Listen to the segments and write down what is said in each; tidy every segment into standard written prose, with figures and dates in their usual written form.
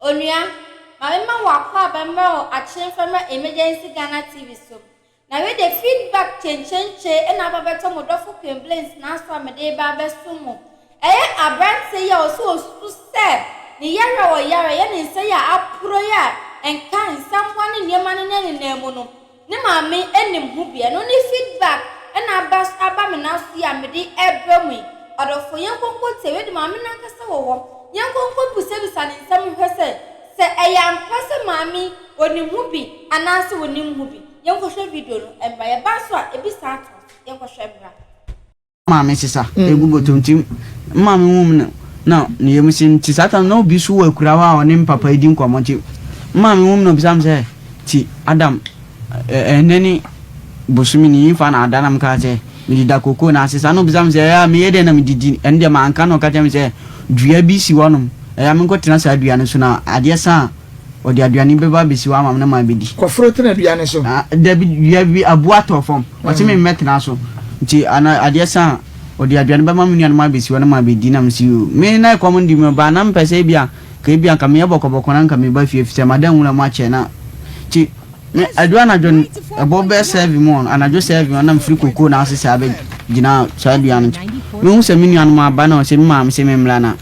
Onua, ma memma wo akwaaba mmra wɔ Akyemframa Emergency Ghana TV so. Na wei de feedback kyenkyenkyen na aba bɛtɔ mo dɔfo Queen Blings n'aso a mede reba abɛsom mo. Ɛyɛ aberanteɛ yi a ɔse ɔsusu sɛ ne yare a ɔyare, ɛyɛ ne nsa yi a aporo yi a ɛnka nsammoa ne nneɛma no ne nenam mu no, Ne maame nim ho bi. Ɛno ne feedback na aba aba me nan so yi a mede rebrɛ mo yi. Ɔdɔfoɔ, yɛnkɔ nkɔ tie. Wei de maame no ankasa wɔ hɔ. Yɛnkɔ nkɔ bisabisa ne nsɛm nhwɛ sɛ, sɛ ɛyɛ ampa sɛ maame yi ɔnim ho bi anaasɛ ɔnnim ho bi. Yɛnkɔhwɛ video no mmra. Yɛba nso a, ebi san toa so. Yɛnkɔhwɛ mmra. Maame sesa egu bɔtɔ mu nti maame hu me no na ne yam si nti saa tam na obi so wɔ akura hɔ a ɔne me papa di nkɔmmɔ nti maame hu me na obisa me sɛ ti Adam ɛnɛ ne bosome ne yimfa na ada na meka sɛ mede da koko na ase saa na obisa me sɛ ɛyɛ a meyɛ dɛn na medidi ɛno deɛ manka na ɔka kyerɛ me sɛ dua bi si hɔnom ɛyɛ a menkɔtena saa dua no so na adeɛ sa a Ɔde aduane bɛba abɛsi hɔ ama me na mabɛdi. Kɔforo tena dua no so. Ah, dabi, dua bi, aboa tɔ fam. Ɔse me mmɛtena so. Nti ana adeɛ sa a, ɔde aduane bɛma me nuanom abɛsi hɔ na mabɛdi na mese yoo. Me na ɛkɔm ndi me ba na mepɛ sɛ ebia, nka ebia nka meyɛ bɔkɔbɔkɔ na nka meba fie efisɛ mada nwura mu akyɛ na nti me adu anadwo no ɛbɔ bɛyɛ seven mu hɔ no, anadwo seven hɔ na mefiri kokoo no ase saa bɛgyina saa dua no nkyɛn. Mehu sɛ me nuanom aba na ɔse me maame se memmra na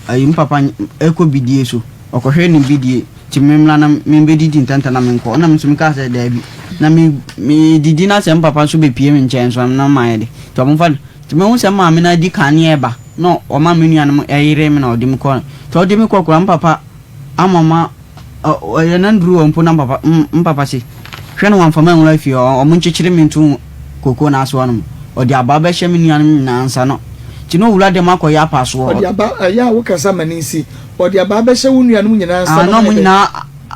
Ayi me papa kɔ bidie so, ɔkɔhwɛ ne bidie, nti me mmra na membɛdidi ntɛntɛm na menkɔ. Ɛna me nso mekaa sɛ daabi. Na me medidi na sɛ me papa nso bɛpie me nkyɛn nso a na mayɛ de. Nti ɔmfa no. Nti mahu sɛ maame no adi kan reba na ɔma me nuanom yere me na ɔde me kɔ. Nti ɔde me kɔ koraa me papa ama ma ɔyɛ na nduru hɔ mpo na mpapa mpapa se hwɛ na wamfa me anwura fie hɔ ɔmo nkyekyere me nto koko no ase hɔnom ɔde aba bɛhyɛ me nuanom nyinaa nsa no nti na owura dɛm akɔyɛ apasoɔ. Ɔde aba ɛyɛ a wokasa ma ne nsi ɔde aba bɛhyɛ wo nuanom nyinaa nsa na ɔmo ɔmo nyinaa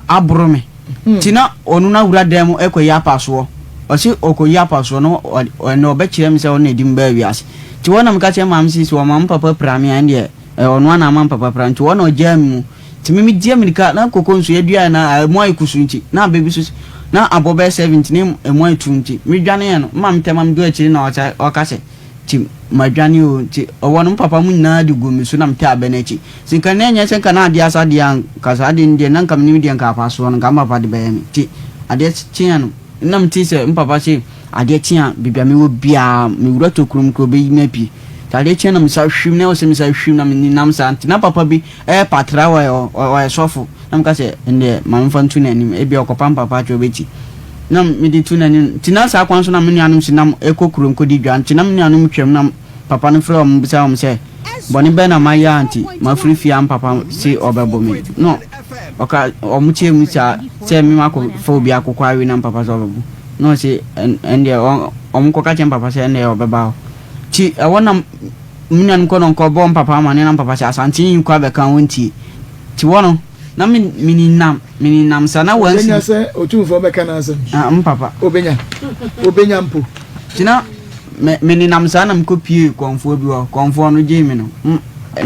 aboro me nti na ɔno na wura dɛm ɛkɔyɛ apasoɔ ɔse ɔkɔyi apasoɔ no ɛnna ɔbɛkyerɛ me sɛ ɔno na ɛdi me baa wiase nti hɔ na meka kyerɛ maame se sɛ ɔma me papa pira me a ɛndeɛ ɔno ara na ama me papa pira nti hɔ na ɔgyaa me mu. Nti me medi amirika na koko nso yɛduaeɛ na ɛmu ayɛ kusuu nti na abɛ bi nso na abɔ bɛyɛ seven nti na ɛmu ayɛ tuu nti medwaneeɛ no mma metɛm a meduru akyiri na ɔsa ɔka sɛ nti madwane o nti ɔwɔ no me papa mu nyinaa de gu me so na metɛ abɛ no akyi nti nka na ɛnyɛ sɛ nka na adeɛ asa deɛ a nka saa adeɛ no deɛ na nka menim deɛ nka afa soɔ no nka me papa de bɛyɛ me nti adeɛ kyeeɛ no na metee sɛ me papa se adeɛ kye a baabi a mewɔ biara mewura tokuro mu koraa ɔbɛyi me apue nti adeɛ kyeeɛ na mesa hwim na ɛwɔ sɛ mesa hwim na menenam saa nti na papa bi Ɛyɛ patra ɔyɛ ɔyɛ sɔfo na meka sɛ ɛndeɛ ma memfa nto n'anim ebia ɔkɔpam papa akyɛ ɔbɛti na mede to n'anim nti na saa kwan so na me nuanom si nam ɛkɔ kurom kɔdi dwa nti na me nuanom twam na papa no frɛ wɔn bisa wɔn sɛ bɔne bɛn na mayɛ a nti mafiri fie a papa se ɔbɛbo me no ɔka wɔn kyerɛ mu saa sɛ me makɔ fa obi akokɔ awe na papa sɛ ɔbɛbo na ɔse ɛndeɛ wɔn kɔka kyerɛ papa sɛ ɛndeɛ ɔbɛba hɔ nti ɛwɔ na Me nuanom kɔ no nkɔ bɔ mpapa amane na mpapa sɛ Asante yi nkɔ abɛka wɔn ntie. Nti wɔ no na me meninam meninam sa na wɔn si. Obenya sɛ Otumfoɔ bɛka n'asɛm. Ah mpapa. Obenya obenya mpo. Nti na me meninam saa na mekɔ pie kɔnfoɔ bi hɔ kɔnfoɔ no gyee me no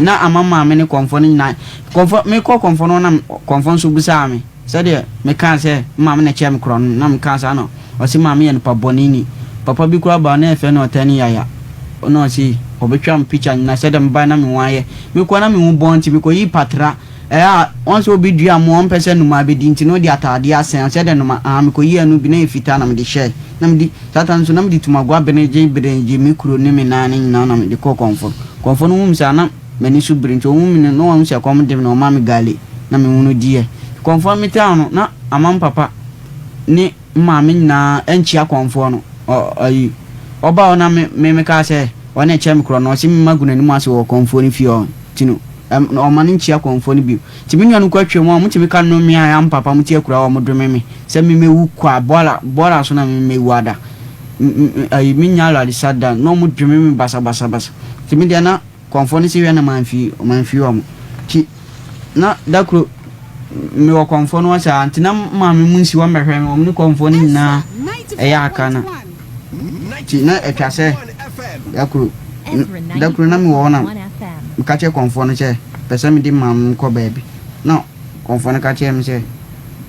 na ama maame ne kɔnfoɔ no nyinaa kɔnfoɔ mekɔ kɔnfoɔ no hɔ na kɔnfoɔ nso bisaa me. Sɛdeɛ mekaa sɛ me maame na ɛkyɛɛ me korɔ no, na mekaa saa na ɔse maame yɛ nipa bɔne ni. Papa bi koraa baa na yɛfrɛ no Ɔtani Yaya na ɔse ɔbɛtwa me picture na sɛdeɛ mebaeɛ na me ho ayɛ. Mekɔɔ na me ho bɔn nti mekɔyii patra. Ɛyɛ a wɔn sɛ obi dua mmoa ɔmpɛ sɛ nnomaa bɛdi nti na ɔde ataadeɛ asɛn sɛdeɛ nnomaa ahaa mekɔyii ɛno bi na ɛyɛ fitaa na mede hyɛɛ na mede saa ta no nso na mede tumagoa beregye beregye me kuro ne me nan no nyinaa na mede kɔɔ kɔmfo. Kɔmfo no hu me saa na M'ani so biri nti ɔhu me no na wahu sɛ kɔm de me na ɔma me gale na me hunu diiɛ. Kɔmfoɔ no metaa no na ama me papa ne me maame nyinaa ankyia kɔmfoɔ no. Ɔ ayi ɔba hɔ na me me mekaa sɛ ɔne ɛkyɛ me korɔ no ɔse me ma gu n'anim ase wɔ kɔmfoɔ no fie hɔ nti no ɛm ɔma no nkyia kɔmfoɔ no bio. Nti me nuanom kɔ atwa mu a wɔtumi ka nnome a ɛa me papa mo te akura hɔ wɔn dome me sɛ me mɛwu kwa bɔɔla bɔɔla so na me mɛwu ada. M m ayi me nya awurade sa da na wɔn dome me basabasabasa. Nti me deɛ na Kɔmfoɔ no se hwɛ na mamfi mamfi wɔn nti na da koro mewɔ kɔmfoɔ no hɔ saa nti na maame mu nsi wɔn bɛhwɛ me wɔn ne kɔmfoɔ no nyinaa ɛyɛ aka na nti na atwa sɛ da koro da koro na mewɔ hɔ na meka kyerɛ kɔmfoɔ no sɛ pɛ sɛ mede maame kɔ baabi na kɔmfoɔ no ka kyerɛ me sɛ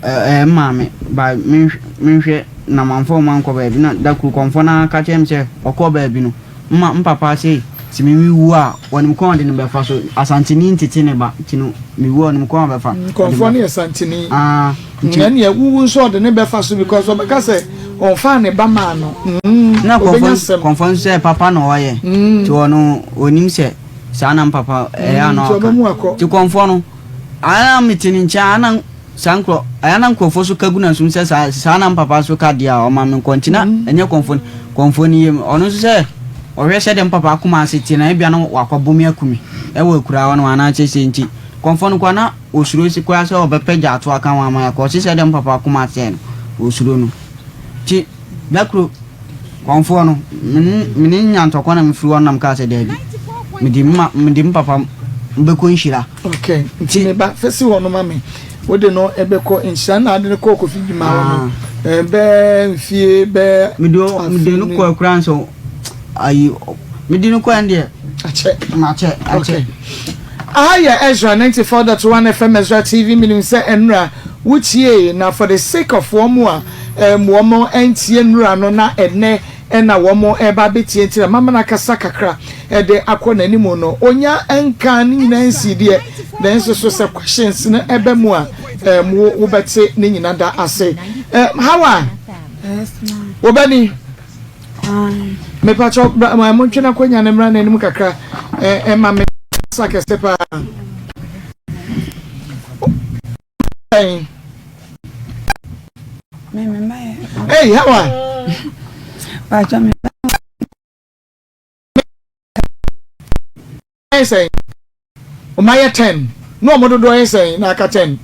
ɛɛ maame ba menhwɛ na mamfa wɔn ankɔ baabi na da koro kɔmfoɔ no ka kyerɛ me sɛ ɔkɔ baabi no Ma me papa se Sɛ me mewu a, wɔnim kwan a wɔde no bɛfa so. Asanteni ntete ne ba, nti no mewu a wɔnim kwan a wɔbɛfa. Nkɔmfoɔ no yɛ Santeni. Ah, nti. Ɛnneɛ wowu nso ɔde ne bɛfa so because ɔbɛka sɛ ɔnfaa ne ba maa no. Na Ɔbɛnya asɛm. kɔmfoɔ nso sɛ papa na ɔyɛ. Nti ɔno ɔnim sɛ saa na papa ɛyɛ a na Nti ɔka. ɔbɛmu akɔ. Nti kɔmfoɔ no, ana mete ne nkyɛn a na Saa nkurɔ ɛyɛ a na nkurɔfoɔ nso ka gu n'asom sɛ saa saa na mpapa nso ka deɛ a ɔma me nkɔ nti na ɛnyɛ kɔmfoɔ no kɔmfoɔ no yam ɔno nso sɛ ɔhwɛ sɛdeɛ mpapa akoma ase teɛ na ebia na wakɔbɔ me aku me ɛwɔ akuraa hɔ no anaa sɛ sɛ nti kɔmfoɔ no koraa na ɔsuro si koraa sɛ ɔbɛpɛ gya ato aka ho ama yɛakɔ ɔse sɛdeɛ mpapa akoma teɛ no ɔsuro no nti da koro Kɔmfoɔ no, me ne me ne nya ntɔkwa na mefiri hɔ nam kaa sɛ daabi, mede me ma mede me papa bɛkɔ nhyira. Ok, nti me ba, fa si hɔ no ma me. Wode no bɛkɔ nhyira na ade no kɔɔ Kofi Dwuma hɔ no, ah. Bɛɛ mfie bɛɛ mede mede no kɔɔ akura nso ayi mede no kɔɔ ɛndeɛ. Akyɛ. Akyɛ, akyɛ. Okay. Aha yɛ Ezra 94.1 FM Ezra TV menim sɛ ɛnora wotiee na for the sake of wɔn a Ɛɛm wɔn antie nnura no na ɛnnɛ na wɔn reba abɛtie nti na mama no akasa kakra de akɔ n'anim no. Ɔnya nkaa ne nyinaa nsii deɛ, nanso so sɛ questions no ɛba mu a, ɛɛm wo wobɛte ne nyina da ase. Ɛɛm Hawa, wo ba ni? Mepakyɛw bra ma montwe n'akonnwa no mmra n'anim kakra ɛma me sa kɛse paa. Hey, how are? Yɛ sɛn? Ɔma yɛ ten. Na ɔmo dodoɔ yɛ sɛn na aka ten?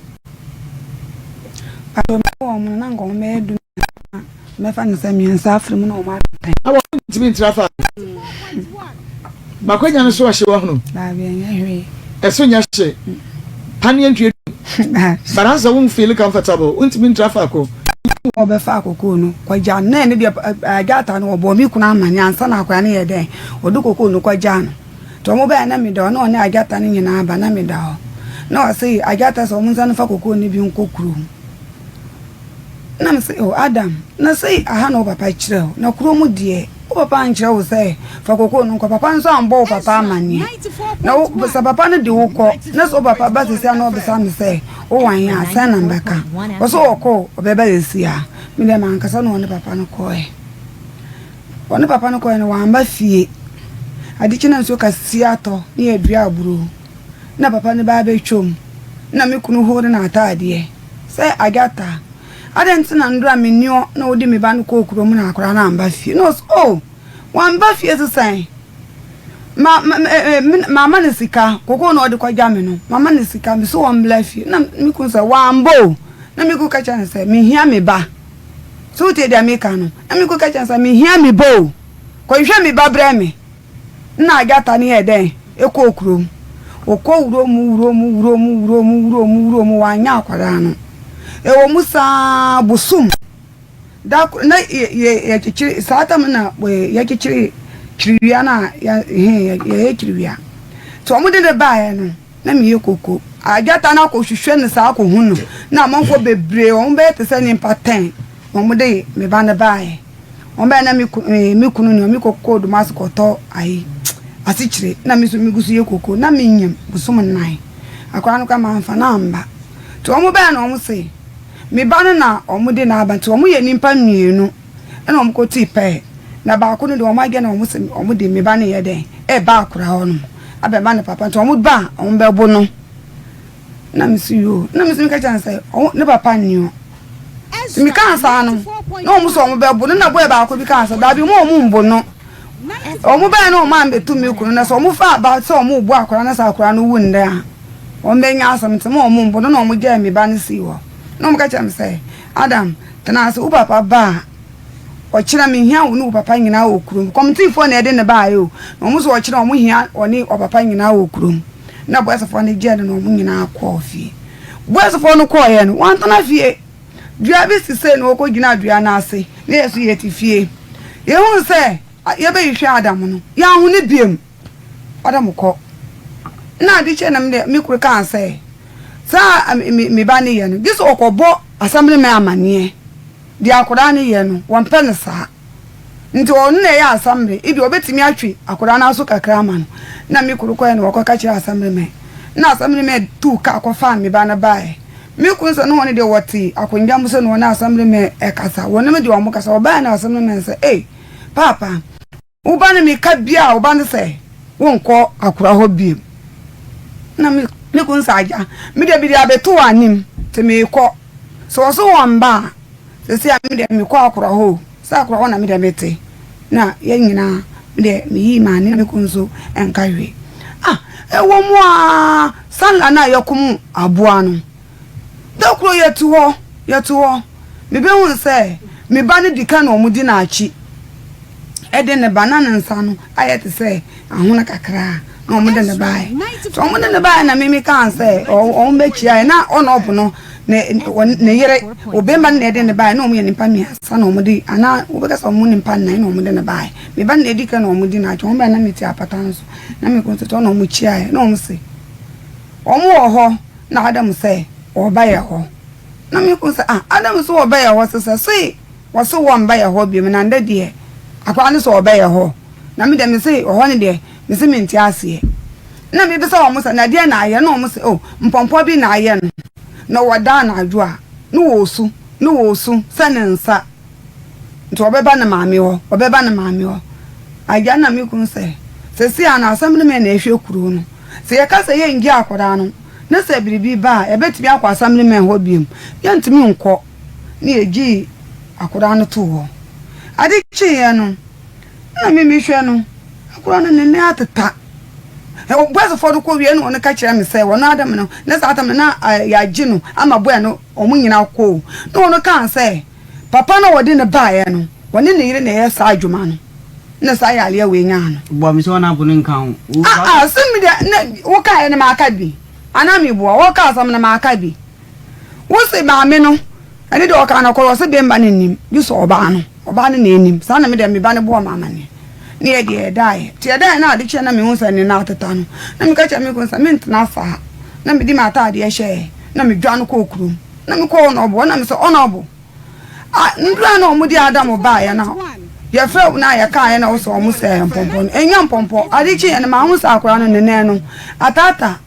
Mɛfa no sɛ mmiɛnsa afiri mu na wɔn aka ten. Awa ntumi ntra fa. Makwanya no so ɔhye wahunu. Daabi ɛnyɛ hwee. Ɛso nyɛ hye. Paneɛ ntue dum. But asɛ wo feel comfortable wontumi ntra faako. Wɔbɛfa kokoo no kɔgya no na ɛno deɛ agya no wɔbɔɔ me kunu amane ansa na akwadaa no yɛ dɛn wɔde kokoo no kɔgyaa no nti wɔn baeɛ na meda hɔ na ɔne agyata no nyinaa ba na meda hɔ na ɔse agyata sɛ wɔn nsa no fa kokoo no bi nkɔ kurom. Ɛnna mese, O Adam, na sei aha na wo papa kyerɛɛ wo, na kuro mu deɛ, wo papa ankyerɛ wo sɛ fa kokoo no nkɔ, papa nso ambɔ wo papa amanneɛ. Na wo, sɛ papa no de wo kɔ, na sɛ wo papa ba seesei a na ɔbisa me sɛ, wo wan a, sɛn na mɛka? Ɔse ɔkɔ o, ɔbɛba seesei a. Me deɛ mankasa na ɔne papa no kɔɔɛ. Ɔne papa no kɔɔɛ no, wamba fie. Ade kye na nsuo kɛseɛ atɔ, ne yɛdua aburoo. Na papa no ba abɛtwam, na me kunu horo n'ataadeɛ. Sɛ Agatha, adɛn nti na nnora menni hɔ na wode me ba no kɔɔ kurom na akwadaa no amba fie? Na ɔse, oh, wamba fie se sɛn? Ma, ma, eh, me, mama no sika, koko na ɔde kɔgya me no, mama no sika, me so ɔmbla fie. Na me kunu sɛ, wamba o. Na me kunu ka kyerɛ no sɛ, mehia me ba. So wotie deɛ meka no? Na me kunu ka kyerɛ no sɛ, mehia me ba o. Kɔhwehwɛ me ba brɛ me. Nna agyata no yɛɛ dɛn kɔɔ kurom? Ɔkɔɔ wurom, wurom, wurom, wurom, wurom, wurom, wannyɛ akwadaa no. Ɛwɔ mu saa bosom da koro na yɛkyekyere saa tam na yɛkyekyere kyiriwia no a yɛyɛ kyiriwia. Nti wɔn de no baeɛ no na meyɛ koko. Agyata no akɔhwehwɛ no saa akɔhu no na amanfoɔ bebree wɔn bɛyɛ te sɛ nnipa tɛn na wɔn de me ba no baeɛ. Wɔn bɛyɛ na me kunu eh, me kunu nua me kɔ kɔ Dumasi kɔtɔ ayi asikyire na me nso me gu so yɛ koko na me nyam bosom nnan akwadaa no kora manfa no amba nti wɔn bɛyɛ na wɔn se me ba no na wɔn de n'aba nti wɔn yɛ nipa mmienu ɛna wɔn kɔ tii pɛɛ na baako no de wɔn agɛ na wɔn se wɔn de me ba no yɛ dɛn ɛba akora hɔ nom abɛma ne papa nti wɔn ba a wɔn bɛbo no. Na me so yoo. Na me so meka kyerɛ no sɛ ɔwo ne papa nni hɔ. Nti mekaa saa no, na wɔn sɛ wɔn bɛbo no. Na boy baako bi kaa sɛ daabi mo wɔn mbo no. Wɔn bɛyɛ na wɔn ambɛtu me kunu na sɛ wɔn fa aba sɛ wɔn rebu akwadaa na sɛ akwadaa no wu nnɛ a, wɔn bɛnya asɛm nti mo wɔn mbo no na wɔn gyae me ba no sii hɔ. Na wɔn ka kyerɛ me sɛ Adam tena ase wo papa ba a ɔkyena mehia wo ne wo papa nyinaa wɔ kurom. Kɔmtiifoɔ na ɛde no baeɛ o. Na wɔn sɛ ɔkyena wɔn hia ɔne ɔpapa nyinaa wɔ kurom. Na Boasfoɔ no gyee no na wɔn nyinaa kɔɔ fie. Boasfoɔ no kɔeɛ no, wɔantena fie. Dua bi si sei na wɔkɔgyinaa dua no ase, na yɛn nso yɛte fie. Yɛhuu sɛ yɛbɛhwehwɛ Adam no, yɛanhu no biom. Adam kɔ. Na ade kyee no me deɛ, me kunu kaa sɛ, saa a me ba no yɛ no, gye sɛ ɔkɔbɔ assemblyman amanneɛ. Deɛ akwadaa no yɛ no, wɔmpɛ no saa. Nti ɔno na ɛyɛ asambre, ebia ɔbɛtumi atwe akwadaa no aso kakra ama no. Na me kunu kɔeɛ na wɔkɔka kyerɛɛ asambremɛn. Na asambremɛn tuu kaa kɔfaa me ba no baeɛ. Me kunu sɛ ne wɔn deɛ wɔte akonnwa mu sɛ na wɔne asambremɛn ɛkasa. Wɔne me deɛ wɔn kasa. Wɔbaeɛ na asambremɛn sɛ, Ei, paapa, Wo ba no meka biaa wo ba no sɛ wonkɔ akora hɔ biom na me me kunu sɛ agya me deɛ mede abeto w'anim nti meekɔ sɛ ɔso wɔn ba a sɛsi a me deɛ mekɔ akora hɔ o sɛ akora hɔ na me deɛ mete na yɛn nyinaa me deɛ meyii m'ani na me kunu nso nka hwee ah ɛwɔ mu aa sanla no a yɛkom aboa no Da koro yɛte hɔ, yɛte hɔ, mebɛhuu sɛ me ba no di kan na wɔdi n'akyi de ne ba, na ne nsa no ayɛ te sɛ ahono kakra na wɔde ne baeɛ. Nti wɔde ne baeɛ na mimi kaa sɛ wɔn bɛkyiaeɛ na ɔnɔbo no ne ne yere obɛma no na ɛde ne baeɛ na wɔn yɛ nipa mmiɛnsa na wɔde anaa wobɛka sɛ wɔn nipa nnan na wɔde ne baeɛ. Me ba no na ɛdi kan na wɔdi n'akyi, wɔn baeɛ na mete apata no so na mekɔ nso na wɔn kyiaeɛ na wɔn se wɔn wɔ hɔ. Na Adam sɛ wɔba yɛ hɔ. Na me kunu sɛ ah Adam so wɔba yɛ hɔ sesɛ se wɔse wɔmba yɛ hɔ biom na ndɛ deɛ akwadaa no sɛ ɔba yɛ hɔ na me deɛ me se ɔhɔ no deɛ me se mente aseɛ na me bisa wɔn sɛ na deɛ na ayɛ na wɔn se oh mpɔmpɔ bi na ayɛ no na wɔda anadwo a na wɔsu na wɔsu sɛ ne nsa Nti ɔbɛba ne maame hɔ, ɔbɛba ne maame hɔ. Agya na me kunu sɛ, seesei a na asɛm no me na ɛhwɛ kuro no. Sɛ yɛka sɛ yɛngye akwadaa no, na sɛ biribi ba a, yɛbɛtumi akɔ assemblyman hɔ biom. Yɛntumi nkɔ. Ne yɛgyee akwadaa no too hɔ. Ade kyeeɛ no, na me mehwɛ no, akwadaa no ne nan ateta. Boysfoɔ no kɔ wie na wɔn ka kyerɛ me sɛ wɔn adam no, na saa tam no na yɛagye no ama boy no wɔn nyinaa kɔ o. Na wɔn kaa sɛ, Papa no a wɔde no baeɛ no, ɔne ne yere na ɛyɛ saa adwuma no, na saa yareɛ wei nyaa no. Boa me sɛ wɔn abo no nka ho. Ah ah, sɛ me deɛ na wo kaeɛ no maka bi, anaa me boa, wo ka asɛm no maka bi. Wo se maame no, ɛne deɛ ɔkaa no kɔrɔ, ɔse bemba no nnim, gye sɛ ɔbaa no, ɔbaa no na ɛnim. Saa na me deɛ me ba no boɔ me amaneɛ. Ne yɛ deɛ yɛdaeɛ. Nti yɛdaeɛ na ade kyeeɛ na mehu sɛ ne nan ateta no, na meka kyerɛɛ me kunu sɛ mentena saa. Na mede m'ataadeɛ hyɛeɛ, na medwane kɔɔ kurom. Na mekɔɔ Honourable hɔ na mesɛ Honourable, ah ndura na wɔn de Adam baeɛ na yɛfrɛ wo na yɛkaeɛ na wosɛ wɔn sɛ mpɔmpɔ no ɛnyɛ mpɔmpɔ ade kyeeɛ no mahu sɛ akwadaa no ne nan no ataata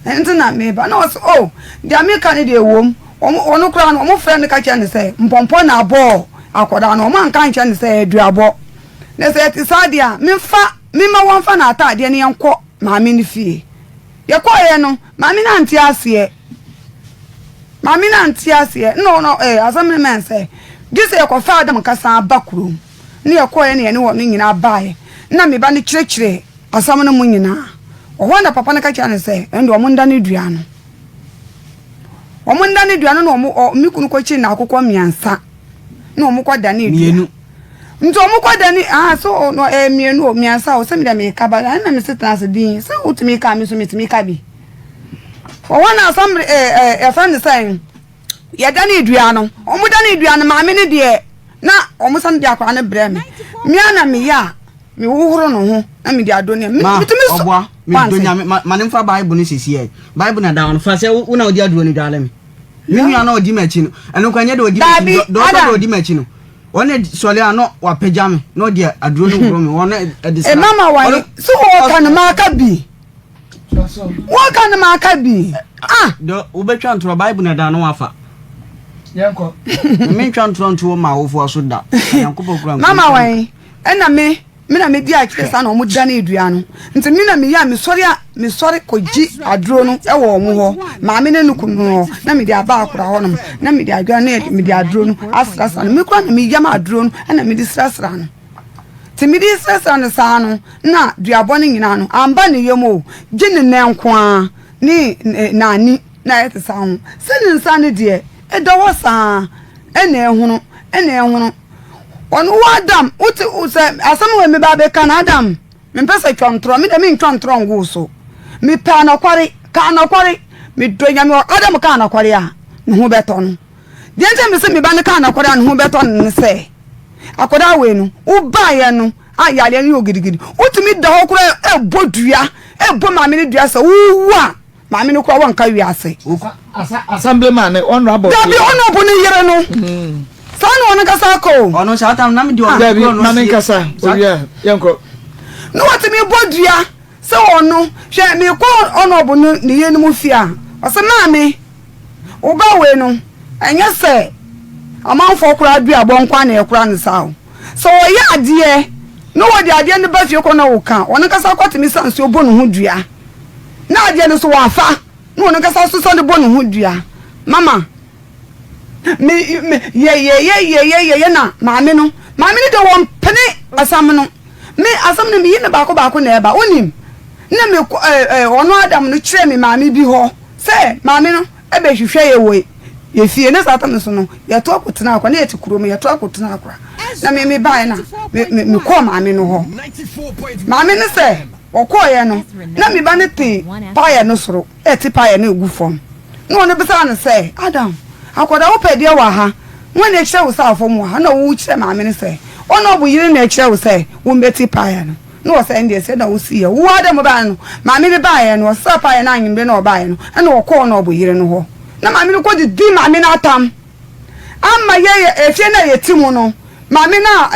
nti na meba na ɔsɛ oh deɛ meka no deɛ ɛwom wɔn ɔno koraa no wɔn frɛ no ka kyerɛ no sɛ mpɔmpɔ na abɔɔ akwadaa no wɔn anka nkyerɛ no sɛ aduabɔ na sɛ ɛte saa deɛ a memfa memma wɔmfa n'ataadeɛ no yɛnkɔ maame no fie yɛkɔeɛ no maame no ante aseɛ Maame no ante aseɛ. Nna ɔno eh, asɛm no mɛn sɛ, gye sɛ yɛkɔfa Adam kasa ba kurom. Ne yɛkɔeɛ na yɛne wɔn nyinaa baeɛ. Nna me ba no kyerɛkyerɛɛ asɛm no mu nyinaa. Wɔ hɔ na papa no ka kyerɛɛ no sɛ, ɛnde wɔn nda ne dua no. Wɔn nda ne dua no na wɔn, ɔ, me kunu kɔkyiri n'akokɔ mmiɛnsa. Na wɔn kɔ da ne dua. Mmienu. Nti wɔn kɔ da ne, ah, so, no, eh, mmienu o, mmiɛnsa o, sɛ me deɛ meka ba, ɛna me se tena ase din, sɛ wotumi ka, me nso metumi ka bi. Wɔ hɔ na asɛm ɛɛ ɛɛ yɛfrɛ no sɛn yɛdane dua no wɔn dane dua no maame no deɛ na wɔn san de akwadaa no brɛ me mmea na meyɛ a mehohoro no ho na mede adɔ ne ma metumi so ɔboa medɔ nyame ma ma ne mfa bible no sisi ɛ bible na da hɔ no fa sɛ wo na wodi aduro no dwale me me nua na ɔdi m'akyi no ɛno nkwa nyɛ de ɔdi m'akyi dɔɔtɔ de ɔdi m'akyi no ɔne sɔle a na wapagya me na ɔde aduro no wuro me ɔne ɛde sra mama wɔn so wɔka no maka bi Wɔka no ma aka bi. Ah! Dɔ wobɛtwa ntorɔ Bible na ɛda no wafa. Yɛnkɔ. Mentwa ntorɔ nto ma awofoɔ so da. Nyankopɔn kura Mama wɔn ɛna me me na medi akyire saa na wɔn dane dua no nti me na meyɛ a mesɔre a mesɔre kɔgye aduro no ɛwɔ wɔn hɔ maame ne ne kunu hɔ na mede aba akora hɔ nom na mede adwa na mede aduro no asrasra no me kora na meyam aduro no ɛna mede srasra no. Nti mede resrɛsrɛ no saa no, na duabɔ no nyinaa no, amba ne yam o, gye ne nan nko ara ne n'ani na ayɛ te saa ho. Sɛ ne nsa no deɛ, ɛda hɔ saa, ɛna ɛhono, ɛna ɛhono. Ɔno wo Adam, wote sɛ asɛm wei meba abɛka no, Adam, mempɛ sɛ twa ntorɔ, me deɛ mentwa ntorɔ ngu wo so. Mepɛ anɔkware, ka anɔkware, medɔ Nyame, Adam ka anɔkware a, ne ho bɛtɔ no. Deɛ nti a mese me ba no ka anɔkware a ne ho bɛtɔ no ne sɛ, Akwadaa wei no, wobaeɛ no a yareɛ no yɛ ogidigidi. Wotumi da hɔ koraa ɛbɔ dua, ɛbɔ maame no dua sɛ wowu a, maame no koraa wɔnka wiase. Assemblyman ne honorable. Dabi honorable ne yere no. Saa na ɔno kasa kɔ o. Ɔno saa tam na me de ɔno Dabi, korɔ no ma ne sie. nkasa. Saa Owie a, yɛnkɔ. Na wɔtumi bɔ dua sɛ ɔno, hwɛ mekɔ ɔnɔbo no ne yerenom fie a, ɔse maame, wo ba wei no, ɛnyɛ sɛ amanfoɔ koraa duabɔ nko ara na yɛkora no saa o. Sɛ ɔyɛ adeɛ na wɔde adeɛ no ba fie kɔ na woka, ɔno ankasa kɔtumi sa nsuo bɔ ne ho dua. Na adeɛ no so wafa, na ɔno ankasa nso sane bɔ ne ho dua. Mama, me me yɛ yɛ yɛ yɛ yɛ yɛ yɛ na maame no maame no de wɔn pene asam no me asam no meyi no baako baako na ɛba wonim na me kɔ ɛɛ ɛɛ ɔno adam no kyerɛ me maame bi hɔ sɛ maame no ɛbɛhwehwɛ yɛ wɔ yɛ fie ne saa tam so no yɛto akɔtena akora na yɛte kurom yɛto akɔtena akora na me me baeɛ na me me mekɔɔ maame no hɔ maame no sɛ ɔkɔɔyɛ no na me ba no te paeɛ no soro rete paeɛ no regu fam. Na ɔno bisaa no sɛ, Adam, akwadaa wopɛ deɛ wɔ ha? Hwan na ɛkyerɛ wo sɛ fam wɔ ha? Na wokyerɛ maame no sɛ, Ɔno ɔbo yere na ɛkyerɛ wo sɛ wommɛti paeɛ no. Na ɔsɛ ɛndeɛ sɛ na wosi yɛ. Wo Adam baeɛ no, maame no baeɛ no, ɔsesaa paeɛ no anwummerɛ na ɔbaeɛ no, ɛna ɔkɔɔ ɔno ɔbo yere no hɔ. Na maame no kɔdidi maame no atam. Ama yɛ efie no a yɛte mu no, maame no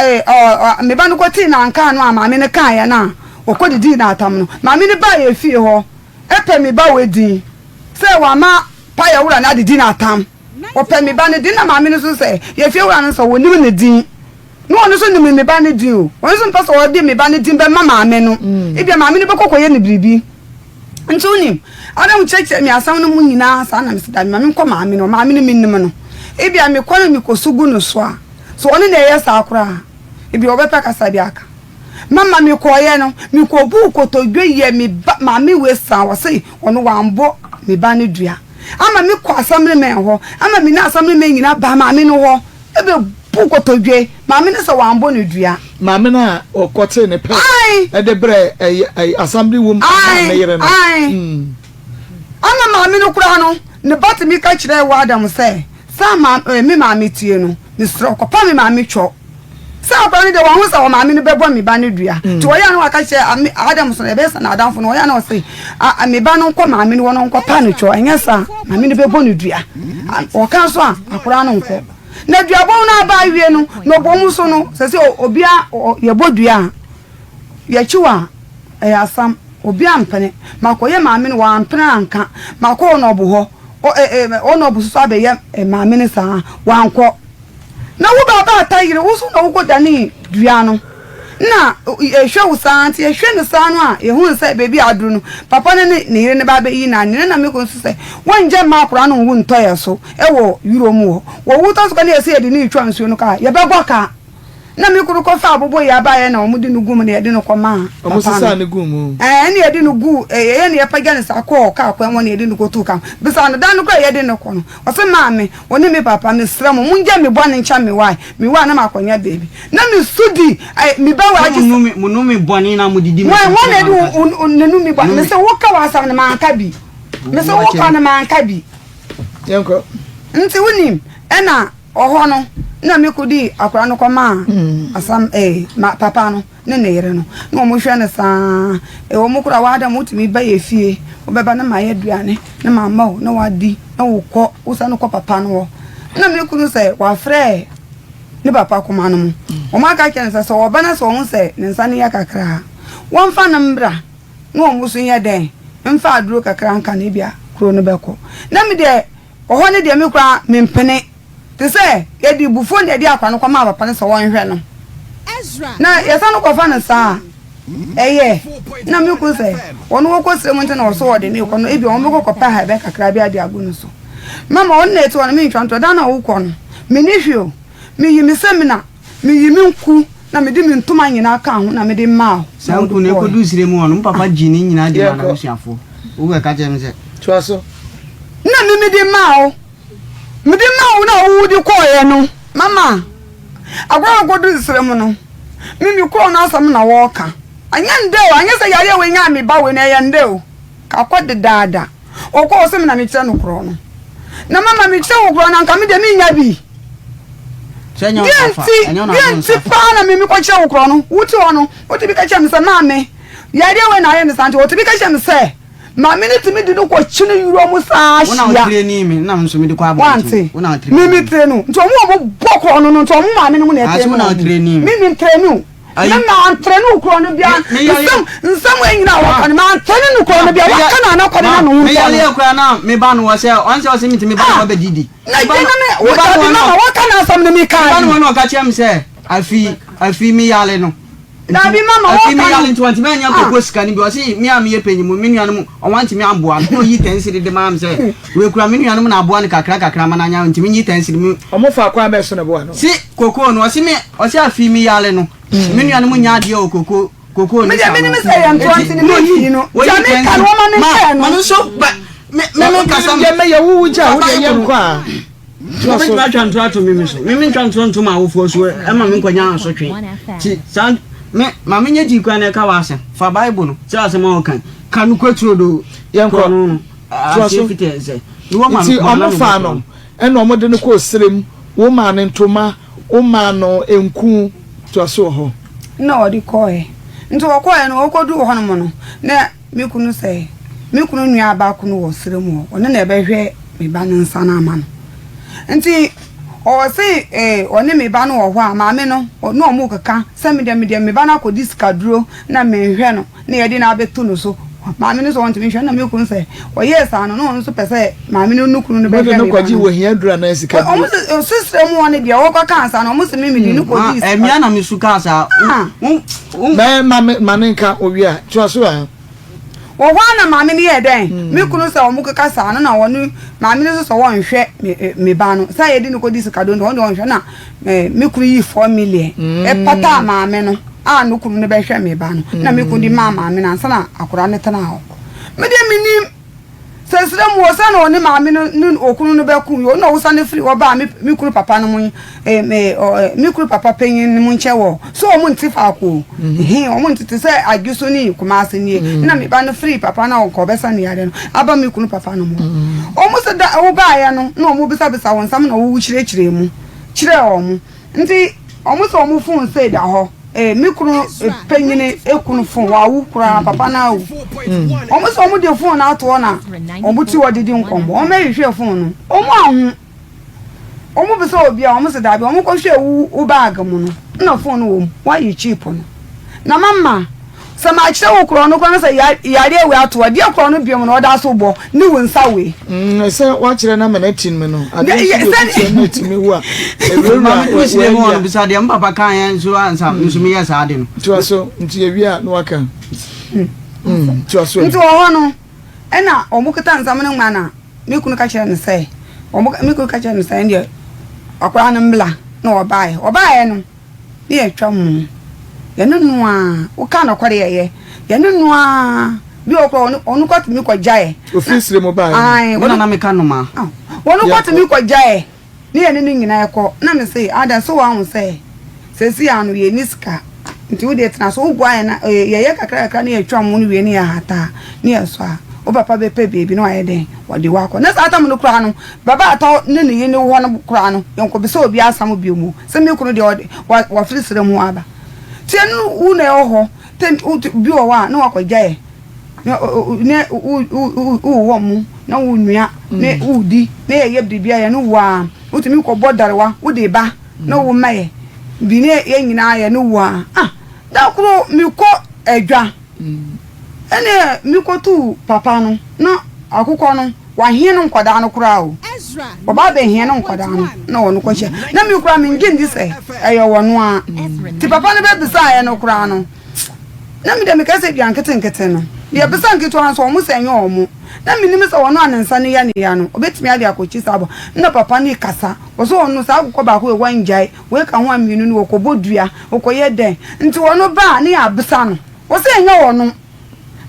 a me ba no kɔtii no ankaa no a maame no kaeɛ no a ɔkɔdidii no atam no, maame no baa yɛ fie hɔ. Epɛ me ba wei din sɛ wama payɛ wura no adedi no atam. Ɔpɛ me ba no din na maame no nso sɛ yɛ fie wura no sɛ ɔnim ne din. Na ɔno nso nim me ba no din o. Ɔno nso mpɛ sɛ ɔde me ba no din bɛma maame no. Ebia maame no bɛkɔ kɔyɛ no biribi. Nti wonim, Adam kyerɛkyerɛ me asɛm no mu nyinaa saa na mese dabi ma menkɔ maame no hɔ. Maame no menim no. Ebia mekɔ na mekɔsu gu no so a, sɛ ɔno na ɛyɛ saa koraa a, ebia ɔbɛpɛ kasa bi aka. Mama mekɔeɛ no, mekɔbuu kotodwe yɛɛ me ba maame wei saa, ɔse ɔno wambɔ me ba no dua. Ama mekɔ assemblyman hɔ, ama me ne assemblyman nyinaa baa maame no hɔ bɛbuu kotodwe, maame no sɛ wambɔ no dua. Maame no a ɔkɔtee ne pɛ de brɛɛ assembly woman maa ne yere no. Ae, ama maame no koraa no, ne ba tumi ka kyerɛɛ Wadam sɛ, saa me maame tie no, mesrɛ wo kɔpa me maame twɔ. Sɛ akwadaa no deɛ wahu sɛ ɔmaame no bɛbɔ me ba no dua nti ɔyɛ a na waka kyerɛ Adam so no ɛbɛyɛ sɛ n'adamfo no ɔyɛ a na ɔse me ba no nkɔ maame no hɔ no nkɔpa no kyɛw ɛnyɛ saa maame no bɛbɔ no dua ɔka nso a akwadaa no nkɔ na duabɔ no aba awie no na ɔbɔ mu so no sɛ sɛ obia yɛbɔ dua a yɛkyiw a ɛyɛ asam obia mpene makɔyɛ maame no wampene anka makɔ ɔnɔbo hɔ ɔnɔbo soso abɛyɛ maame no saa wankɔ Na wo ba baatan yere, wo so na wokɔdanee dua no. Na yɛhwɛ wo saa nti, yɛhwɛ no saa no a, yɛhunu sɛ baabi a aduru no, papa no ne ne yere no ba abɛyi no anwene. Na me kunu nso sɛ, wɔnngya mma akwadaa no nwu ntɔ yɛn so wɔ wura mu hɔ. Wɔwu tɔ so ka na yɛsɛ yɛde no retwa nsuo no ka a, yɛbɛbɔ ka. Na me kunu kɔfaa aboboyaa baeɛ na wɔde no guu mu na yɛde no kɔmaa papa no. Wɔsesaa no guu mu? Ɛɛ, ɛna yɛde no guu, ɛyɛ na yɛpagya no saa kɔɔ kaa kwan mu na yɛde no kɔtoo kaa mu. Bisa no, da no koraa a yɛde no kɔ no, Ɔse maame, wo ne me papa mesrɛ mo mongyae me bɔne nkyɛ me wae, me wu a na makɔnya baabi na me su di eh, me ba wei agye sɛ. Mo nome bɔne na mo didi me so Wɔn na ɛde wo n'anum bɔne, mese wo ka w'asɛm no manka bi, mese wo ka no manka bi. Yɛnkɔ. Nti wonim, ɛna ɔhɔ no na me kɔdii akora no kɔmaa asam eh, ma papa no. ne ne yere no, na wɔhwɛ no saa. Ɛwɔ mu koraa w'adam wotumi ba yɛ fie, wobɛba na mayɛ aduane na mama wo na wadi na wokɔ, wosan kɔ papa no hɔ. Na me kunu sɛ wafrɛ ne papa koma no mu. Wɔn aka kyerɛ no sɛ sɛ ɔba na sɛ ɔho sɛ ne nsa no yɛ kakra a, wɔmfa no mbra na wɔn nso nyɛ dɛn mfa aduro kakra nka no ebia kuro no bɛkɔ. Na me deɛ ɔhɔ no deɛ me koraa mempene. Te sɛ yɛde abufuo na yɛde akwa no kɔmaa papa no sɛ ɔnhwɛ no, na yɛsan no kɔfa no saa a, ɛyɛ. Na me kunu sɛ, ɔno wɔkɔ srɛ mu nti na ɔsɛ ɔde me rekɔ no, ebia wɔn bɛkɔ kɔpɛ ahaban kakra bi ade agu no so. Mama ɔno na ɛte hɔ no, mentwa ntorɔ, da no a wokɔ no, menni hwee o, meyi me samina, meyi me nku, na mede me ntoma nyinaa kaa ho na mede maa wo, na Saa wode nku no, kɔɔe. ɛkɔduu serɛ mu hɔ no, me papa gyee ne nyinaa de maa Yɛnkɔ. n'abusuafoɔ. Wobɛka kyerɛ me sɛ. Toa so. Na me mede maa wo. Mede maa wo no a wode kɔeɛ no, mama agorɔ a wɔkɔduru serɛ mu no, me mekɔɔ no asɛm na wɔreka. Anyɛ ndɛ o, anyɛ sɛ yareɛ wei nyaa me ba wei no, ɛyɛ ndɛ o. Kakɔ dedaada. Ɔkɔɔ ɔse me na mekyerɛ no korɔ no. Na mama mekyerɛ wo korɔ no anka me deɛ mennya bi. Sɛ ɛnyɛ wo Deɛ na afa, nti, ɛnyɛ wo na deɛ ade wo nti nsa afa. paa na me mekɔkyerɛ wo korɔ no. Wote hɔ no, wotumi ka kyerɛ me sɛ maame, yareɛ wei na ayɛ me saa nti, wɔtumi ka kyerɛ me sɛ Maame no tumi de no kɔ kyini wura mu saa Wo na hyia. wo tire ni me na me nso mede kɔ abɔnten. Wante? Wo na wo tire Me ni me me. tire no. Nti wɔn a wɔbɔ Wɔbɔ korɔ no no nti ɔmo maame no mu na Ah, ɛtɛni so na wɔn. ɔtrɛni Me me ntrɛni o. Ayi. Me ma ntrɛni wo korɔ no bia. Me- me yare- Nsɛm nsɛm wei nyinaa wɔka no ma ntrɛni no korɔ no bia. Wɔka no anakɔ no na ne ho Me ntɔ yare no. yɛ koraa na me ba no wɔ sɛ ɔn sɛ ɔsɛ metumi ba no Ah. hɔ bɛdidi. Na Me ba gye no na me me wo ba no dabi hɔ mama na wɔka no asɛm no me me ba no kaa hɔ na ɔka kyerɛ me sɛ afi afi me yare no. Nti Dabi mama afi me wɔka yare no. nti wɔntumi anya Ah. koko sika no bi ɔse me a meyɛ panyin mu me nuanom ɔwantumi amboa no na ɔyi ten cedi de maa me sɛ wei kura me nuanom na aboa no kakra kakra ma no anya nti menyi ten cedi me Ɔmo fa kwan bɛn so na ɛboa no? se koko no ɔse me ɔse afi me yare no me nuanom nya adeɛ wɔ koko koko Me ne deɛ sa menim no sɛ yɛ ntoa nti nti ne na me ɔyi fii no. ɔyi Gya me ten ka no cedi wɔma me ma nkyɛɛ ma no. no nso ba me me me nkasa Yɛ mɛyɛ wo wo gya fa wo deɛ Bible yɛ no nkɔ a. Toa so. Wobɛtumi atwa ntorɔ ato me me so. Me mentwa ntorɔ nto m'awofoɔ so ɛma me nkɔnya asotwe. Nti saa me ma menyɛ gyi koraa na ɛka w'asɛm. Fa Bible no sɛ asɛm a ɔka yi. Ka nokorɛ turodoo. Yɛnkɔ. Korɔ no no Toa aseɛ so. fiti sɛ. Mewɔ ma Nti no ma na ɔmo mebɔ faa korɔ no no. ɛna ɔmo de no kɔɔ serem, wo maa no ntoma, wo maa no nku, toa so wɔ hɔ. Nna ɔde kɔɔɛ. Nti ɔkɔɔɛ no ɔkɔduu hɔnom no na Me kunu sɛ, Me kunu nuabaa kunu wɔ serɛ mu hɔ, ɔno na ɛbɛhwɛ me ba no nsa no ama no. Nti ɔse eh, ɔne me ba no wɔ hɔ a, maame no, ɔne ɔmo keka sɛ me deɛ, me deɛ me ba no akɔdi sikaduro na menhwɛ no na yɛde no abɛto no so. Maame no sɛ ɔntumi nhwɛ no, na me kunu sɛ ɔyɛɛ saa no, na ɔno nso pɛ sɛ maame no ne kunu no Mode bɛhwɛ no me ba kɔgye no. wɔ hia duro anaa sika Ɔmo duro? se, ɔsesrɛ mu hɔ no deɛ wɔkɔkaa saa no, ɔmo se me mede no Ma kɔdii sika. ɛmea na mesu kaa saa. Ah. Wo, wo, Mɛ ma me ma ne nka owie a, toa so a. Wɔ hɔ ara na maame no yɛɛ dɛn? Me kunu sɛ wɔkeka saa no na ɔne maame no nso sɛ wɔnhwɛ me me ba no sɛ yɛde no kɔdi sikaduro nti ɔno deɛ ɔnhwɛ na me kunu yii 4 million ɛpataa maame no a ne kunu no bɛhwɛ me ba no na me kunu de maa maame no ansa na akwadaa no tenaa hɔ. Me deɛ menim sɛ serɛ mu wɔ sɛ na ɔne maame no ne okunu no bɛko yi ɔno na ɔsane firi hɔ baa me me kunu papa no mu eh, me ɔ eh, me kunu papa panyin no mu nkyɛn wɔ so wɔn nte faako o he wɔn nte te sɛ Adwoso ne Kumase nie na me ba no firi papa no a ɔnkɔ ɔbɛsa ne yare no aba me kunu papa no mu wɔn sɛ da wobaeɛ no na wɔn bisabisa wɔn nsɛm na wɔn kyerɛkyerɛ mu kyerɛ wɔn nti wɔn sɛ wɔn fon sɛ da hɔ eh, me kunu panyin ekunu fon wawu koraa papa no awu wɔn sɛ wɔn de fon no ato hɔ na wɔn ti hɔ didi nkɔmmɔ wɔn bɛhwehwɛ fon no wɔn ahu wɔn bisa obi a wɔn sɛ daabi wɔn kɔhwɛ wo wo bag mu no na fon no wɔ mu wɔayi chip no na mama sɛ makyerɛ wo korɔ no koraa na sɛ yareɛ wei ato a deɛ korɔ no biom no ɔda so bɔ ne wo nsa wei. Sɛ wakyerɛ no ama no ati no no adeɛ nso deɛ obi kyerɛ no atumi wo a ɛwurawura Maame kunu si dɛm wɔ no bisa deɛ mpapa kan yɛn nso ansa nso meyɛ saa ade no. Toa so nti yɛwie a na waka. Toa so. Nti wɔ hɔ no ɛna wɔn kita nsɛm no nwa na me kunu ka kyerɛ no sɛ wɔn me kunu ka kyerɛ no sɛ ɛndeɛ akwadaa no mbla na ɔbaeɛ ɔbaeɛ no. Ne yɛtwa mu. Yɛne no ara, woka nokware yɛyɛ. Yɛne no ara, bi wɔ hɔ koraa ɔno ɔno kɔ tumi kɔ gyae. Ofiri sire mu baeɛ no. Ae, Me na na meka nnomaa. Wɔn kɔ tumi kɔ gyae. Ne yɛne no nyinaa kɔ. Na me se, Ada, so woahu sɛ seesei ara no yɛnni sika, nti wo deɛ tena so, woboa yɛn na yɛyɛ kakra kakra na yɛtwa mu no wie na yɛhata a, na yɛsɔ a, wo papa bɛpɛ baabi na wayɛ dɛn? Wɔde wo akɔ. Na saa tam no koraa no, Baba atɔ ne ne yere hɔ no koraa no, yɛnkɔbisa obiara asɛm bio mu. Sɛ me kunu deɛ ɔde, wa, wafiri serɛ mu aba. Nti ɛno wo na ɛwɔ hɔ, tɛm, wo, bi wɔ hɔ a, na wakɔgya yɛ. Na, ne, wo, wo, wo, wowɔ mo, na wo nua, ne wodi, na yɛyɛ biribi a yɛne wo a, wotumi kɔbɔ darewa, wode ba, na wo ma yɛ. Bi ne yɛn nyinaa yɛne wo a. Ah, da koro mekɔ adwa. Ɛnneɛ mekɔtuu papa no, na akokɔ no, wahee no nkwadaa no koraa o. Ɔba abɛhee no nkwadaa no, na ɔno kɔhyɛ. Na me koraa mengye ndi sɛ ɛyɛ ɔno ara. Nti papa no bɛbisaeɛ no koraa no, na me deɛ meka sɛ dua nketenkete no, deɛ ɛbisa nketewa nso wɔn sɛ ɛnyɛ wɔn. Na menim sɛ ɔno a ne nsa no yɛ ne ya no, ɔbɛtumi ade akɔkyi saa aboa. Na papa no rekasa, ɔsɛ ɔno saa akokɔ baako wei wangyae. Wei ka ho a mmienu no wɔkɔbɔ dua, wɔkɔyɛ dɛn. Nti ɔno ba a ne yɛabisa no, ɔse ɛnyɛ ɔno.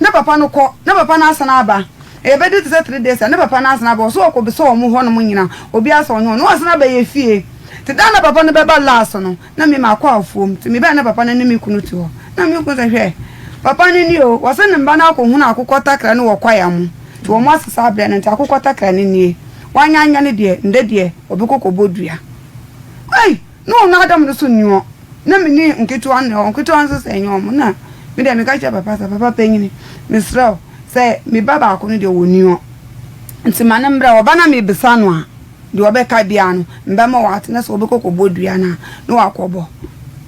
Ne papa no kɔ, ne papa no asan aba. Ɛbɛdu te sɛ 3 days a ne papa no asan aba, ɔse ɔkɔbisa wɔn hɔ nom nyina, obiara sɛ ɔnyɛ ɔno. Na wasan aba yɛ fie. Nti da a na papa no bɛba last no, na me makɔ afuom. Nti mebae na papa no ne me kunu te hɔ. Na me kunu sɛ hwɛ, papa no nie o, ɔse ne mba no akɔhunu akokɔ takra no wɔ kwaea mu. Nti wɔn asesa abrɛ no, nti akokɔ takra no nie. Wanyɛ anyɛ no deɛ, ndɛ deɛ ɔbɛkɔ kɔbɔ dua. Ei! Na ɔno Adam no so nni hɔ. Na me ne nketewa no na ɛwɔ hɔ. Nketewa no nso sɛ ɛnyɛ wɔn. Na me deɛ meka kyerɛɛ papa sɛ, Papa panyin, mesrɛ wo, sɛ me ba baako no deɛ ɔnni hɔ. Nti ma no mmra. Ɔba na mebisa no a. Deɛ ɔbɛka biara no, mbɛma wate, na sɛ ɔbɛkɔ kɔbɔ dua no a, na wakɔbɔ.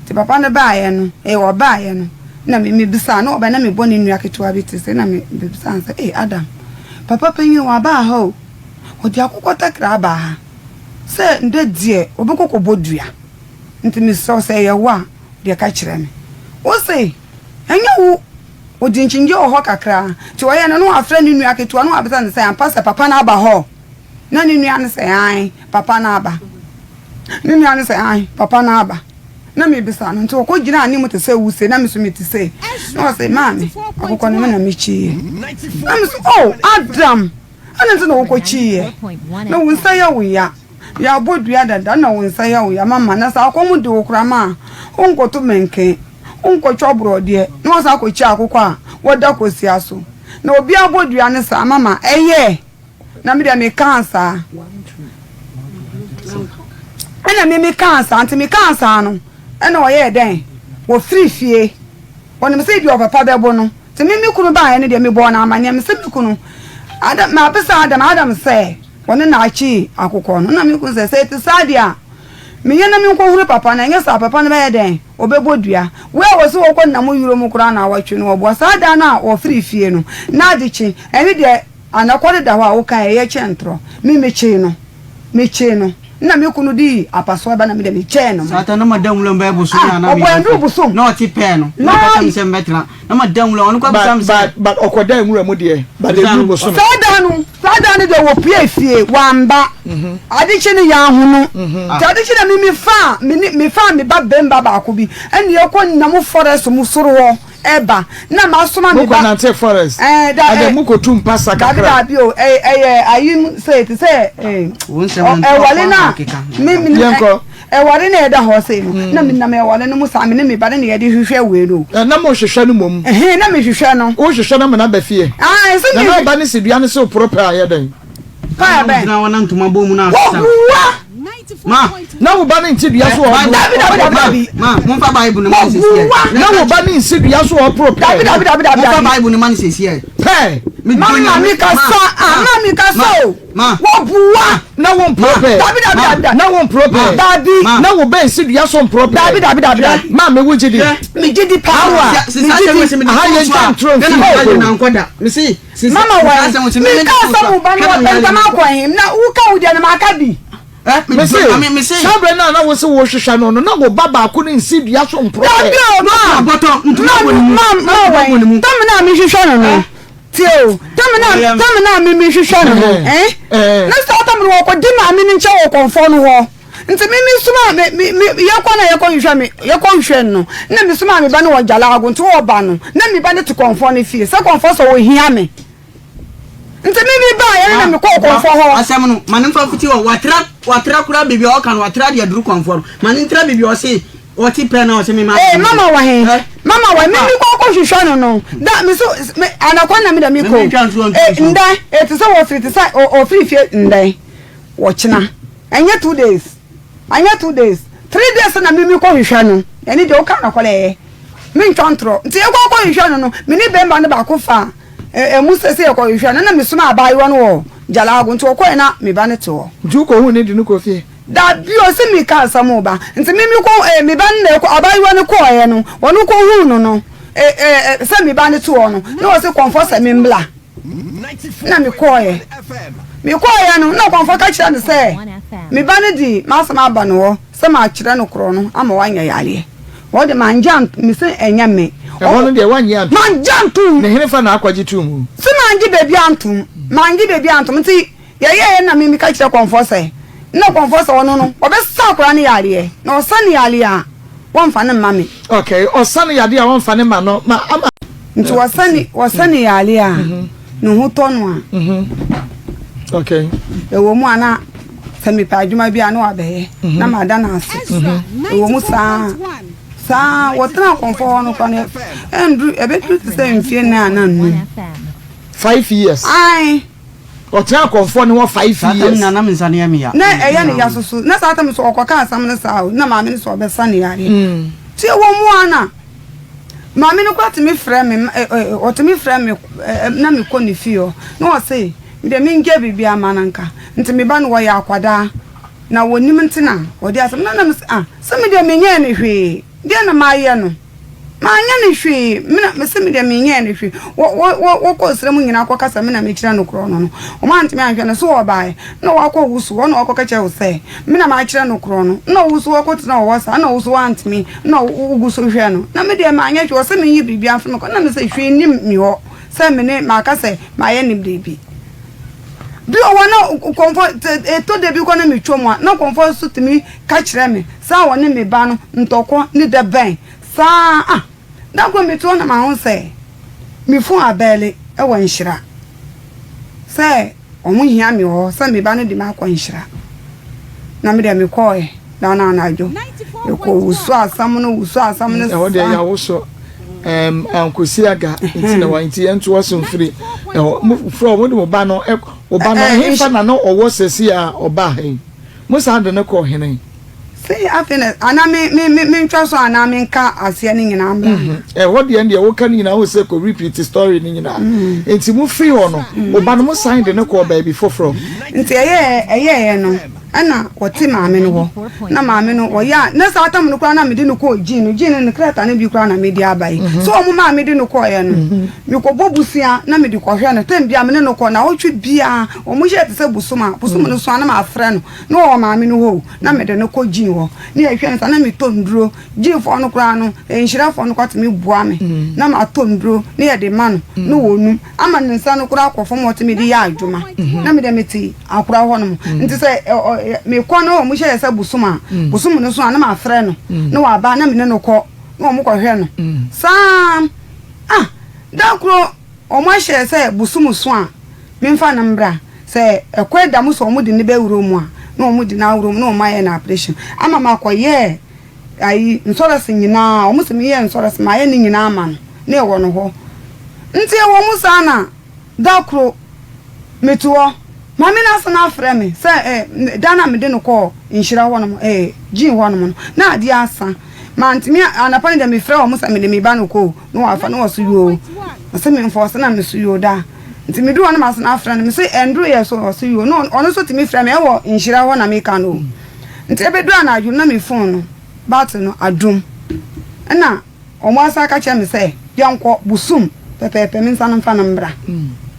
Nti papa no baeɛ no, ee ɔbaeɛ no, na me mebisaa no, na ɔbaeɛ na mebɔ ne nua ketewa bi ti sei, na me mebisaa no sɛ, ee Adam, papa panyin waba ha o, ɔde akokɔ takra aba ha, sɛ ndɛ deɛ ɔbɛkɔ kɔbɔ dua, nti mesrɛ wo sɛ ɛyɛ wo a, deɛ ka kyerɛ me. Ose, ɛnyɛ wo, ɔdi nkyingyeɛ wɔ hɔ kakra, nti ɔyɛɛ no na wafrɛ ne nua ketewa na wabisa no sɛ ampa sɛ papa no aba hɔ? Na ne nua no sɛ, Aane, papa no aba. Ne nua no sɛ, Aane, papa no aba. Na mebisa no, nti ɔkɔgyinaa anim te sɛ wuse, na me nso mete sei. Na ɔse, Maame, akokɔ no me na mekyiiɛ. Na me nso, Oh, Adam, adɛn nti na wokɔkyiiɛ? Na wo nsa yɛ wo ya. Yɛabɔ dua dada na wo nsa yɛ wo ya, mama. Na sɛ akɔm de wo koraa ma a, wonkɔto mɛnken, wonkɔtwa borɔdeɛ, na woasan akɔkyi akokɔ a wɔda kosua so. Na obi abɔ dua no saa, mama, ɛyɛ. Na me deɛ mekaa saa. Ɛna me mekaa saa nti mekaa saa no ɛna ɔyɛɛ dɛn wɔfiri fie wɔnim sɛ ebi ɔpapa bɛbo no nti me me kunu baeɛ no deɛ mebɔɔ no amaneɛ me sɛ me kunu Adam mabisa Adam Adam sɛ wɔne na akyi akokɔ no na me kunu sɛ sɛ ɛte saa deɛ a menyɛ na menkɔhunu papa no ɛnyɛ saa papa no bɛyɛ dɛn ɔbɛbɔ dua wei a wɔsi wɔkɔ nam wuro mu koraa na awɔtwe no wɔboa saa da no a wɔfiri fie no na ade kye ɛne deɛ Anɔkwa no da hɔ a woka ɛyɛ kyɛn ntorɔ. Me mekyee no, mekyee no, nna me kunu dii apasoa ba na me deɛ mekyɛɛ no. Satan na mada nwura mu bɛyɛ bosom Ah, na na ɔbɔ meyɛ ɛnduru bosom. Na ɔte pɛɛ no, na ɔka kyerɛ me sɛ mɛtena. Na mada nwura, ɔno koraa bisa me sɛ. But but ɔkɔdaa nwura mu deɛ, but Bisa ɛduru no. bosome. Saa da no, saa da no deɛ wɔpuee fie, wamba. Ade kye no yɛanhu no. Nti ade kye na me mefaa me ne mefaa me ba bɛmba baako bi ɛna yɛkɔ nam forest mu soro hɔ. Ɛba na masoma me ba. Mokɔ nante forest. Ɛɛ da Ɛdɛ mokɔ tu mpasa kakra. Dabi dabi o ɛyɛ ɛyɛ ayi mu sɛ te sɛ ɛɛ. Ɛwale na mi mi Yɛnkɔ. Ɛwale na ɛda hɔ sɛ no na mi nam ɛwale no mu saa mi ne mi ba ne na yɛde hwehwɛ wei no. Na mo hwehwɛ no mom. Ɛhɛn na mi hwehwɛ no. Wo hwehwɛ no ama no aba fie. Ayi sɛ mi. Na na ɔba no si dua no so poro pɛ a yɛ dɛn. Paa bɛn. Gyina hɔ na ntoma bɔ mu na asesa. Wɔbua. Ma. Na wo ba no nte dua so wɔ ɔporo. Dabi dabi dabi dabi. Ma momfa Bible no ma no sɛsiɛ. Wɔbua. Na wo ba no nsi dua so wɔ ɔporo pɛɛ. Dabi dabi dabi dabi. Momfa Bible no ma no sɛsiɛ. Pɛɛ. Mama mi kasa ah ma mi kasa o. Ma. Wɔbua. Na wo mporo pɛɛ. Dabi dabi dabi dabi. Na wo mporo pɛɛ. Dabi. Na wo ba nsi dua so mporo pɛɛ. Dabi dabi dabi dabi. Ma me wo gye di. Me gye di paa. Me gye di. Aha yɛn gya ntoro mfi. Mama wɔ he? Mekaa sɛ wo ba no ɔpɛ ntɛm akɔ he? Na woka wo deɛ no maka bi. Mese, saa berɛ no a na wo se wohwehwɛ no no, na wo ba baako no nsi dua so mporɔ pɛ. Dabi o, ma, ma, ma, ma wɔ he? Tam no a mehwehwɛ no no, tie o, tam no a, tam no a me mehwehwɛ no no, eh, na saa tam no wɔkɔdi maame no nkyɛn wɔ kɔmfoɔ no hɔ. Nti me me somaa me me me yɛkɔ na yɛkɔ hwehwɛ me yɛkɔ hwehwɛ no na me somaa me ba no wɔ Jalaago nti ɔba no na me ba no te kɔnfɔ no fie sɛ kɔnfɔ sɛ ɔhia me nti me me ba yɛne na me kɔɔ kɔnfɔ hɔ. Asɛm no ma ne nfa mfiti hɔ watra watra koraa baabi a ɔka no watra deɛ duru kɔnfɔ no ma ne ntra baabi a ɔse ɔte pɛ na ɔse me ma. Ee mama wɔ he mama wɔ he me me kɔ kɔ hwehwɛ no no da me so me anakwa na me da me kɔ ee ndɛ ee te sɛ wɔfiri te sɛ ɔfiri fie ndɛ wɔkyena. Ɛnyɛ 2 days anyɛ 2 days 3 days na me mekɔ hwehwɛ no ɛne deɛ woka nɔkɔrɛ ɛyɛ mentwa ntorɔ nti yɛkɔ kɔ hwehwɛ no no me ne bɛmba no baako fa ɛmu sɛ sɛ yɛkɔ hwehwɛ no na mesoma abaayewa no wɔ Jalaago nti ɔkɔɛ na me ba no te hɔ. Nti wokɔ hu ne de no kɔ fie? Dabi o sɛ meka asɛm o ba nti me mekɔ eh, me ba no na ɛkɔ abaayewa no kɔɔɛ no ɔno kɔ hu no no eh, eh, sɛ me ba no te hɔ no na ɔse kɔmfɔ sɛ me mbla. Na mekɔeɛ. Mekɔeɛ no, na ɔkɔmfoɔ ka kyerɛɛ no sɛ, Me ba no de m'asɛm aba no hɔ sɛ makyerɛ no korɔ no ama wanya yareɛ. Hɔ de, mangye antom, mese ɛnyɛ me. Ɛhɔ no deɛ, woannye antom? Mangye antom. Ne henefa na akɔgye too mu? Se mangye baabi antom, mangye baabi antom. Nti yɛyɛeɛ na me meka kyerɛɛ kɔmfoɔ sɛ, na kɔmfoɔ sɛ ɔno no, ɔbɛsa akwadaa no yareɛ, na ɔsa no yareɛ a, wɔmfa no mma me. Okay, ɔsa no yadeɛ a wɔmfa no mma no, ma ama. Nti wɔsa ne wɔsa ne yare a ne ho tɔ no a. Okay. Ɛwɔ mu a na sɛ mepɛ adwuma bi a na wabɛyɛ na mada no ase. Ɛwɔ mu saa saa wɔtena akɔmfɔ hɔ no kora no ɛnduru ɛbɛduru te sɛ mfie nnan anaa nnum. 5 years. Ae. Ɔtena akɔmfɔ no hɔ 5 Saa tam years. nyinaa na me nsa no yɛ me ya. Na ɛyɛ ne ya soso na saa tam so ɔkɔka asɛm no saa o na maame no sɛ ɔbɛsa ne yareɛ. Nti ɛwɔ mu a na Maame no koraa tumi frɛ me, ɔtumi frɛ me na mekɔ ne fie hɔ na ɔse Me deɛ mengyae biribiara ma no nka. Nti me ba no wɔyɛ akwadaa na wɔnim nti na wɔde asɛm no na me se ah sɛ me deɛ menyɛɛ no hwee deɛn na mayɛ no manyɛ no hwee me na me se me deɛ menyɛɛ no hwee wɔ wɔ wɔ wɔkɔ nsra mu nyinaa kɔka sɛ me na mekyerɛ no korɔ no no wɔn antumi anhwɛ no so wɔbaeɛ na wakɔ wo so hɔ na wakɔka kyerɛ wo sɛ me na makyerɛ no korɔ no na wo so wɔkɔtena wɔ hɔ saa na wo so wantumi na wogu so hwɛ no na me deɛ manyɛ hwee ɔse menyi biribiara mfiri me kɔ na me sɛ hwee nnim me hɔ sɛ me ne maka sɛ mayɛ ne biribi. Bi wɔ hɔ na kɔmfɔ ɛtɔ da bi kɔ na metwa mu a na kɔmfɔ nso tumi ka kyerɛ me saa wɔne me ba no ntɔkɔ ne da bɛn saa ah da koro mete hɔ na maho sɛ me fon abɛɛle wɔ nhyira sɛ wɔn hia me wɔ hɔ sɛ me ba no de me akɔ nhyira na me deɛ mekɔɔɛ da no anadwo mekɔ wusu asɛm no wusu asɛm no ɛhɔ deɛ yɛawoso um, ankosi aga nti na wa nti yɛntoa so mfiri ɛhɔ mo frɛ wɔn de mo ba no ɔba no ɛhefa na no ɔwɔ sɛsi a ɔba ha yi mo san de no kɔ hene. Sei afei na anaa me me me mentwa so anaa menka aseɛ no nyinaa mmra. Mhm. Ɛhɔ deɛ deɛ woka no nyinaa wo sɛ kɔ repeat story no nyinaa. Mm. Nti mo firi hɔ no, mm. wo ba no mo san de no kɔɔ baabi foforɔ. Nti ɛyɛɛ ɛyɛɛ no ɛna wɔte maame no hɔ na maame no wɔyɛ a na saa tam no koraa na mede no kɔɔ gyin no gyin no ne krataa no bi koraa na mede aba yi mhm. so wɔn maa mede no kɔɔɛ no mhm. mekɔbɔ busua na mede kɔhwɛ no tɛm bia mene no kɔ na ɔtwe bia wɔn hyɛ te sɛ bosom a bosom no so a na mafrɛ no na ɔwɔ maame no hɔ o, na mede no kɔ gyin hɔ, na yɛhwɛ no saa, na metɔ nnuro, gyinfoɔ no koraa no, nhyirafoɔ no koraa tumi boa me, na matɔ nnuro na yɛde ma no, na ɔnum, ama ne nsa no koraa akɔ fam a ɔtumi de yɛ adwuma, na me deɛ mete akora hɔ nom, nti sɛ mekɔ na wɔn hyɛ yɛ sɛ bosom a, bosom no so a na mafrɛ no, na waba na me ne no kɔ, na wɔn kɔhwɛ no, saa ah, da koro wɔahyɛ sɛ bosom so a, Memfa no mbra. Sɛ ɛkwan da mu sɛ wɔde no bɛwura mu a, na wɔde no awura mu na wɔayɛ no aprehyɛn ama makɔyɛ ayi nsɔrɛse nyinaa. Wɔn se meyɛ nsɔrɛse, mayɛ ne nyinaa ama no na ɛwɔ no hɔ. Nti ɛwɔ mu saa na da koro mete hɔ, maame no asan afrɛ me sɛ eh, da no a mede no kɔɔ nhyira hɔ nom, eh, Jean hɔ nom no, na adeɛ asa. Mantumi, anapa no deɛ mefrɛ wɔn sɛ mede me ba no kɔ o, na wɔafa na wɔso yoo. Ɔse memfa ɔse na meso yoo daa. Nti meduru hɔ na masan afrɛ no, mese ɛnduru yɛ so, ɔse yoo, na ɔno nso tumi frɛ me, ɛwɔ nhyira hɔ na meka no o. Nti ɛbɛduru anadwo no na me phone no battery no adum, ɛna wɔn asan aka kyerɛ me sɛ yɛnkɔ Busum pɛpɛɛpɛ me nsa no mfa no mbra,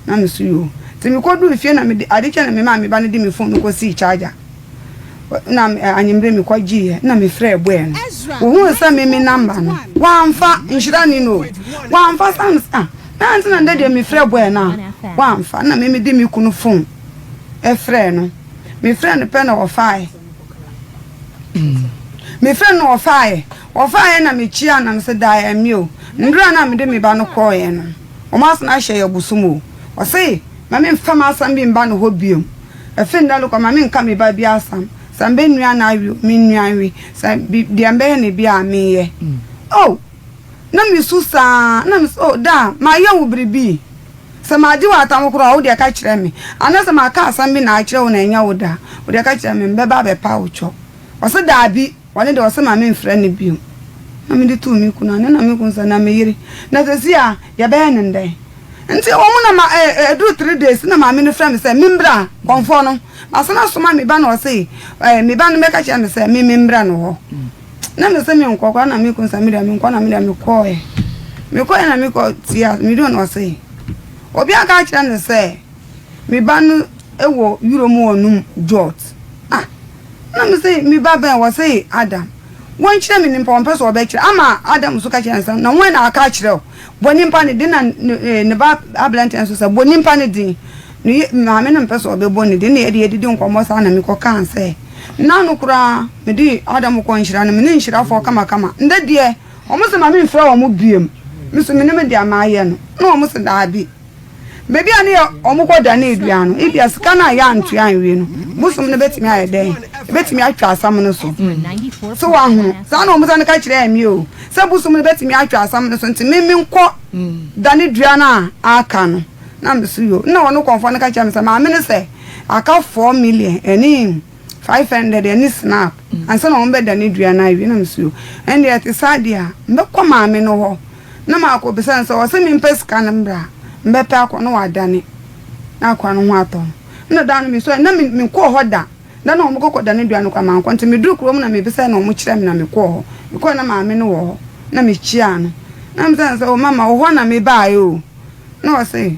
na me so yoo. Nti mekɔduru fie na mede ade kyɛ na me maame ba no de me phone no kɔsii charger. na anwummere mekɔgyeeɛ na mefrɛɛ boy no. Wɔhuu sɛ me me number no, wamfa, nhyira nni no o, wamfa saa na ah, na nti na ndɛ deɛ mefrɛ boy no a, wamfa, na me mede me kunu phone frɛɛ no. Mefrɛɛ no pɛ na ɔfaeɛ. Mefrɛɛ no na ɔfaeɛ. Ɔfaeɛ na mekyiaa no na mese daa ɛmme o. Ndura no a mede me ba no kɔeɛ no, wɔn asan ahyɛ yɛ bosom o. Ɔse ma memfa m'asɛm bi mba no hɔ biom. Efi ndɛ rokɔ, ma mennka me ba bi asɛm. Sɛ mebɛnua no awe o, mennua nwe. Sɛ bi, deɛ mbɛyɛ no biara a, menyɛ. Oh! Na mesu saa, na mese, Oh, Daa, mayɛ wo biribi? Sɛ magye wo atam koraa a, wo deɛ ka kyerɛ me. Anaasɛ maka asɛm bi na akyerɛ wo na ɛnyɛ wo dɛ a, wo deɛ ka kyerɛ me, mebɛba abɛpa wo kyɛw. Ɔse, Daabi! Ɔno deɛ ɔse ma menfrɛ no bio. Na mede too me kunu ano na me kunu sɛ na me yere na sɛsi a yɛbɛyɛ no ndɛn. Nti ɛwɔ mu na ma ɛɛ ɛduru 3 days na maame no frɛ me sɛ membra kɔmfoɔ no masan asoma me ba na ɔse ɛɛ me ba no bɛka kyerɛ me sɛ me membra no hɔ. Na me se menkɔ koraa na me kunu sɛ me deɛ menkɔ na me deɛ mekɔɔɛ. Mekɔɔɛ na mekɔ tia meduru na ɔse obi aka akyerɛ no sɛ me ba no wɔ wura mu ɔnom jot. Ah! Nna mese, Me ba bɛn? Wɔse, Adam. Wɔnkyerɛ me nyimpa, wɔmmpɛ sɛ wɔbɛkyerɛ. Ama Adam so ka kyerɛɛ no sɛ, Na woana na ɔaka akyerɛ wo? Bɔ nyimpa ne din. Nna ne ba aberantsɛ no so sɛ, Bɔ nyimpa ne din. Ne ye maame no mmpɛ sɛ ɔbɛbɔ ne din. Nna yɛde yedidi nkɔmbɔ saa na mekɔkaa sɛ, Nna no koraa mede Adam kɔɔ nhyira no, me ne nhyirafoɔ kamakama. Ndɛ deɛ, wɔse ma memfrɛ wɔn biom. Me so menim deɛ mayɛ no. Nna wɔse, Daabi. Baabi a ne yɛ wɔn kɔ dane dua no, ebia sika no a yɛantua anwie no, bosom no bɛtumi ayɛ dɛn? Ɛbɛtumi atwa asɛm no so. So woahunu? Saa na wɔn sane ka kyerɛɛ me o, sɛ bosom no bɛtumi atwa asɛm no so, nti me menkɔ dane dua no a aka no. Na me so yo. Nna ɔno kɔmfoɔ no ka kyerɛɛ me sɛ, maame no sɛ aka 4 million ɛne 500 ɛne snap ansa na wɔn bɛdane dua no awie. Na me so yo. Ɛndeɛ ɛte saa deɛ a, mɛkɔ maame no hɔ. Na makɔbisa no sɛ ɔse mempɛ sika no mbra a, mbɛpɛ akɔ na ɔadane. na akora no ho atɔ no. Nna da no mesɔre na me menkɔɔ hɔ da. Da no a wɔkɔkɔ da no dua no koraa mankɔ nti meduru kurom na mebisae na wɔkyerɛɛ me na mekɔɔ hɔ. Mekɔe na maame no wɔ hɔ na mekyiaa no. Na mebisaa no sɛ, o mama wo hɔ na mebaeɛ o. Na ɔse,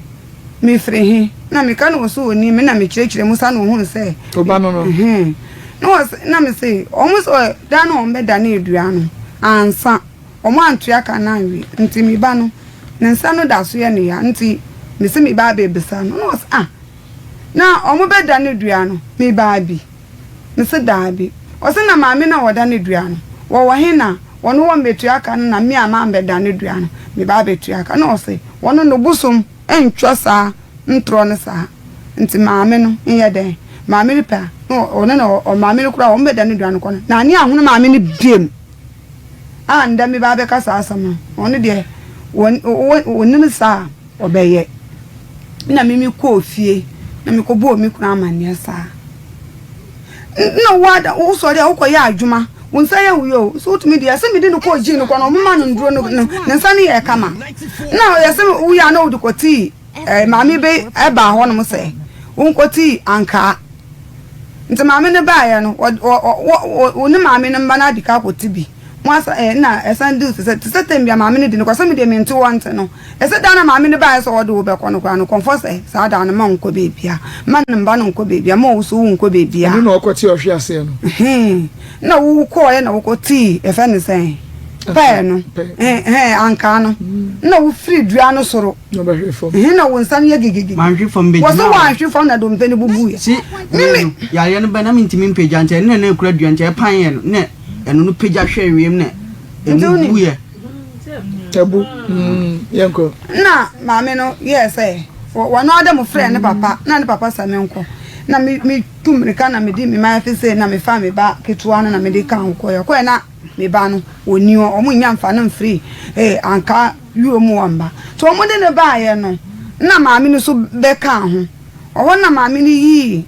mefiri he? Na meka na ɔse ɔnim me na mekyerɛkyerɛ mu saa na ɔhunu sɛ. Wo ba no no. Ɛhɛn. Na ɔse, na mese, wɔn sɛ da no a wɔbɛdane dua no ansa. Wɔn antua ka no anwie nti me ba no ne nsa no da so yɛ no ya nti mese me ba abɛbisa no na ɔse ah na wɔn bɛ da no dua no me baa bi mese daabi ɔse na maame no a ɔda no dua no wɔwɔ he na wɔn wɔn bɛtua ka no na me a mambɛ da no dua no me ba abɛtua ka na ɔse wɔn no bosom ntwa saa ntorɔ no saa nti maame no nyɛ dɛn maame no pɛ a na ɔno na ɔmaame no koraa wɔn bɛ da no dua no kɔ no na ane ahono maame no biem. A ndɛ meba abɛka saa asɛm no, ɔno deɛ ɔnim saa a ɔbɛyɛ. Nna me mekɔɔ fie na mekɔbɔɔ me kunu amanneɛ saa. Nna woada wosɔre a wokɔyɛ adwuma, wo nsa yɛ wo yɛ o, so wotumi deɛ sɛ mede no kɔɔ gym no kɔ no ɔmoma no nduro no ne nsa no yɛ kama. Nna ɔyɛ sɛ woyɛ a na wode kɔtii eh, maame bi ɛbaa hɔnom sɛ wonkɔtii ankaa. Nti maame no baeɛ no, wɔ ne maame no mma no adi ka akɔte bi. Mo asa ɛ na ɛsan du te sɛ te sɛ tɛm bia maame no di no kɔ sɛ me deɛ mente wɔ nte no. Ɛsɛ da na maame no baeɛ sɛ ɔde wo bɛkɔ no koraa no kɔmfɔ sɛ saa da no ma nkɔ beebia. Ma ne mba no nkɔ beebia, ma wo so wo nkɔ beebia. Ɛno na ɔkɔte ɔhwe aseɛ no. Hee na wo kɔɔɛ na wokɔ tii yɛfɛ no sɛn pɛɛ no hɛn ankaa no na wo firi dua no soro. Na ɔbɛhwe fam. Ɛhe na wo nsa no yɛ gigigigi? Manhwe fam bɛgyina hɔ. Wɔ sɛ woanhwe fam na dompe no bubuiɛ. Se wei no, yareɛ no bɛ na mentumi mpagya nti ɛno na na ɛkura dua nti ɛpaeɛ no na ɛno no pagya hwɛɛ wiem na ɛmu buiɛ. Ɛbu, mm, yɛnkɔ. Na maame no yɛɛ sɛ wɔn ara dɛ mo frɛ ne papa na ne papa sɛ menkɔ na me me tu mmirika na mede me mayɛ sei na mefa me ba ketewa no na mede ka ho kɔɛ kɔɛ na me ba no wɔnni hɔ wɔn nnya mfa no mfiri eh, anka wura mu hɔ mma. Nti wɔde no baeɛ no, na maame no nso bɛkaa ho. Ɔhɔ na maame no yii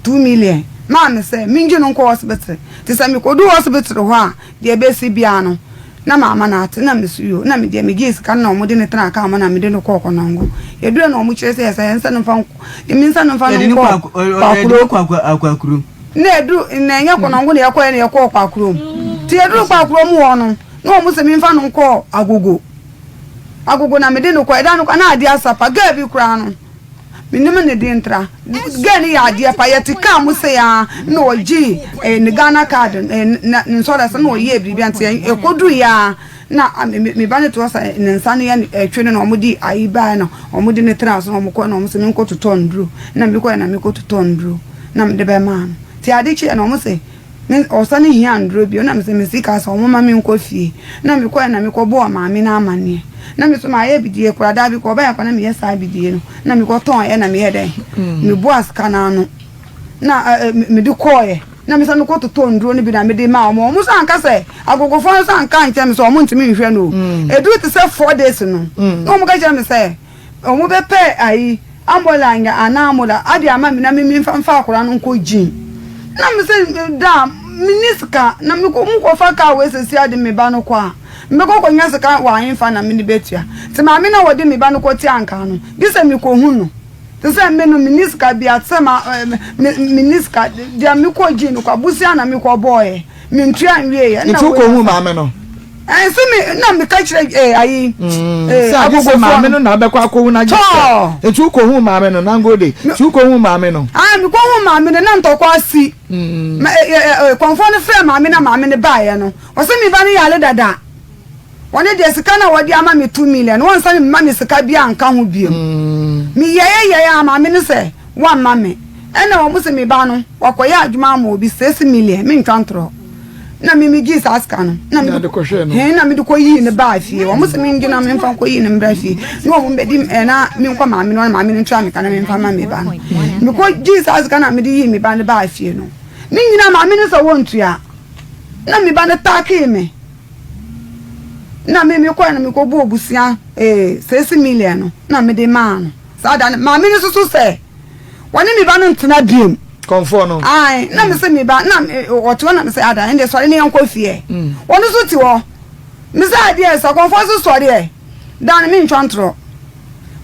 2 million maa me sɛ mengye no nkɔ hospital. Nti sɛ mekɔduu hospital hɔ a, deɛ ɛbɛsi biara no, na maama no ate. Na mese yoo. Na medeɛ megyee sika no na wɔde no tenaa kaa mu na mede no kɔɔ Kɔnɔngo. Yɛduruiɛ na wɔkyerɛ sɛ yɛsɛ yɛnsa no mfa mensa no mfa no nkɔ Kwakuro. Na ɛduru na ɛnyɛ Kɔnɔngo na yɛkɔeɛ na yɛkɔɔ Kwakurom. Nti yɛduruu Kwakurom hɔ no, Na wɔn se memfa no nkɔ Agogo. Agogo na mede no kɔe. Da no koraa na adeɛ asa pa. Girl bi koraa no, mennim ne din ntra. Girl no yɛ adeɛ pa. Yɛte kaa mu sei ara na ɔgyee eh, ne Ghana card, eh, ne nsɔre ase na ɔyɛɛ biribi nti ɛkɔduruiɛ ara na me ba no te hɔ sɛ ne nsa no yɛ ɛtwe no na wɔde ayi baeɛ na wɔde no tenaa so na wɔkɔe na wɔn se menkɔtotɔ nnuro. Na mekɔe na mekɔtotɔ nnuro na mede bɛmaa no. Nti ade kyeeɛ no wɔn se Me ɔsane hia nduro bio na mesɛ me sika sɛ ɔmo ma me nkɔ fie na me kɔɛ na me kɔ bɔɔ maame no amaneɛ na me so mayɛ bidie koraa daa bi kɔ ɔbɛyɛ kɔ na meyɛ saa bidie no na me kɔ tɔn yɛ na meyɛ dɛn me boa sika no ano na ɛ me de kɔɔyɛ na me sane kɔ totɔ nduro no bi na me de ma ɔmo ɔmo so anka sɛ agogofoɔ no so anka nkyɛn me sɛ ɔmo ntumi nhwɛ no eduru te sɛ 4 days no na ɔmo ka kyerɛ me sɛ Ɔmo bɛ pɛ ayi ambulance anaa amola ade ama me na me me nfa nfa akora no nkɔ gym. Na me se da me ni sika na me kɔ mo kɔ fa car wei sɛsi ade me ba no kɔ a me bɛ kɔ kɔ nya sika wɔ ahenfa na me de bɛ tua. Nti maame na wɔde me ba no kɔ tua nka no gye sɛ me kɔ hu no. Te sɛ me no me ni sika bia te sɛ ma me me ni sika deɛ me kɔ gym no kɔ abosia na me kɔ bɔɔ yɛ. Mentua nwieɛ. Nti wokɔ hu maame no? Ɛnso me na meka kyerɛ ee ayi. Sɛ agye sɛ maame no na abɛkɔ akɔhu no agye sɛ. Nti wokɔ hu maame no nangode. Nti wokɔ hu maame no. Ah mekɔ hu maame no na ntɔkwa asi. Ma ɛ ɛ kɔnfoɔ no frɛ maame na maame no baeɛ no. Ɔsɛ me ba no yare dada. Wɔne deɛ sika no a wɔde ama me 2 million no wɔnsane mma me sika biara nka ho bio. Meyɛeɛ yɛeɛ a maame no sɛ wɔmma me. Ɛna wɔn se me ba no wakɔyɛ adwuma ama obi 6 million mentwa ntorɔ. Na me megyee saa sika no na mede hɛn na mede kɔyii no baa fie. Wɔn se mengye na memfa nkɔyii no mbra fie na wɔn bɛdi na menkɔ maame no hɔ na maame no ntua me ka na memfa mma me ba no. Mekɔgyee saa sika na mede yii me ba no baa fie no. Ne nyinaa maame no sɛ wɔntua. Na me ba no takee me. Na me mekɔe no mekɔbɔɔ bosea ee 6 million no na mede maa no. Saa da no maame no nso so sɛ wɔne me ba no ntena biom. Kɔmfoɔ no. Ae, na me sɛ me ba na ɔte hɔ na me sɛ ada ɛnde sɔre ne yɛnkɔ fie. Wɔn nso te hɔ. Me sɛ adeɛ sɛ kɔmfoɔ nso sɔre ɛ. Da no mentwa ntorɔ.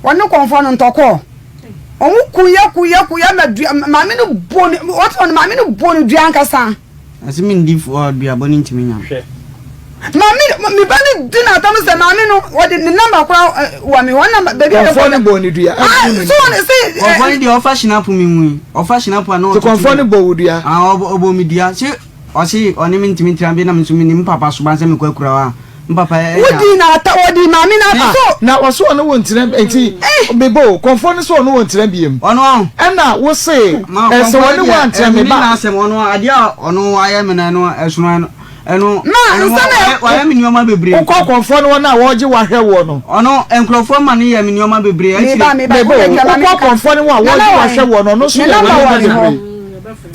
Wɔne kɔmfoɔ no ntɔkɔɔ. Wɔn ku yɛ ku yɛ ku yɛ ma dua maame no bɔ ne wɔte wɔn maame no bɔ ne dua ankasa. Ɔsi mi ndi duabɔ ne ntumi nya. Hwɛ. Maame mi ba ne di n'atam sɛ maame no wɔde ne namba kora wɔ mi hɔ namba beebi a Kɔnfoɔ no bɔ ne dua. Ah so wɔn se. Kɔnfoɔ no deɛ ɔfa hyinapo mi mu yi ɔfa hyinapo a na ɔtutu. Ti kɔnfoɔ no bɔ wo dua. Ah ɔbɔ mi dua se ɔsi ɔne mi ntumi ntra bi na mi nso mi ni mpapa suban sɛ mi kɔ akura hɔ a. Mpapa ɛ. Wodi na ata wɔdi maame na ah, so. Na wɔso ɔne wo ntena nti eh. mebo o kɔnfoɔ no so ɔne wo ntena biem. Ɔno ɔn. Ɛna wo se ɛsɛ wɔne wo antena me ba. Ɛmi n'asɛm ɔno adeɛ a ɔno ayɛ mi na ɛno ɛsono ɛno ɛno. Ma nsa na wayɛ mi nneɛma bebree. Wokɔ kɔnfoɔ no wɔn a wɔregye wahwɛ woɔ no. Ɔno nkurɔfoɔ ma no yɛ mi nneɛma bebree. Meba meba mebo wokɔ kɔnfoɔ no wɔn a wɔregye wahwɛ woɔ no ɔno nso yɛ wɔ nneɛma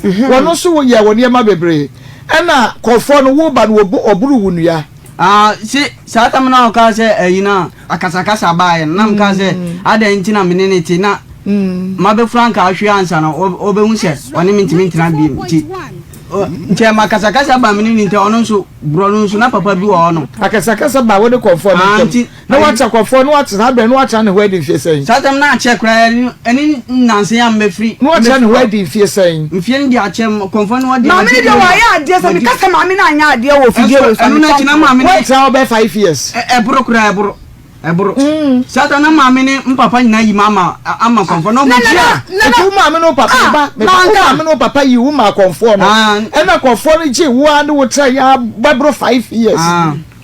bebree. Wɔn nso yɛ wɔ nneɛma bebree. Ɛna kɔfoɔ no wo ba no ɔboro wo nua. Ah se saa tam no a ɔkaa sɛ ayi no a akasakasa baeɛ no na mekaa sɛ adɛn nti na mene ne te na mabɛfura nka ahwe ansa na ɔbɛhu sɛ ɔne me ntumi ntena biem nti nti ɛma akasakasa ba mene ne nti ɔno nso borɔ no nso na papa bi wɔ hɔ no. Akasakasa ba wo ne kɔfoɔ no ntam Na watra kɔfoɔ, na watra saa berɛ, na watra ne hɔ adi mfeɛ sɛn? Saa tam no akyɛ koraa, ɛne nnansa yi a mɛfiri. Na watra ne hɔ adi mfeɛ sɛn? Mfeɛ no deɛ akyɛ, kɔmfoɔ no adi. Maame no deɛ wayɛ adeɛ, sɛ meka sɛ maame no anyɛ adeɛ wɔ fidie wei so a, Ɛno no akyi na maame no. Watra hɔ bɛyɛ 5 years. Ɛboro koraa, ɛboro, ɛboro. Saa tam na maame ne mpapa nyinaa yi ma ama, ama kɔmfoɔ no, na ɔmo tua. Nti wo maame ne wo papa, me ba, me ba, wo maame ne wo papa yii wo maa kɔmfoɔ no, ɛna kɔmfoɔ no gyee wo ara ne wo traeɛ ara bɛboro 5 years.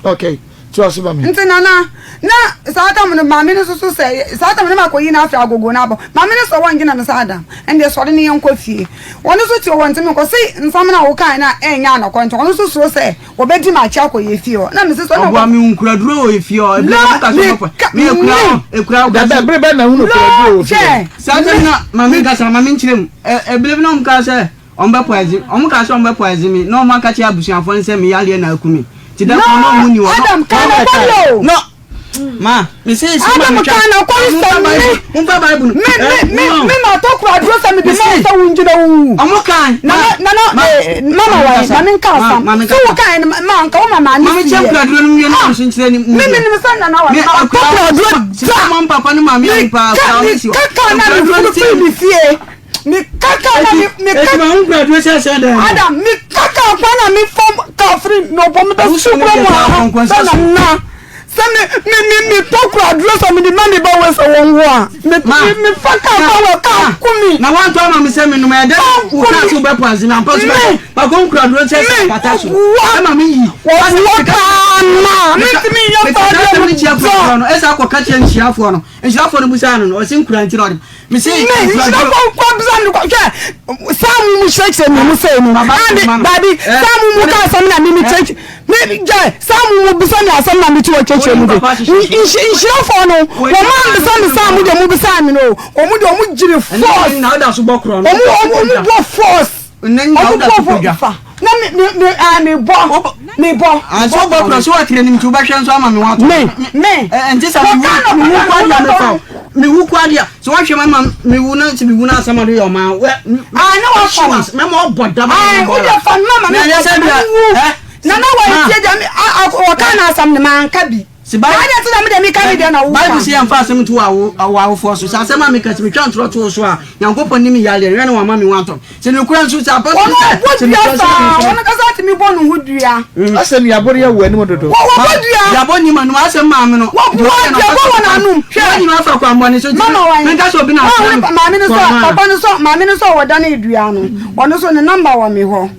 Okay. Toa so ma me. Nti nana, na saa tam no maame no soso sɛ, saa tam no makɔyi no afiri agogo no abɔ. Maame no sɛ wɔngye na me sɛ Adam, ɛndeɛ sɔre ne yɛnkɔ fie. Ɔno nso te hɔ wɔntumi nkɔ. Se nsɛm no a wokae no a ɛnyɛ anɔkɔ nti ɔno nso suro sɛ wɔbɛdi m'akyi akɔ yɛ fie hɔ. Na mese sɛ ɔne Ɔboa me nkuraduro wɔ efie hɔ. Ebile No, mo ka sɛ ɔbɛkɔ. meka, Me ekura hɔ, ekura hɔ Dabi, kasi. bere bɛn na hunu kuraduro wɔ fie hɔ? Saa tam no maame nkasa, maame nkyerɛ mu. Ɛ ebile bi na wɔn kaa sɛ Wɔn bɛ poison, wɔn kaa sɛ wɔn bɛ poison me, na wɔn aka kyerɛ abusuafoɔ no sɛ me yareɛ na aku me. Nti da koro na wɔn ni hɔ. Adam kaa na kɔre o. No, ma, me se si ma Adam me twa. kaa na kɔre sɛ me. Mo nfa Bible no. Me me me me ma tɔ kura aduro sɛ me de ma sɛ wo ngyina wo wu. Wɔn kaa. Na na na mama wa yi, ma me nka asam. So wo kaa no ma nka wo ma ma ne Ma me si kyɛ yɛ. kura aduro no nwie na mo nso nkyerɛ ne mu. Me me nim sɛ nana wa ma tɔ kura aduro da. Ma papa ne maame ahu paa kura wɔn si hɔ. Me kaka na me funu firi me fie. Me kaka na me me kaka. Eti ma ho kura duro sɛ sɛ dɛn. Adam me kaka kwan na me fam kafiri na ɔbɔ me bɛ su kura mu aha sɛ na na sɛ me me me me tɔ kura duro sɛ me de ma me ba wɔ sɛ wɔn wo a me me me fa ka fa wɔ ka kumi. Na wɔn tɔ ama mi sɛ mi num ɛdɛ wo kaa so bɛ pɔnsi na mpɔ so bɛ ba ko nkura duro sɛ sɛ pata so ɛma mi yi. Wɔ wɔ paa na mi ti mi yɛ fa deɛ mi jɔ. Ɛsɛ akɔ kakyɛ nhyiafoɔ no nhyiafoɔ no busa no no ɔsi nkura nti na ɔde. Me nhyira kɔ bisa no kɔ hwɛ saa mu mu kyerɛkyerɛ mi mu sɛ mu ade dabi saa mu mu ka asɛm na mi mi kyerɛkyerɛ mi gya saa mu mu bisa mi asɛm na mi ti wɔ kyerɛkyerɛ mu de nhyirafoɔ no wɔn a bisa mi saa mu de mu bisa mi no wɔn de wɔn gyiri force wɔn wɔn bɔ force. Ɔmo bɔ fa na me me me ah me bɔ me bɔ. Ah so bɔ kura so atire nim ti wobɛhwɛ nso ama me ho atɔ. Me me. Ɛ nti sa me wu me wu kwa deɛ me fa me wu kwa deɛ so wahwɛ ma ma me wu na sɛ me wu na asɛm ado yɛ ɔma wɛ. Ah ne wa fa no. Mɛ ma ɔbɔ dama. Ah wo deɛ fa no ma ma me bɔ ma me wu. Na na wa tie deɛ me ah ɔka na asɛm no ma nka bi. Se Bible. Na adɛn nti na me deɛ meka me deɛ na woka? Bible se yɛmfa asɛm nto w'awofoɔ so. Sɛ asɛm a meka sɛ metwa ntorɔ to wo so a, Nyankopɔn nim me yareɛ no, hwɛ na wama me ho atɔ me. Sɛ nokorɛ nso, sɛ apostle Ɔno sɛ, ɔbɔ sɛ dua metwa sɛ saa, nso. ɔno kasa tumi bɔ ne ho dua. Asɛ nuabɔ no yɛ wɔ anim dodo. Wɔ wɔbɔ dua. Duabɔ nni m'anom, asɛm maame no. Wɔboa duabɔ wɔ n'anom. Hwɛ. Wɔn nyinaa fa kwammɔne so nti, Mama wɔn. menka sɛ obi na asra me. Maame no sɛ, papa no sɛ, maame no sɛ ɔwɔ dua no, ɔno nso ne number wɔ me hɔ.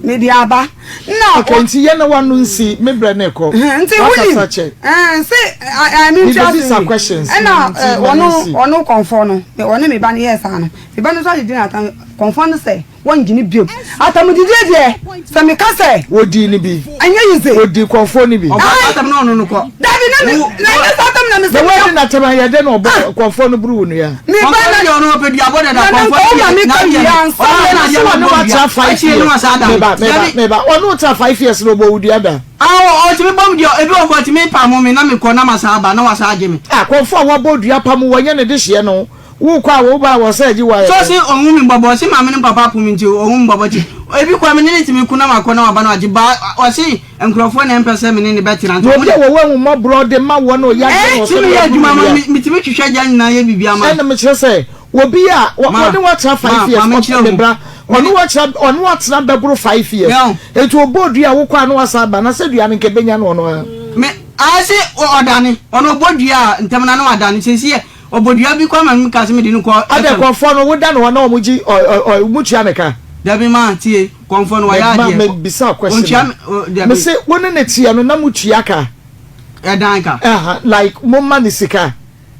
Mede aba. Na. Okay, nti yɛ na wano nsi me brɛ ne kɔ. Nti wonim. Wakasa kyɛ. Ɛn se ɛmi nti ase Mebɛbisa questions. Ɛna ɔno ɔno kɔnfɔ no ɔne me ba no yɛɛ saa no me ba no nso adidi na atam kɔnfɔ no sɛ wɔngye ne biom atamdidie deɛ sɛ meka sɛ. Wodii ne bi. Ɛnyɛ yize. Wodi kɔnfɔ no bi. Ɔbɔ atam na ɔno no kɔ. Dabi na me na ɛnyɛ saa atam na me sɛ. Na wadi na atam ayɛ dɛ na ɔbɔ kɔnfɔ no buru wo nua. Me ba na deɛ ɔno ɔpɛ dua bɔ dada kɔnfɔ deɛ na deɛ ɔno na deɛ ɔno watra 5 years meba meba meba ɔno watra 5 years na ɔbɔ wo dua da. Awo ɔtumi bɔ mi deɛ ebi wɔ kɔ ɔtumi pam mi na mi kɔ na ma saa ba na wa saa gye mi. Ah kɔnfɔ a wabɔ dua pam wɔnyɛ ne de hyeɛ no wo kɔ a wo ba wɔ sɛ gye wa yɛ. So ɔsi ɔhu mi bɔbɔ ɔsi maame ne papa po mi nti ɔhu mi bɔbɔ ti ebi kɔ mi ne ne tumi ku na ma kɔ na wa ba na wa gye ba ɔsi nkurɔfoɔ na ɛmpɛ sɛ me ne ne bɛtena nti Na obi a wɔwɔ ahummɔborɔ de ma wɔn a ɔyɛ adeɛ na Sɛ ɔsɔ meyɛ ne adwuma ma dua. me metumi twitwa gya nyinaa yɛ biribi ama Ɛna mekyerɛ sɛ, Obi a wɔne wo atena 5 years, me bra, ɔne wo atena, ɔne wo atena bɛboro 5 years. Enti ɔbɔ dua a wokɔ a na wasan aba, na sɛ dua no nka ɛbɛnya no ɔno ara. Me, ayɛ se ɔdane, ɔno ɔbɔ dua a ntɛm na na wadane, seesei ɛ, ɔbɔ dua bi kɔ ma me ka se mede no kɔ. Adɛ kɔmfoɔ no woda no hɔ na wɔn gye ɔ ɔ ɔ wɔn tua ne ka? Dabi ma tie, kɔmfoɔ no wayɛ adeɛ. Me bisa question no, me se wo ne ne teɛ no na mo tua ka? Ɛdan ka. Ɛha, like mo ma ne sika?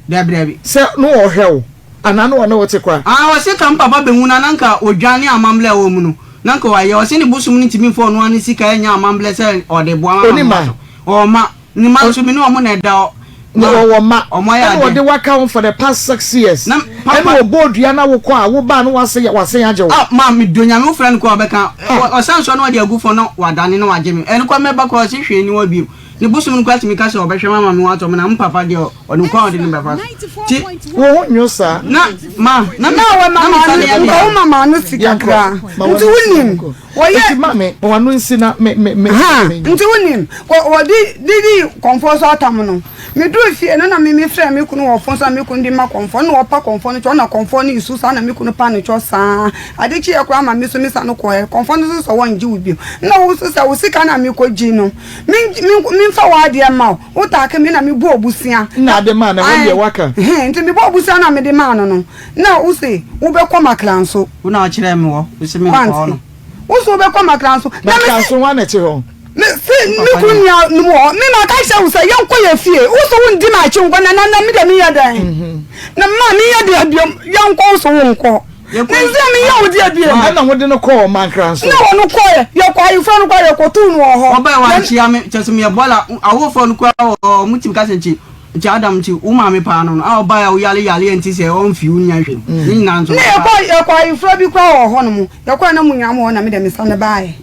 Dabi dabi. Sɛ no ɔhwɛ wo anaa na ɔne wo te koraa. Ah ɔse ka me papa bɛhu no a na nka odwan ne amamblɛ a ɛwɔ mu no na nka wayɛ ɔse ne bosom no ntumi mfa ɔno ara ne sika ɛnyɛ amamblɛ sɛ ɔde boa ma Ɔni ma mma? Ɔwɔ mma ne mma nso me ne ɔmo na ɛda ɔ Na ma ɔwɔ mma ɔmo ayɛ ɛna adeɛ. ɔde wo aka ho for the past 6 years Na ɛna papa ɔbɔɔ dua na wokɔ a wobaa na wase wasen agye wo. Ah ma me dɔ Nyame wofrɛ no koraa ɔbɛka Ah. ɔsan so a na ɔde agu fam na wadane na wagye me ɛno koraa mɛba koraa ɔse hwee nni hɔ bio. Ne bosom no koraa tumi ka sɛ ɔbɛhwɛ me ama me ho atɔ me na me papa deɛ ɔnim kwan a ɔde no bɛfa so. Nti. Wo ho nwo saa. Na ma na me Na wɔ na me mama nsa no no yɛ nka me wo mama no si Yɛnkɔ. kakra Ma nti w'ano wo nsi na nim yɛnkɔ. wɔyɛ Enti ma me ma w'ano nsi na me me me ha me. nti wo nim wɔ wɔde didi kɔnfoɔ so atam no me duru fie no na me me frɛ me kunu wɔ fon so na me kunu de ma kɔnfoɔ no na ɔpa kɔnfoɔ no kyɛ ɔna kɔnfoɔ no esu saa na me kunu pa no kyɛ saa ade kyeɛ koraa ma me so me sa no kɔɛ kɔnfoɔ no so sɛ wɔngye wo bio na wo so sɛ wo sika na me kɔ gyi no Me me nfa w'adeɛ mma wo, wo taake me na me bɔɔ busua. Nna ade maa no, ɛhɔ deɛ waka. Ɛhɛn, nti me bɔɔ busua na me de maa no no, na wo se wo bɛ kɔ Makranso. Wo na ɔkyerɛɛ me hɔ, wo se me nkɔ hɔ no. Wo se wo bɛ kɔ Makranso. Makranso hwan na ɛte hɔ? Me se me kunu nua nom wɔ hɔ, me ma ka kyerɛ wo sɛ yɛn kɔ yɛ fie, wo se wo ndi m'akyi nkɔ na na na me deɛ me yɛ dɛn? Na ma me yɛ deɛ biom, yɛn kɔ wo se wo nkɔ. Ne nsa mi yɛ wo deɛ bie. Ɛna wɔde no kɔɔ Mankra nso. Na wɔn kɔɛ, yɛkɔ ayeforɔ no kɔɛ, yɛkɔtoo no wɔ hɔ. Wɔbae wɔankyea me, kyerɛ sɛ meyɛ bɔla, awofoɔ no koraa wɔ hɔ, wɔn tumi ka sɛ nkye, nkye Adam nkye, wo maame paa no no, a ɔbae a woyare yareɛ nti sɛ ɔmfi wo nnya hwee, ne nyinaa nso Ne wɔbae. yɛkɔ, yɛkɔ ayeforɔ bi koraa wɔ hɔ nom, yɛkɔɛ na mo nyinaa mo wɔ hɔ na me deɛ mesane baeɛ.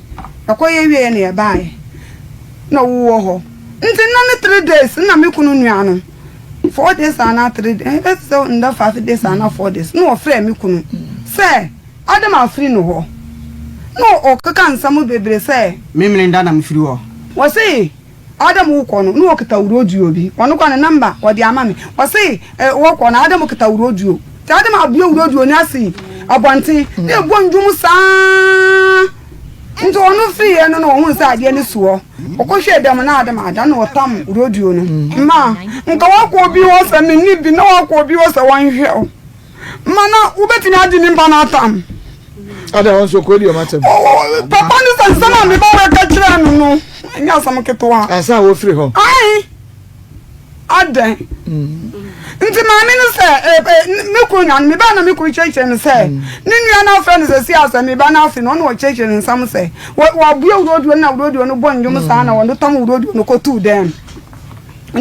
Yɛkɔ yɛ wieɛ na yɛbaeɛ, na wowɔ hɔ. Nti nna ne 3 days na me kunu nua no. 4 days anaa 3 days, ɛbɛyɛ te sɛ ndɛ 5 days anaa 4 days, na ɔfrɛɛ me kunu sɛ Adam afiri no hɔ. Na ɔkeka nsɛm bebree sɛ. Memene da na mefiri hɔ. Ɔse Adam wokɔ no na ɔkita wuroduo bi, ɔno koraa ne number ɔde ama me. Ɔse wɔkɔ no Adam kita wuroduo. Nti Adam abue wuroduo no asi abɔnten na ɛbɔ ndwom saa. Nti ɔno firiiɛ no na ɔhuu sɛ adeɛ no si hɔ. Ɔkɔhwɛɛ dɛm na adem ada na ɔtam rodeo no. Ma nka woakɔ obi hɔ sɛ menni bi na woakɔ obi hɔ sɛ wɔnhwɛ wo. Ma na wobɛtumi agye nipa no atam. Ada hɔ nso kɔ di ɔmo atam. Papa no sɛ nsɛm a me ba bɛka kyerɛɛ no no ɛnyɛ asɛm ketewa. Ansa a wofiri hɔ. Ae. Adɛn nti maame no sɛ me kunu nua no, me ba na me kunu kyerɛkyerɛ no sɛ ne nua no afrɛ no sɛ si asɛ me ba no afe no, ɔna ɔkyerɛkyerɛ no nsɛm sɛ wabue wuroduo no na wuroduo no bɔ nnwom saa na wɔde tɔm wuroduo no kɔtuu dɛm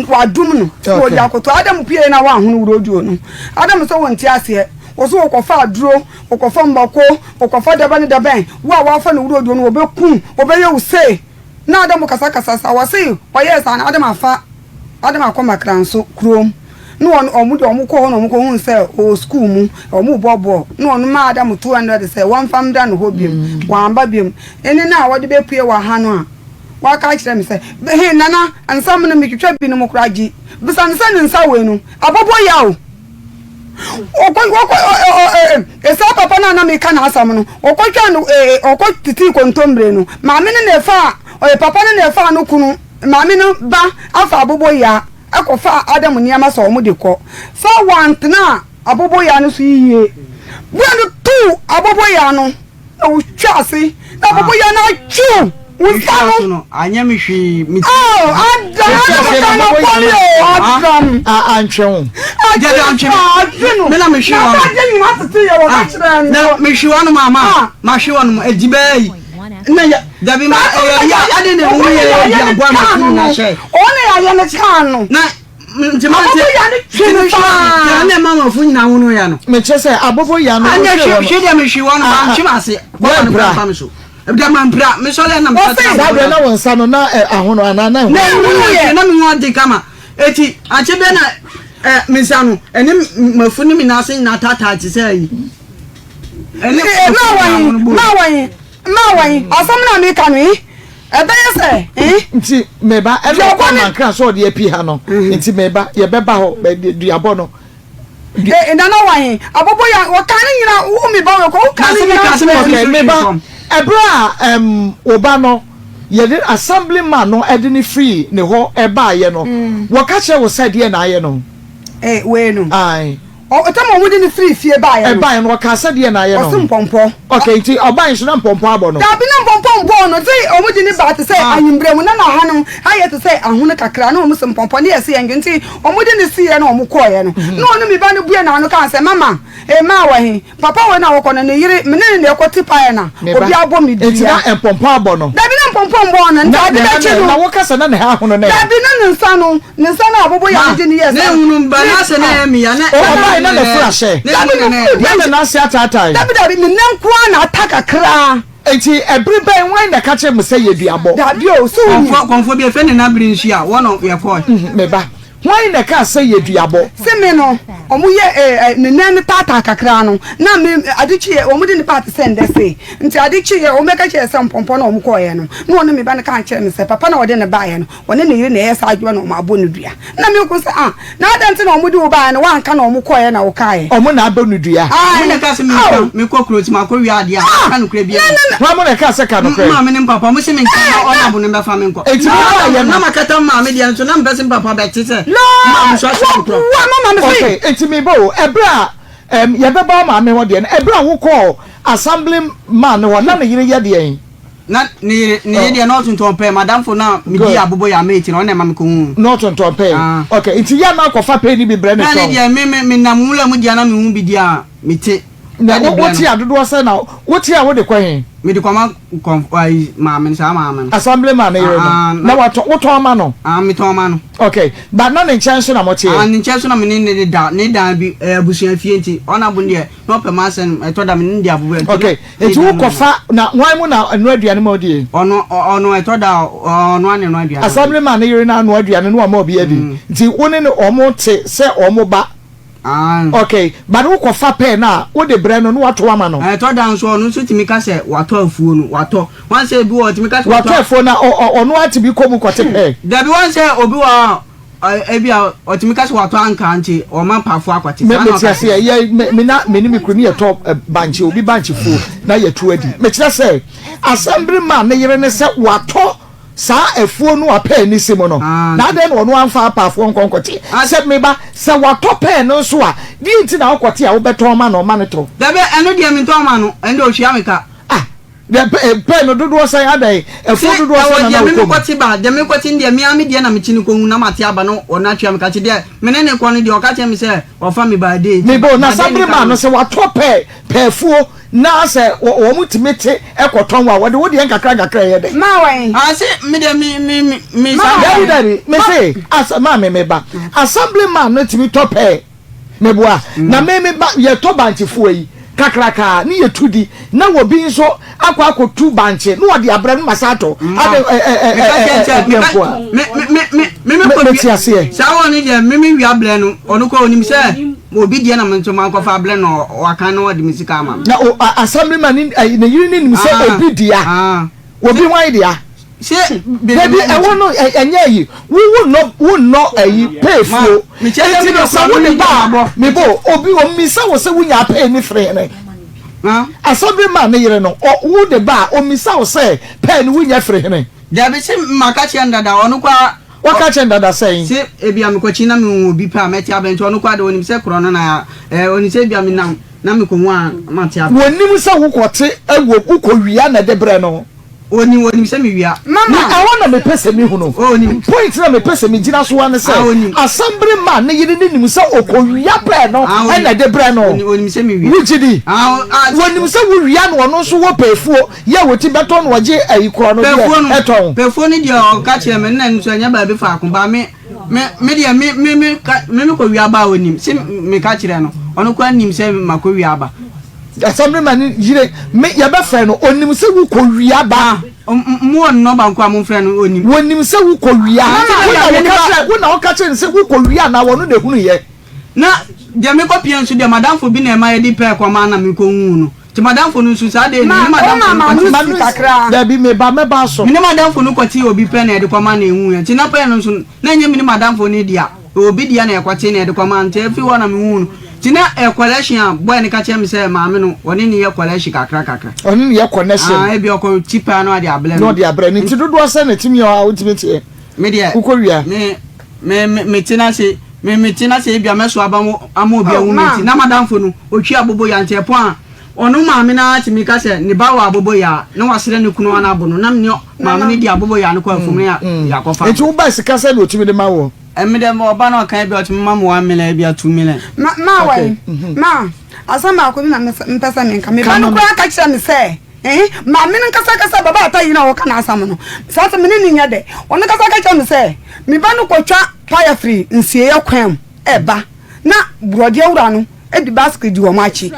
wadum no na wɔde akoto Adam pue na wanhono wuroduo no. Adam sɛ wɔnte aseɛ, wɔ so wɔkɔfa aduro, wɔkɔfa mbako, wɔkɔfa dabɛn ne dabɛn, wo a wafa no wuroduo no wɔbɛku, wɔbɛyɛ wo sei. Na Adam kasakasa saa, wɔse ɔyɛɛ saa no Adam afa Adam akɔ Makranso kurom na wɔn wɔn deɛ wɔn kɔɔ hɔ na wɔn kɔhuu sɛ ɔwɔ sukuu mu wɔn rebɔ bɔɔl na wɔn maa Adam 200 sɛ wɔmfa mmra ne hɔ biom wamba biom ɛne no a wɔde bɛpue wɔ ha no a waka akyerɛ me sɛ he nana nsɛm no metwitwa binom koraa gye bisa no sɛ ne nsa wei no abɔbɔ yaw. Ɔkɔ ɔkɔ ɔ ɔ ɛ ɛ saa papa no a na meka n'asɛm no, ɔkɔtwaa no ɛ ɛ ɔkɔ tetee kontommire no. Maame no na ɛfaa ɛ papa no na ɛfaa no kunu, maame no ba afa aboboyaa kɔfaa Adam nneɛma sɛ wɔde kɔ. Sɛ wantena aboboyaa no so yiye. Bua no too aboboyaa no. Na wotwa ase na bɔbɔ yɛ na atwiw wo nsa no. Anyɛ me hwee. Oh, Adam, Adam ka no kɔli o, Adam. A antwe wo. Dabi antwe me. Atwe no. Me na mehwe wɔn. Na atade nyina tete yɛ wɔ ka kyerɛ no. Na mehwe wɔn ma ma. Ma hwe wɔn edi bɛɛ yi. Na ya dabi ma ɛyɛ ya ade na ewu yɛ yɛ di aboa ma kunu na hyɛ. Ɔne yɛ ne kyaa no. Na nti ma Abobo ya no twe no paa. Na ɛma amanfo nyinaa ho ya no. Mekyerɛ sɛ abobo ya no. Anyɛ hwe hwe deɛ mehwe wɔn ba ntwe m'ase. Bɔɔla no kura mfa me so. Ɛbɛda ma mpira mesɔre ɛnam sa tena. Saa berɛ na wo nsa no na ahono anaa na ɛho. Na ɛho yɛ na me ho ɔden kama. Eti akyɛ bɛ na ɛ me nsa no ɛne mafu ne me nan ase nyinaa taataa te sɛ ayi. Ɛne ma wɔn ma wɔn ma wɔn asɛm na meka no yi. Ɛbɛyɛ sɛ eh. Nti meba ɛna ɔkɔ mankra sɛ ɔde api ha no nti meba yɛbɛba hɔ duabɔ no. Eh, nana wɔ he? Abobo ya, wɔka ne nyina, wo me ba wɔ kɔ, woka ne nyina. Okay, me ba, ɛberɛ a um, wo ba no, yɛde assembly man no ɛde ne firi ne hɔ ɛbaayɛ no, mm. wɔka kyerɛ wo sɛ deɛ na ayɛ no? Eh, wei no. Aye. Ɔtam a wɔde no firii fie baeɛ no. Ɛbaeɛ no, ɔkaa sɛ deɛn na ayɛ no? Ɔse mpɔmpɔ. Okay, nti ɔbaeɛ nso na mpɔmpɔ abɔ no? Daabi, na mpɔmpɔ mbɔɔ no. Nti wɔde no baa te sɛ anwummerɛ mu, na n'aha no ayɛ te sɛ ahono kakra, na wɔse mpɔmpɔ, ne yɛse yɛndwe. Nti wɔde no siiɛ na wɔkɔeɛ no, na ɔne me ba no buee n'ano kaa sɛ, Mama, mmaa wɔ he? Papa wei na wɔkɔ no, ne yere, me ne no na yɛkɔte paeɛ na obi abɔ me dua. Nti na mpɔmpɔ abɔ no? Dabi, na mpɔmpɔ mbɔɔ no. Nti ade bɛkye no. Na woka sɛ na ne ha ahono nɛ? Dabi, na ne nsa no, ne nsa no a abobo yɛ no de ne yɛɛ saa. Na ehunu ba na asɛ na ɛyɛ me ya. Na ɔbae na n'afuru ahyɛ. Dabi, ne furu deɛ. Na ne nan ase ataatae. Dabi, dabi, ne nan nko ara na ata kakra. Nti ɛbere bɛn, hwan na ɛka kyerɛɛ mo sɛ yɛ duabɔ? Dabi o, so wonim? Kɔmfoɔ bi a yɛfrɛ no Nabere nso a, wɔ no yɛkɔɔe. Me ba, Hwan na ɛkaa sɛ yɛ duabɔ? Se me no, ɔmo yɛ eh eh ne nan no taataa kakra no, na me ade kyeeɛ, ɔmo de no baa te sɛ ndɛ sei. Nti ade kyeeɛ, ɔmo bɛka kyerɛɛ sɛ mpɔmpɔ na ɔmo kɔeɛ no, na ɔne me ba no kaa kyerɛɛ me sɛ papa no a ɔde no baeɛ no, ɔne ne yere na ɛyɛ saa adwuma na ɔmo abɔ no dua. Na me ko sɛ ah, na adɛn nti na ɔmo de wo baeɛ no woanka na ɔmo kɔeɛ na wokaeɛ? Ɔmo na abɔ no dua. Ae, Ɔmo na ɛkaa sɛ menka, ao. mekɔ kuro nti makɔ wia adeɛ a, Ah! menka nokorɛ biara Na nni. na na. Hwan mo na ɛkaa sɛ ka nokorɛ? Me maame ne me papa, ɔmo se menka na ɔno abo no mbɛfa me nkɔ. Enti mo baeɛ no. Na makata me maame deɛ nso, na mempɛ sɛ me papa bɛte sɛ No! me maame nso ahyɛ me korɔ. Wɔboa me ma me se. Okay, enti meba o, ɛberɛ a ɛm yɛbɛba wo maame hɔ deɛ no, ɛberɛ a wokɔɔ assembly man no hɔ, na ne yere yɛ deɛn? Na ne yere, ne yere deɛ na ɔtontɔn pɛɛ, m'adamfo no a medii abobo yɛ mate no, ɔno na ɛma mekɔhuu no. Na ɔtontɔn pɛɛ? Ah. Okay, nti yɛ a na akɔfa pɛɛ no bi brɛ no Pɛɛ no tɔn? deɛ, me, me, menam nwura mu deɛ a na mehu bi deɛ a, mete. Na Ɛde wo, brɛ wote no. a dodoɔ sɛn na, wote a wode kɔ he? Mede kɔma kɔmf, ayi, maame no, saa maame no. Assembly man no yere no? Ah, ah, Na watɔn, wotɔn ma no? Ah, metɔn ma no. Okay, but na ne nkyɛn nso na moteɛ? Ah, ne nkyɛn nso na me ne no da, ne dan bi, ɛyɛ abusua fie nti, ɔno abo no deɛ, na ɔpɛ m'asɛm, ɛtɔ da me ne no di abobo nti na Okay, ne nti dan mu wokɔ fa, na hwan mu na ɛnoa aduane ma wodie? Ɔno, ɔno ɛtɔ da a, ɔno ara na ɛnoa aduane ma me. Assembly man no yere no anoa aduane na wama obi adi, nti wo ne no wɔn te sɛ wɔn ba? Ah. Okay, but wokɔ fa pɛɛ no a, wode brɛ no na wato ama no? Ɛtɔ da nso ɔno nso tumi ka sɛ watɔ afuo no, watɔ. Wɔn sɛ ebi wɔ hɔ ɔtumi ka sɛ watɔ afuo na ɔno ara tumi kɔ mu kɔte pɛɛ? Dabi, wɔn sɛ obi wɔ hɔ a, ebi a ɔtumi ka sɛ watɔ ankaa nti ɔma mpaafo akɔte. Me mete aseɛ yɛ me me na me ne me kunu ne yɛtɔ bankye obi bankye fuo na yɛtu adi. Mekyerɛ sɛ asɛm bere ma ne yere ne sɛ watɔ saa afuo no a pɛɛ ne si mu no na adɛn na ɔno amfa apaafoɔ nkɔ nkɔte sɛ meba sɛ watɔ pɛɛ no nso a deɛ nti na wokɔte a wobɛtɔn ma no ɔma no tɔ. Dabi ɛno deɛ mentɔn ma no ɛno deɛ ɔhwia me ka. Ah Deɛ pɛ eh, pɛ no dodoɔ sɛn adɛn ɛfuo Sɛ dodoɔ ɛwɔ sɛn na deɛ na me wokɔ mu? mekɔte ba deɛ mekɔte no deɛ me ara me deɛ na mekyi no kɔhu na mate aba no ɔno atwea me ka kye deɛ me ne ne kɔ no deɛ ɔka kyerɛ me sɛ ɔfa me by day nti Meba o, na by day saa ne bere ka maa no. no sɛ watɔ pɛ pɛɛfuo na sɛ wɔ wɔn tumi te kɔtɔn a wɔde wo deɛ nkakra nkakra ɛyɛ dɛn? Maa wɛn? Ah se me deɛ me me me me Maa saa Dabi wɛn? dabi, me Ma se as maame meba assembly man no tumi tɔ pɛɛ Meboa na me me ba yɛtɔ bankye fua yi kakraka ne yɛtu di na obi nso akɔ akɔtu bankye na ɔde abrɛ no ma sa atɔ ade ɛ ɛ ɛ ɛ ɛ ɛdeɛ nko a me me me me me kɔ mete aseɛ. Saa wɔn no deɛ me me wia brɛ no ɔno kɔ onim sɛ obi deɛ na me nso ma nkɔfa abrɛ no wakan na ɔde me sika ama me. Na o assemblyman ne ne yere ne nim sɛ obi dea obi hwan dea. Dabi ɛhɔ no ɛnyɛ ayi wo wo nnɔ wo nnɔ ayi pay fuo eti no sɛ wo de ba a me bo obi omisa wo sɛ wo nya pay ne firi hene asɔbiri ma ne yere no ɔ wo de ba a omisa wo sɛ pay no wo nya firi hene. Dabi se maka kyerɛ no dada ɔno koraa. Waka kyerɛ no dada sɛn. Se ebia mekɔkyi na mehu obi pɛ a mɛte abɛn nti ɔno koraa de onim sɛ korɔ no na ɛɛ onim sɛ ebia menam na mekɔhu a mate abɛn. Wɔnim sɛ wokɔte ɛwɔ wokɔwia na ɛde brɛ no. Onim, onim sɛ mewia. Mama. Na ɛhɔ na mepɛ sɛ mehunu. Onim. Point na mepɛ sɛ megyina so ara ne sɛ, Ah, onim. Asɛmbere ma ne yere no nim sɛ ɔkɔwia pɛɛ no Ah, onim. na ɛde brɛ no. Onim, onim sɛ mewia. Wogye di? Ah, o, ah, sɛ. Wɔnim sɛ wowia na ɔno nso wɔ pɛɛfuo yɛ a wɔti bɛtɔn na ɔgye ayi korɔ no deɛ Pɛɛfuo no, ɛtɔn. pɛɛfuo no deɛ ɔka kyerɛ me, nna nso ɛnyɛ baabi faako, ba me, Me me deɛ me me me ka me me kɔ wia aba a onim se me ka kyerɛ no ɔno koraa nim sɛ ma kɔ wia aba. Assemblyman no yere me yɛbɛfrɛ no onim sɛ wo kɔ wia ba. Ah mo wɔ no nɔba nko a mo nfrɛ no onim. Wɔnim sɛ wo kɔ wia. Wo na wo ka kyerɛ wo na wo ka kyerɛ no sɛ wo kɔ wia anaa wɔno na ehunu yɛ. Na deɛ me kɔ pia nso deɛ madamfo bi na ɛma yɛde pɛɛ kɔ maa na me kɔ huu no. Nti madamfo no nso saa day no me ne madamfo no kɔte. Ma no dabi me ba mɛba so. Me ne madamfo no kɔtee obi pɛ na yɛde kɔma na ehu yɛn nti na pɛ no nso na ɛnyɛ me ne madamfo no dea ɛwɔ obi dea na yɛkɔte na yɛde kɔma nti ɛfiri hɔ na me hu no. Nti na ɛyɛ collection a boy no ka kyerɛ me sɛ maame no ɔne no yɛ collection kakra kakra. Ɔne no yɛ connection. Ah ebi ɔkɔ ti paa na ɔde abrɛ no. Na ɔde abrɛ no. Nti dodoɔ sɛn na ɛtumi yɛ hɔ a wontumi nteɛ? Me deɛ. Wokɔ wia. Me me me mete no ase me mete no ase ebia mɛso aba mo ama obi ahu me nti na madamfo no otwi aboboyaa nti ɛpɔn a ɔno maame no ara tumi ka sɛ ne ba wɔ aboboyaa na wasrɛ ne kunu ana abo no na me ne maame no di aboboyaa no kɔ afuom na yɛakɔfa. Nti woba sika sɛn na otumi de ma woɔ? Emi dɛ mowɔ ba na ɔka ebia ɔtumi ma me 1 million ebia 2 million. Ma ma wai ma asɛm baako bi na mepɛ sɛ menka. Me ba no koraa ka kyerɛ me sɛ eh maame no nkasa kasa baba ata yi na ɔka n'asɛm no saa sɛ me ne no nyɛ dɛ. Ɔno kasa ka kyerɛ me sɛ me ba no kɔtwa paya firi nsieeɛ kwan mu ɛba na borɔdeɛ wura no de basket di wɔn akyi.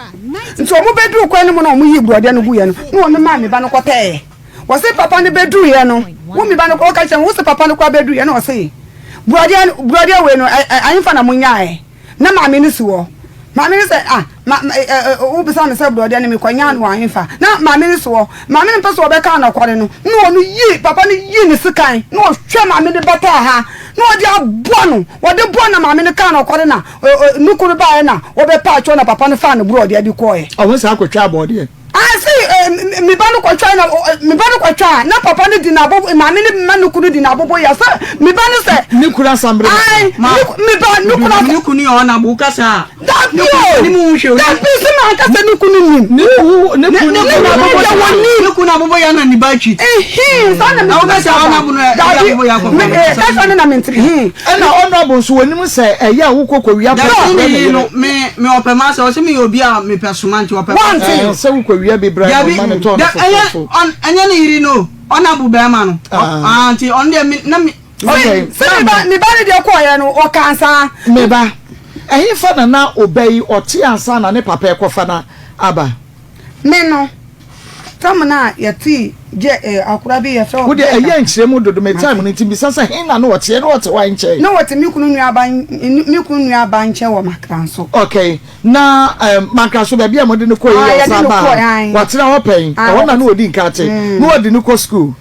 Nti wɔn bɛduru kwan no mu na wɔn yii borɔdeɛ no guiɛ no na ɔno maa me ba no kɔtɛɛ. Wɔse papa no bɛduruiɛ no, wo me ba no ɔka kyerɛ me, wose papa no koraa bɛduruiɛ na ɔse, borɔdeɛ no, borɔdeɛ wei no, ɛ, ɛ, ahefa na monyaeɛ? Na maame no si hɔ. Maame no sɛ, ah, ma, ma, ɛ, ɛ, ɛ, wobisa me sɛ borɔdeɛ no mekɔnyaa no wɔ ahefa? Na maame no si hɔ. Maame no mpɛ sɛ ɔbɛka anɔkware no, na ɔno yi, papa no yi ne sekan, na ɔhwɛ maame no bataa ha, na ɔde aboa no, ɔde boa na maame no kaa nɔkware na, ɛ, ɛ, ne kunu baeɛ na ɔbɛpa akyɛw na papa no faa ne borɔdeɛ de kɔeɛ. Ɔmo saa kɔtwaa borɔdeɛ. Ase eh, me ba no kɔtwa na me ba no kɔtwa a na papa no di n'abobo maame no ma ne kunu di n'abobo ya sɛ me ba no sɛ. Ne kunu asambre ma. Ayi ne me ba ne kunu asa. Ne kunu yɛ ɔna bo kasa a. Dabi o dabi sɛ maa kasa ne kunu nim. Ne kunu ne kunu ne kunu abobo ya wɔ nim. Ne kunu abobo ya na ne ba twi. Ehin saa na me kunu kasa ɔna bo no dabi abobo ya kɔ. Me kasa no na me ntiri hin. Ɛna ɔna bo nso wɔnim sɛ ɛyɛ a wokɔ kɔ wia pɛ. Dabi ne yi no me me ɔpɛ ma sɛ ɔsɛ me yɛ obi a mepɛ soma nti ɔpɛ ma. Ɛɛ sɛ wokɔ wia bi bra na ɔma ne tɔn no fofofo. Ɛnyɛ ne yiri no ɔna bo bɛrima no. Ah nti ɔno deɛ me na me. Okay. Sɛ me ba me ba ne deɛ kɔɔyɛ no ɔka ansa. Me ba ɛhefa na na ɔba yi ɔte ansa na ne papa ɛkɔfa no aba? Me no, tam no a yɛtee gye eh, akora bi yɛfrɛ Wo deɛ ɛyɛ nkyerɛ mu dodo me time no nti bisa sɛ he na na ɔteɛ na ɔte hwan nkyɛn? Na ɔte me kunu nuaba me kunu nuaba nkyɛn wɔ Mankranso. Okay, na um, Mankranso baabi a mode no kɔɔ yi Ah, yɛde ɔsan no baa kɔɔ, ae. watena hɔ pɛn Ah, ɛhɔ na na ɔdi nka te na wɔde no kɔ school.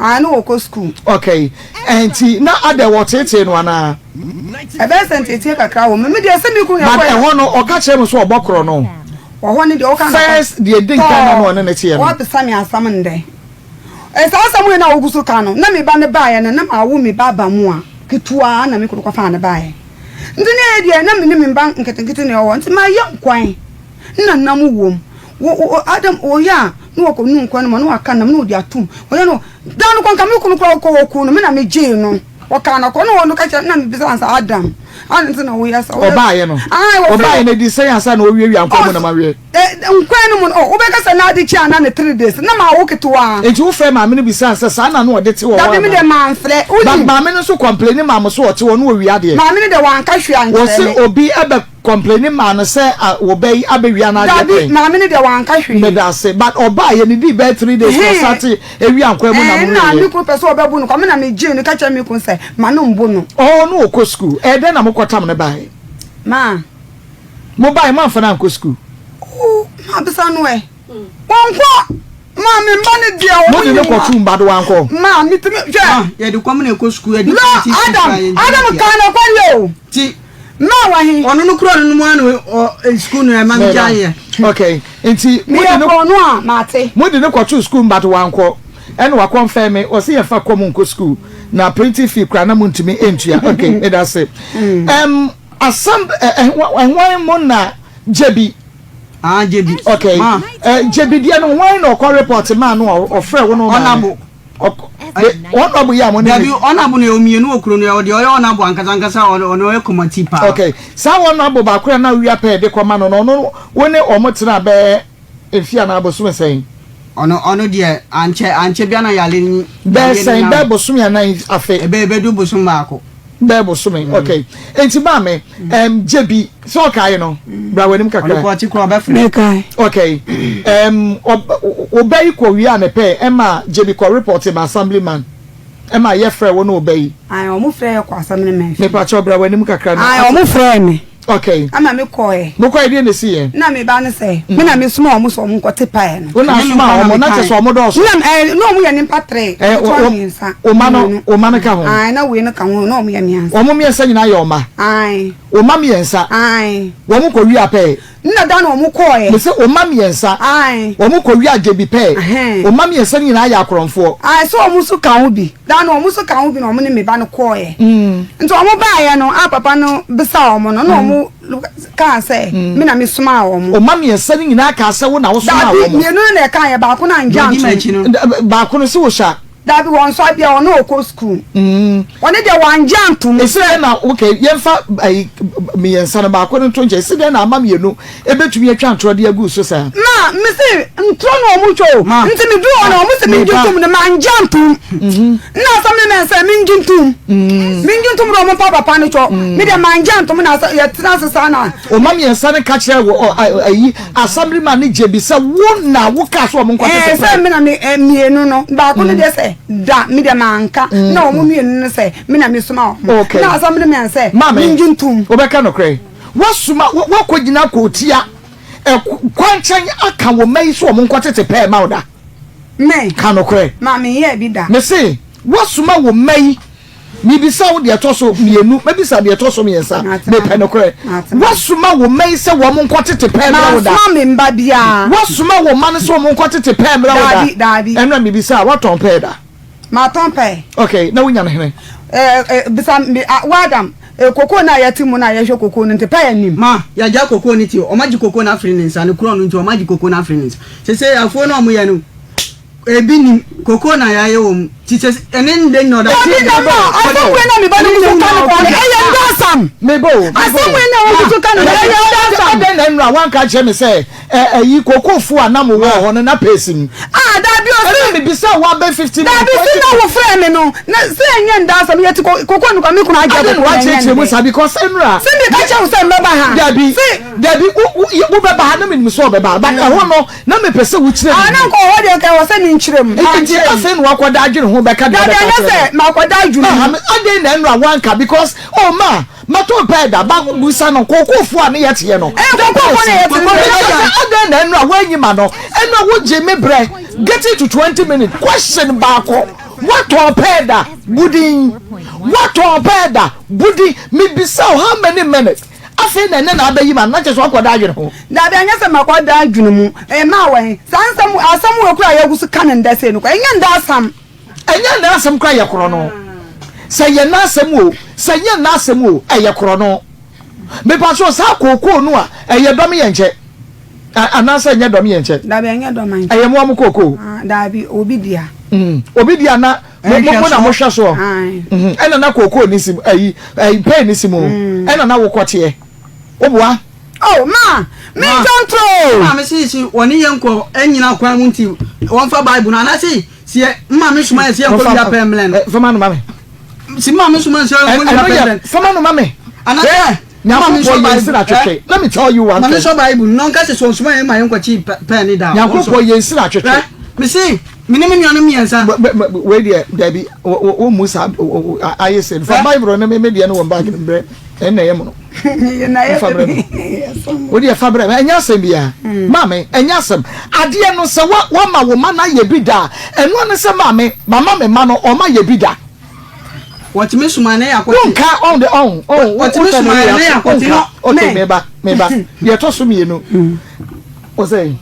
Ah, na ɔkɔ school. Okay, ɛnti na adɛ wɔteetee no anaa? Ɛbɛyɛ sɛ nteetee kakra wɔ mu. Me deɛ sɛ me kunu yɛ But kɔɛ. ɛhɔ no ɔka kyerɛ mo sɛ ɔbɔ korɔ no? Wɔ hɔ no deɛ woka no First deɛ edi nkan na na ɔne no teɛ no. Woabisa me asɛm ndɛ. Saa asɛm wei no a wogu so ka no, na me ba no baeɛ no, na mawo me ba abamuwa ketewa na me kunu kɔfaa no baeɛ. Nti na ɛyɛ deɛ na me ne me mba nketenkete na ɛwɔ hɔ, nti mayɛ nkwan na nam wom. Wo, wo, Adam, wɔyɛ a na wɔkɔnu nkwan no mu a na wɔaka nam na wɔde atom. Wɔyɛ no, da no kɔ nka me kunu koraa ɔkɔ ɔkuu no, me na megyee no. Wɔkaa no kɔ na ɔno ka kyerɛ na mebisa no sɛ Adam, adɛn nti na woyɛ saa? Ɔbaeɛ no, ɔbaeɛ no ɛdi sɛn ansa na ɔwiawia nkwan mu na maweɛ? Nkwan no mu no, wobɛka sɛ na ade kye anaa ne 3 days na mawo ketewaa. Nti wofrɛ maame no bisaa no sɛ saa na na ɔde te wɔ hɔ Dabi me anaa? deɛ mamfrɛ. But Wonim? maame no nso complaini maa mo sɛ ɔte hɔ na ɔwia adeɛ. Maame no deɛ wanka hwee ankyerɛ Wɔse me. obi ɛbɛ complaini maa no sɛ wo ba yi abɛwia n'adeɛ Dabi, pɛn. maame no deɛ wanka hwee. Medase, but ɔbaeɛ no dii bɛyɛ 3 days na Hee. ɔsate ewia nkwan mu na Ɛɛ, mo nna me wieɛ. kunu pɛ sɛ ɔbɛbo no kwa, me na megyee no ka kyerɛɛ me kunu sɛ ma no mbo no. Ɔɔ na ɔkɔ sukuu. Ɛyɛ dɛn na mokɔtam no baeɛ? Ma. Mobaeɛ moamfa no ankɔ sukuu? Oo, mabisa no ɛ. Ɔnkɔ! Ma me mma no deɛ ɔmo Mode no nim a. kɔtoo mba do wankɔ? Ma metumi, hwɛ. Ma, yɛde kɔm na ɛkɔ sukuu, yɛde No, kɔm ti sukuu Adam, koraa yɛntumi Adam ntua. kaa nokware o. Ti. Ma wɔ he? Ɔno no kura no no mu ara na ɔ, sukuu no ɛma me gyaeɛ. Okay, nti mode Meyɛ no. korɔno a, mate. Mode no kɔtoo sukuu but wankɔ. Ɛna wakɔnfɛn me, ɔse yɛmfa kɔm nkɔ sukuu na printing fee koraa na montumi ntua. Okay, medase. Ɛm, asɛm, ɛ, ɛ, hwan mo na Gyebi? Ah, Gyebi. Okay. Ma. Ɛ, Gyebi deɛ no, hwan na ɔkɔ report maa no a ɔfrɛ wo no maame? Ɔnabo. Ɔnabo yi a mo ne. Dabi, ɔnabo no yɛ mmienu wɔ kuro no yɛ ɔdeɛ ɔyɛ ɔnabo ankasa ankasa ɔno ɔyɛ kɔmati paa. Okay, saa ɔnabo baako a na wia pɛɛ de kɔma no no ɔno wo ne ɔmo tena bɛyɛ mfe anaa bosome sɛn? Ɔno ɔno deɛ ankyɛ ankyɛ bia na yale ni. Bɛyɛ sɛn bɛyɛ bosome anaa afe? Ɛbɛ ɛbɛdu bosom baako. Bɛyɛ bosome okay nti maame ɛm gyebi sɛ ɔkae no bra w'anim kakra. Ɔno kɔ ɔte kora ɔbɛfrɛ. Mekae. Okay ɛm ɔbɛ yi kɔ wie a ne pɛ ɛma gyebi kɔ report ma assemblyman ɛma yɛ frɛ wo ne ɔbɛ yi. Ayi ɔmo frɛ yɛ kɔ assemblyman fie. Mepakyɛw bra w'anim kakra na. Ayi ɔmo frɛ me. Okay. Ama me kɔɛ. Mo kɔɛ deɛ na esi yɛ. Na me ba no sɛ. Me na me soma wɔn sɛ wɔn nkɔ te paɛ no. Wo na asoma wɔn na kyɛ sɛ wɔn dɔɔso. Na ɛɛ na wɔn yɛ nipa tere. Ɛɛ Ketewa mmiɛnsa. wo ma no wo ma no ka ho. Ae na wei no ka ho na wɔn yɛ mmiɛnsa. Wɔn mmiɛnsa nyinaa yɛ ɔma. Ae. Wo ma mmiɛnsa. Ae. Wɔn kɔ wia pɛɛ. Nna da na wɔn kɔɔɛ. Mese wo mma mmiɛnsa. Ae. Wɔn kɔ wia gyebi pɛɛ. Ɛhɛn. Wo mma mmiɛnsa no nyinaa yɛ akorɔmfoɔ. Ae, sɛ wɔn nso ka ho bi. Da no wɔn nso ka ho bi na wɔn ne me ba no kɔɔɛ. Nti wɔn baeɛ no a papa no bisaa wɔn no, na wɔn kaa sɛ me na me somaa wɔn. Wo mma mmiɛnsa no nyinaa kaa sɛ wo na wo somaa Daabi, wɔn. mmienu no na ɛkaeɛ, baako no angye Deɛ ɔdi antom. m'akyi no. Baako no se wo hyɛ a. Dabi wɔn nso abia ɔne ɔkɔ sukuu. Ɔne deɛ wangye antom. Esi dɛn na okay yɛnfa ayi mmiɛnsa no baako no nto nkyɛn esi dɛn na ama mmienu ebetumi atwa ntorɔ de agu so saa. Ma me se ntorɔ na wɔn twa o nti me duru hɔ no wɔn se me ngye ntom no mangye antom nna asɛm no nɛ sɛ me ngye ntom me ngye ntom de wɔn mpa papa no kyɛw me deɛ mangye antom na asɛ yɛ tena ase saa na. Ɔma mmiɛnsa no ka kyerɛɛ wɔ ɔ ayi Assemblyman no gye bi sɛ wo na wo kaa sɛ wɔn nkɔ tete Ɛɛ sɛ me na me ɛ mmienu no baako no deɛ sɛ da me deɛ manka na wɔn mmienu no sɛ me na me soma wɔn Okay. na Assemblyman sɛ Maame, me ngye ntom. wobɛka nokorɛ? Woasoma woakɔgyina kootia ɛ kwankyɛn aka wo mma yi sɛ wɔn nkɔ tete pɛɛ ma wo da? Me. Ka nokorɛ. Ma menyɛɛ bi da. Mese woasoma wo mma yi Mebisa wo deɛ ɛtɔ so mmienu, mɛbisa deɛ ɛtɔ so mmiɛnsa. Mepɛ nokorɛ. Woasoma wo mma yi sɛ wɔn nkɔ tete pɛɛ mmerɛ wo da? Mansoma me mma biara. Woasoma wo mma no sɛ wɔn nkɔ tete pɛɛ mmerɛ wo da? Daabi, daabi. Ɛno a mebisa a, woatɔn pɛɛ da? Matɔn pɛɛ. Okay, na wonya no hene? Ɛɛ, eh, bisa me, ah, wo Adam, eh, kokoo no a yɛte mu no a yɛhwɛ kokoo no nti pɛɛ nnim. Ma, yɛagya kokoo no ti, wɔagye kokoo no afiri ne nsa, ne korɔn no nti wɔagye kokoo no afiri ne nsa. Seesei afuo no a wɔyɛ no, Ebi nim, koko na yɛayɛ wɔ mu. Ti sɛ ɛne ndɛ nyina ɔda. Dabi na ma asɛm wei na me ba no guso ka no kɔ no ɛyɛ ndasam. Mebo o, mebo o. Asɛm wei na wo guso ka no no ɛyɛ ndasam. Adɛn na nnura wanka kyerɛ me sɛ ɛyi kokofoɔ a na mo wɔ hɔ no na pɛɛsi mu. Ah dabi o se. Ɛna mebisa wo abɛ 15 minutes. Dabi se na wo frɛ me no na se ɛnyɛ ndasam yɛ te koko no kwa me kunu agye koko na ɛnyɛ ndɛ. Adɛn na wakyerɛkyerɛ mu saa because nnura. Se meka kyerɛ wo sɛ mbɛba ha. Dabi dabi wo wo bɛba ha na menim sɛ ɔbɛba ha but ɛhɔ no. Na mepɛ sɛ wokyerɛ me Ah, na nka ɔhɔ deɛ nka ɛwɔ sɛ menkyerɛ mu. Nti afei na wakɔda adwene ho bɛka deɛ Dabi ɔbɛka ɛnyɛ akyerɛ sɛ me. makɔda adwene Aha mu. me adɛn na ɛnora wanka because oh ma matɔ pɛɛ da ba busa no kookoofoɔ a ne yɛteɛ no. Ɛɛ kookoofoɔ na yɛte no. Meka sɛ adɛn na ɛnora wanyi ma no ɛnora wogye me brɛ getting to 20 minutes question baako watɔn pɛɛ da budin watɔn pɛɛ da budin mebisa wo how many minutes Afei na ɛnnɛ na abɛyi ma no, na kyerɛ sɛ wakɔda adwene ho. Dabi, ɛnyɛ sɛ makɔda adwene mu. Mmaa wɔ he? Saa nsɛm, asɛm wei koraa a yɛgu so ka no ndɛ sei no koraa, ɛnyɛ ndɛ asɛm. Ɛnyɛ ndɛ asɛm koraa, ɛyɛ korɔno. Sɛ ɛyɛ nnɛ asɛm o, sɛ ɛnyɛ nnɛ asɛm o, ɛyɛ korɔno. Mepakyɛw, saa kookoo no a, ɛyɛ dɔm yɛ nkyɛ? Anaasɛ ɛnyɛ dɔm yɛ nkyɛ? Dabi, ɛnyɛ dɔm nkyɛ. Ɛyɛ moa mo kookoo? Dabi, obi dea. Obi dea na mo mo na mohwɛ soɔ ɛna na kookoo ne si ayi ayi pɛn ne si mu ɛna na wokɔ teɛ woboa. Oh ma me ntwa ntoro. Maame si si wɔne yɛn nkɔ ɛnyina kwan mu nti wɔnfa bible no anaasɛ si yɛ maame soma yɛ si yɛn nkɔ wia pɛn mlɛn no. Fama no ma me. Si maame soma yɛ si yɛn nkɔ wia pɛn mlɛn. Fama no ma me. Anaasɛ. Nyankopɔn yɛ nsira twetwe. Let me tell you one thing. Maame sɔ Bible no na ɔnka sɛ sɛ ɔnsoma yɛn ma yɛn nkɔkye pɛn ne da. Nyankopɔn yɛ nsira twetwe. Mese me ne me nuanom mmiɛnsa. Wei deɛ dabi wo mu saa ayɛ sɛ fa Bible no me deɛ no wɔ bag no brɛ ɛnna ɛyɛ mono. Fa brɛ me. Wo deɛ fa brɛ me ɛnyɛ asɛm biara. Maame ɛnyɛ asɛm. Adeɛ no sɛ wama wo ma no ayɛ bi da a ɛno ne sɛ maame mama me ma no ɔma yɛ bi da. Wɔtumi soma ne akɔte. Wonka ɔn de ɔn ɔn. Wɔtumi soma ne akɔte no. Ok meba meba deɛ ɛtɔ so mmienu ɔsɛ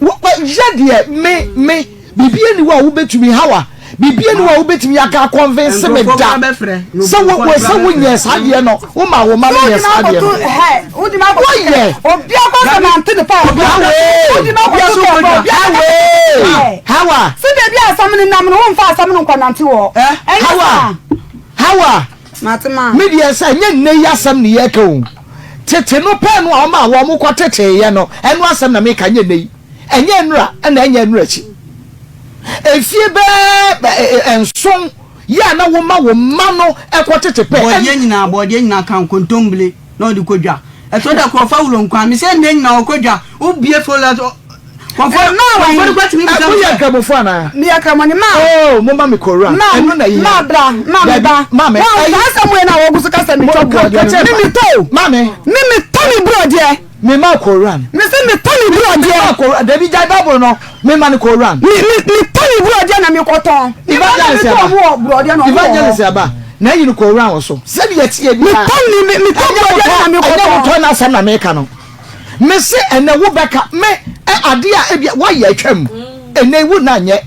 yɛ deɛ me me biribi ani hɔ a wobɛtumi hawa biribi ani hɔ a wobɛtumi aka akɔnvinse me da sɛ wo wo sɛ wonyɛ saa deɛ no woma wo ma no nyɛ saa deɛ no woyɛ obi akɔsɛ nante ne pa obi awee awee hawa. Sɛ baabi a asɛm no nam no, womfa asɛm no nkɔnante hɔ. Ɛnyɛ Hawa, saa. Hawa, Mate ma. me deɛ sɛ ɛnyɛ nnɛ yi asɛm ne yɛreka o. Tete no pɛɛ no a wɔn a wɔn kɔ teteeɛ no, ɛno asɛm na meka, ɛnyɛ nnɛ yi. Ɛnyɛ nnora ɛna ɛnyɛ nnora akyi. Efie bɛɛ nson yɛ a na woma wo mma no kɔ tete pɛ. Bɔɔdeɛ nyinaa, bɔɔdeɛ nyinaa ka nkontombire na ɔde kɔ dwa. Ɛtɔ da koro ɔfa wuro nkwan. Mesɛ nnɛ nyinaa ɔkɔ dwa. Wobue fo la. Kɔmfoɔ Maa no kura tumi bisa me sɛ. Moyɛ nkramofo anaa? Meyɛ kramoni maa. Oh, mo ma me Koran. Ɛno na yɛ. Maa bra, maa me ba. Maame. Wɔn saa asɛm wei na wɔgu so kasa mi tɔ borɔdeɛ no. Mi mi tɔ o. Maame. Mi mi tɔ mi borɔdeɛ. Mi ma Koran. Mi se mi tɔ mi borɔdeɛ. Mi ma Koran. Dabi gyae Bible no. Mi ma no Koran. Mi mi mi tɔ mi borɔdeɛ na mi kɔ tɔn. Evangelist aba. Mi wɔ borɔdeɛ na ɔmo wɔ hɔ. Evangelist aba. Na eyi no Koran wɔ so. Sɛdeɛ ɛteɛ bi. Mi tɔ mi mi tɔ borɔdeɛ na mi kɔ tɔn. Ɛnyɛ wotɔ n'asɛm na mi ka no. Me se ɛnɛ wo bɛka me ɛ adeɛ a ebia woayɛ atwam ɛnɛ wo na nyɛ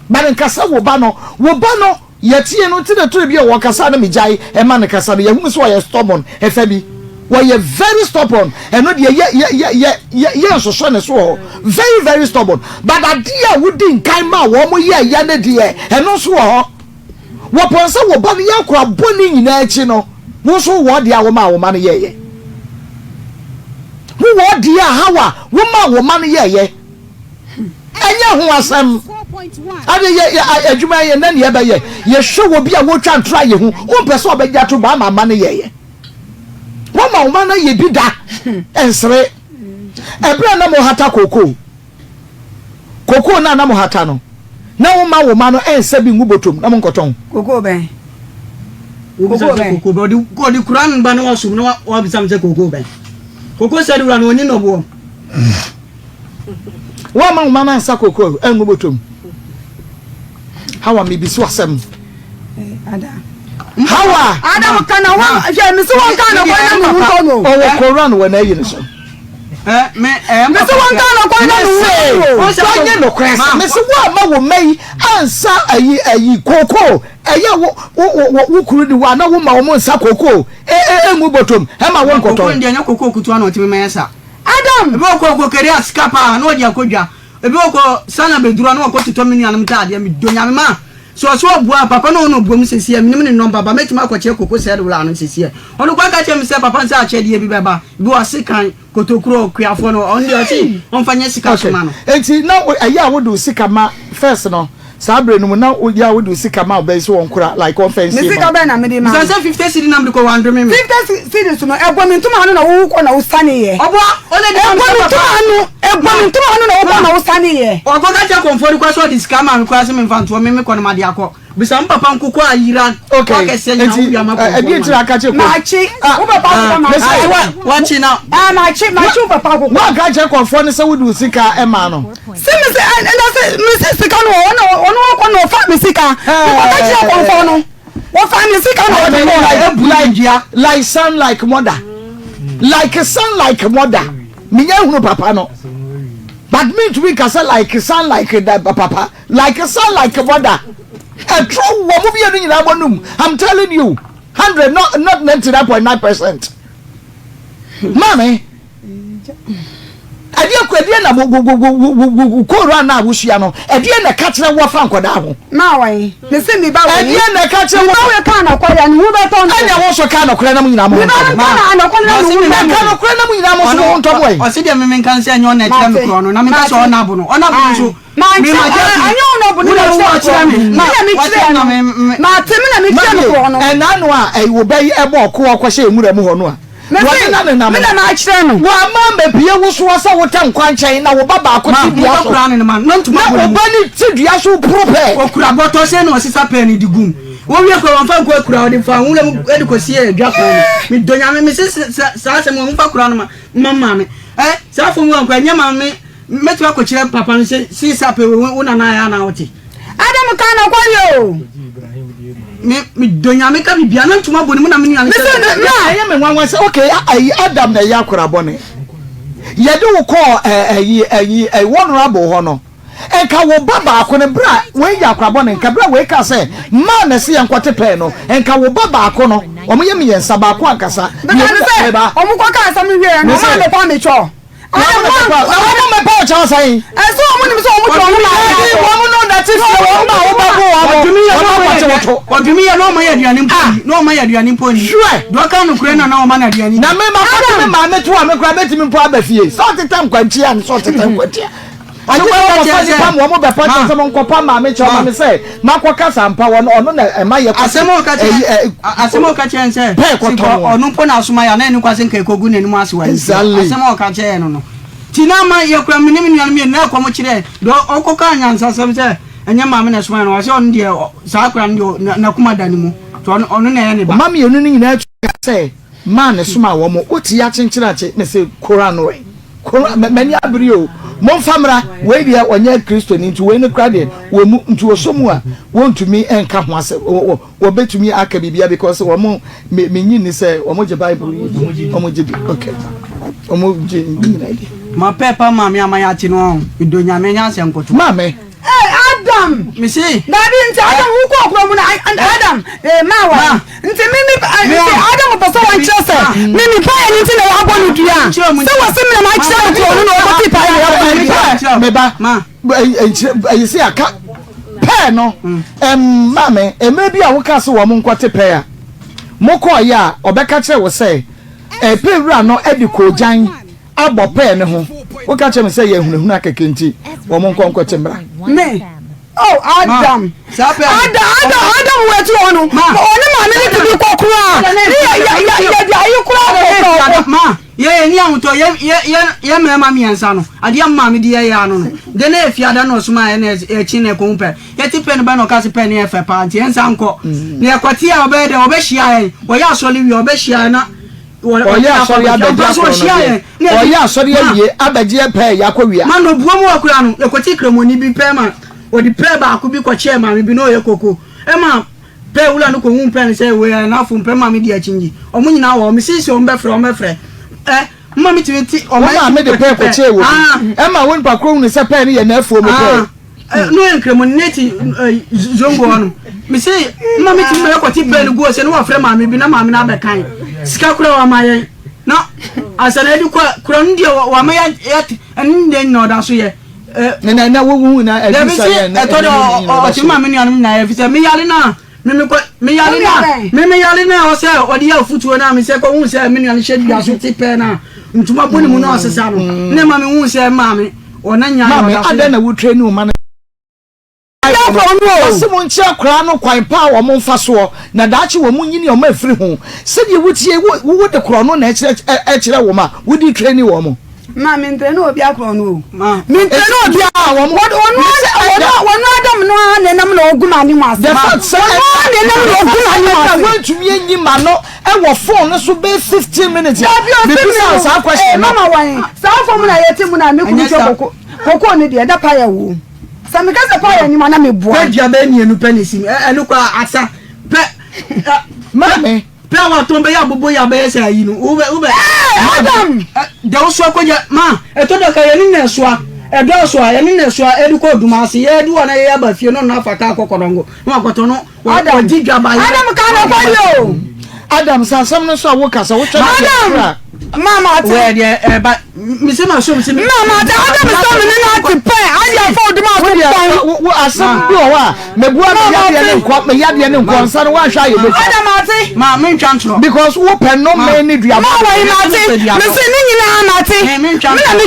but nkasa wo ba no wo ba no yɛtie no nti na tore bi a wɔkasa na megyae ɛma no kasa no yɛhunu sɛ ɔyɛ stubborn ɛfɛ bi wɔyɛ very stubborn ɛno deɛ yɛ yɛ yɛ yɛ yɛ yɛ nsosɔ ne so wɔ hɔ very very stubborn but adeɛ a wodi nkan ma wɔn yɛ yɛ ne deɛ ɛno nso wɔ hɔ. Wɔpɔn sɛ wo ba no yɛ akora bɔne nyinaa akyi no, wo nso wowɔ ɔdeɛ a womaa wo mma no yɛeɛ. Wowɔ ɔdeɛ a haw a womaa wo mma no yɛeɛ. Ɛnyɛ ho asɛm. Ade yɛ yɛ adwuma yɛ nɛ neɛ ɛbɛyɛ. Yɛhwɛ wɔ bi a wɔtwa ntorɔ a yɛhu. Wompɛ sɛ ɔbɛgye ato ba ama mma no yɛeɛ. Woma wo mma no yɛ bi da. Ɛnsere. Ɛberɛ a na mohata kookoo. Kokoo no a na mohata no, na womma wo mma no nsa bi ngu bɔtɔ mu na monkɔtɔn. Kokoo bɛn? Wobisa Kokoo sɛ bɛn? kokoo bɛn? Ɔde ɔde kura no ba na wasom na wabisa me sɛ kokoo bɛn? Kokoo sɛ de wura no ɔni nɔboɔ. Woamma wo mma no ansa kokoo angu bɔtɔ mu. Hawa, mebisa wo asɛm. Ada. Hawa! Adam ka na wɔn hwɛ mesi wɔn ka na wɔn na ne ho tɔ no. Ɔwɔ Koran wɔ n'ayi no so. Mese wɔnka nokorɛ na ne ho Mese wɔnyɛ nokorɛ sɛ mese woamma wo mma yi ansa ayi ayi kookoo ɛyɛ wo wo wo wo kuru de wo a na woma wɔn nsa kookoo e e engu bɔtɔm ɛma wo nkɔtɔn. Kookoo deɛ nyɛ kookoo kutewa na ɔtumi ma yɛ sa. Adam. Ebi wɔ kɔ ɔkɔ kari a sika paa na ɔde akɔ dwa. Ebi wɔ kɔ sana bɛduru a na wakɔ totɔ me nuanom ntaadeɛ medɔ Nyame ma sɛ ɔsɛ ɔboa a papa na ɔna ɔboa mu sɛsiɛ menim ne nɔmba ba mɛtumi akɔkyerɛ koko sɛde wura no sɛsiɛ ɔno koraa ka kyerɛ me sɛ papa no sɛ akyɛdeɛ bi bɛba bi wɔ sekan kotokuro kuafoɔ no ɔno deɛ ɔse ɔmfa nyɛ sika soma no. Enti na ɛyɛ a wode wo sika ma first no saa berɛ no mu na woyɛ a wode wo sika ma ɔbaa yi sɛ ɔnkora like ɔmfa Me nsie sika ma wo. bɛn na mede ma Bisa no? sɛ 50 cedi na mede kɔ wandome me. 50 cedis no ɛbɔ me ntoma ano na wokɔ na wosaneeɛ. Ɔboa ɔna di ma me Ɛbɔ sɛ me papa. ntoma ano ɛbɔ me ntoma ano na wokɔ na wosaneeɛ. Ɔkɔka kyerɛ kɔmfoɔ no koraa sɛ ɔde sika maa me koraa sɛ memfa ntoɔ me mekɔ no made akɔ. Bisa me papa nkokɔ a yera Okay, akɛseɛ nyinaa enti wowia ma ɛ- kɔmfoɔ ɛdeɛ no nti na ma aka kyerɛ kɔm Makye Ah, wo papa akokɔ mese makye. wa- Wakye na Ah makye makye wo papa akokɔ. woanka nkyerɛ kɔmfoɔ no sɛ wode wo sika maa no. Sɛ me sɛ ɛna sɛ me sɛ sika no wɔ hɔ na ɔno ɔkɔ na ɔfa me sika. Mekɔka kyerɛ kɔmfoɔ no. Wɔfa me sika na ɔde kɔɔ. Like, like son like mother. Like son like mother. Menya hunu papa no. But me ntumi nka sɛ like son like da papa. Like son like mother. Ɛtoro wɔ mo mmienu nyinaa mo anum. I'm telling you. 100 not not 99.9%. Maame. Ɛdeɛ kɔ ɛdeɛ na wo wo wo wo wo wo koran na wosua no ɛdeɛ na ɛka kyerɛ wo fa nkɔdaa ho. Maa wɔn ne se mi ba wɔ yi. Ɛdeɛ na ɛka kyerɛ wo. Mi ba wɔ ka anɔkɔ ya ne ho bɛtɔ no. Ɛnna wɔn nso ka anɔkorɛ na mo nyinaa mo ho Mi ba ntɔ mo. ka anɔkɔ na ne ho bɛtɔ no. Ka anɔkorɛ na mo nyinaa mo nso mo ho ntɔ mo ɛ. Ɔsi deɛ mímí nka nsɛ ɛnyɛ ɔna ɛkyerɛ mi korɔ no na mi nka sɛ ɔna abo no ɔna abo no nso. Mante ɛnyɛ ɔna abo no na ɛkyerɛ mi na mi kyerɛ no mate mi na mi kyerɛ no korɔ no. Ɛna no a ɛwɔ bɛyi ɛbɔ ɔko ɔkɔhyɛ nwura mu hɔ no a. Wɔne no nenam Me na makyerɛ no. Wamma ammepue wo soɔ sɛ wotɛ nkwankyɛn na wo ba baako te dua so, na wo ba no te dua so poro pɛɛ. Ɔkura bɔtɔ sɛ na ɔsesa pɛɛ no de gum. Wɔwie kora wɔmfa nkɔ akura ɔde fa nwura mu de kɔsie adwa kwan mu. Medɔ Nyame mese saa asɛm wɔ momfa kora no ma maame. Ɛ saa fam wɔ nkɔ ɛnyɛ maame mɛtumi akɔkyerɛ papa no sɛ sesa pɛ wo nana ayɛ anaa wote. Adam ka nɔkwa yɛ o. Me me dɔ nyame ka bibia na ntoma bɔ ne mu na me nua no sɛ na ɛyɛ me nwanwa sɛ okay ayi Adam na ɛyɛ akora bɔne yɛde wo kɔɔ ɛyi ɛyi ɛyi honorable hɔ no nka wo ba baako no bra wei yɛ akora bɔne nka bra wei ka sɛ maa na ɛsɛ yɛn kɔte pɛɛ no nka wo ba baako no wɔn yɛ mmiɛnsa baako ankasa mmienu sɛ wɔn kɔ ka asɛm wie no wɔn a mekɔ amekyɔ Na wɔn mɛpa ɔkyɛw sɛn. Ɛsɛ wɔn nim sɛ wɔn tɔ wɔn maa yɛ akɔ. Wɔn no na ti fie wɔn ma wɔn bɛ bo wɔn. Wɔn akɔte wɔn to. Ɔdumi yɛ na ɔma yɛ aduane mpo ni. Na ɔma yɛ aduane mpo ni. Sure. Deɛ ɔka nokorɛ na na ɔma no aduane di. Na me ma kɔte me maame to a me kora mɛtumi mpo aba fie. Sɛ ɔtetɛ nkwankyia no sɛ ɔtetɛ nkwankyia. Agye sɛ wɔkɔfa nipa ma wɔn bɛpa kyɛw sɛ monkɔpa maame kyɛw ma me sɛ makɔ kasa mpa wɔn ɔno na ɛma yɛ kɔte. Asɛm a ɔka kyerɛ asɛm a ɔka kyerɛ sɛ pɛɛ kɔtɔ ɔno mpo na asoma yɛ a na ɛne kwase nka ɛkɔgu n'anim ase wɔ Exactly. Asɛm a ɔka kyerɛ no no. Nti na ama yɛkura me ne me nuanom mmienu na ɛkɔm kyerɛ deɛ ɔkɔkaa nyansasɛm sɛ ɛnyɛ maame na ɛsomaeɛ no, ɔsɛ ɔno deɛ saa akora no deɛ n'akoma da ne mu, nti ɔno ɔno na ɛyɛ ne ba. Ɔma mmienu no nyinaa tua sɛ maa na ɛsomaa wɔn. Wote yi akyenkyene akye, mese Koran no ɛ, Koran, m'ani abere o, momfa mmra, wei deɛ ɔnyɛ Kristoni nti wei no koraa deɛ wɔmmu, nti ɔsɔ mu a wɔntumi nka ho asɛm, Wɔbɛtumi aka biribiara because wɔn me me nyi ni sɛ wɔn gye bible yi di wɔn gye di okay wɔn gye ne nyinaa di. Ma pɛ pa maame ama yɛate no ɔn medɔ nyame ɛnyɛ asɛm nkotoa. Maame. Ee Adam. Mese. Dabi nti Adam wo kɔ kuro mu na Adam ee ma wa nti mi mi nti Adam pɛ sɛ wɔn kyerɛ sɛ mi mi pa yɛ ne nti na wɔabɔ ne dua sɛ wɔsi mi na ma kyerɛ no kuro no na wɔkɔ ti pa yɛ na wɔabɔ ne dua. Me ba. Ɛyi sɛ aka pɛɛ no maame mmerɛ bi a woka sɛ wɔn nkɔte pɛɛ a mokɔɔyɛ a ɔbɛka kyerɛ wo sɛ pɛɛ wura no de koogyan abɔ pɛɛ no ho woka kyerɛ me sɛ yɛ hunahuna kɛkɛ nti wɔn nkɔ nkɔte mmra. Me oh Adam Adam Adam Adam wɔ akyi hɔ no ɔne maame ne te bi kɔ koraa ne yɛ yɛ yɛ de ayi koraa kɔ kɔ. Yɛ yɛ ni ahotɔ yɛ yɛ yɛ yɛ mmarima miɛnsa no adeɛ maame de yɛ yɛ ano no de na efi ada na ɔsoma yɛ na ɛkyi na ɛkɔn pɛ yɛ te pɛ no bɛ na ɔka se pɛ no yɛ fɛ paa nti yɛn nsa nkɔ na yɛ kɔ te a ɔbɛyɛ dɛ ɔbɛ hyia yɛn ɔyɛ asɔre wie ɔbɛ hyia yɛn na ɔyɛ asɔre abɛgye akɔrɔ no deɛ ɔyɛ asɔre awie abɛgye pɛ yɛ akɔ wia. Ma no buo mu wɔ kura no yɛ kɔ te kramoni bi pɛ ma ɔde pɛ baako bi kɔ kyɛɛ maame bi na ɔyɛ koko ɛma. Pɛ wura no kohuu pɛ no sɛ wei yɛ n'afo mpɛ ma me di akyingye. Ɔmo nyinaa wɔ hɔ. Mese sɛ ɔmo bɛfrɛ ɔmo bɛfrɛ. Ɛ mma me tumi te ɔmo Wo maame de pɛ kɔkyɛɛ wɔ bi. Ɛma wo nipa korɔ hunu sɛ pɛ no yɛ n'afuo mu pɛ. No yɛ nkremoni ne te zongo hɔ nom. Mese mma me tumi ma yɛkɔte pɛ no gu hɔ sɛ ne wɔfrɛ maame bi na maame no abɛkan. Sika koraa wama yɛn. Na ansa na yɛde kɔ kura no deɛ wama yɛ ɛno deɛ nyina ɔda so yɛ. Na na na wohu na ɛdi sɛ yɛ na ɛtɔ dɛ ɔte ma me nuanom nyinaa yɛ fisɛ me yare na me me kɔ me yare na me me yare na ɔsɛ ɔde yɛ afutuo na me sɛ kɔ hu sɛ me nua no hyɛ dua so te pɛɛ na ntoma bɔ ne mu na ɔsesa no ne ma me hu sɛ maame ɔna nya maame adɛn na wotire ne wo ma no Ɔse mo nkyerɛ akwadaa no kwan pa a wɔn mfa soɔ na daakye wɔn nyini a wɔn afiri ho. Sɛdeɛ wotie wo wo de korɔno na ɛkyerɛ ɛkyerɛ wɔn a wode traini wɔn. Ma me ntrɛni obi akorɔ no o. Me ntrɛni obi a wɔn wɔn wɔn adam no ara na ɛnam na ogu ma anim ase. The fact sɛ wɔn ara na ɛnam na ogu ma anim ase. Ɛna wɔntumi anyi ma no ɛwɔ phone no so bɛyɛ 15 minutes. Dabi ɔsi mi o. Ee mama wɔn saa fɔm na yɛte mu na me kunu twɛ koko koko ne deɛ ɛda pa yɛ wo. Sɛ meka sɛ paul anim a na meboa. Pɛ dua bɛyɛ mienu pɛ na esi mu. Ɛno koraa asa. Pɛ Maame. Pɛ a watɔn bɛyɛ abobo yɛ abɛyɛ sɛ ayi no. Wobɛ wobɛ. Ee Adam. Deɛ wosoa kɔgya ma ɛtɔ da ka yɛne na ɛsoa ɛdɔɔso a yɛne na ɛsoa ɛde kɔ oduma ase yɛde wɔ na yɛyɛ aba fie no na afa kaa kɔ kɔdɔngo na wakɔtɔ no Adam. Wɔgye dwaba yɛ. Adam ka no kɔ yɛ o. Adam sɛ asɛm no so a woka sɛ wohwɛ no Adam. kura. Mama ate. Wɛ deɛ ɛba mise ma som se. Mama ate Adam sɛ me ne no ate pɛ ade afa odum aso pɔn. Wo asɛm bi wɔ hɔ a mebua me yadeɛ ne nkɔ me yadeɛ ne nkɔ nsa no woanhwɛ ayɛ bɛtwa. Adam ate. Ma me ntwa ntorɔ. Because wo pɛ no me ne duaba. Ma wɔyi ma ate mese ne nyinaa ma ate me na me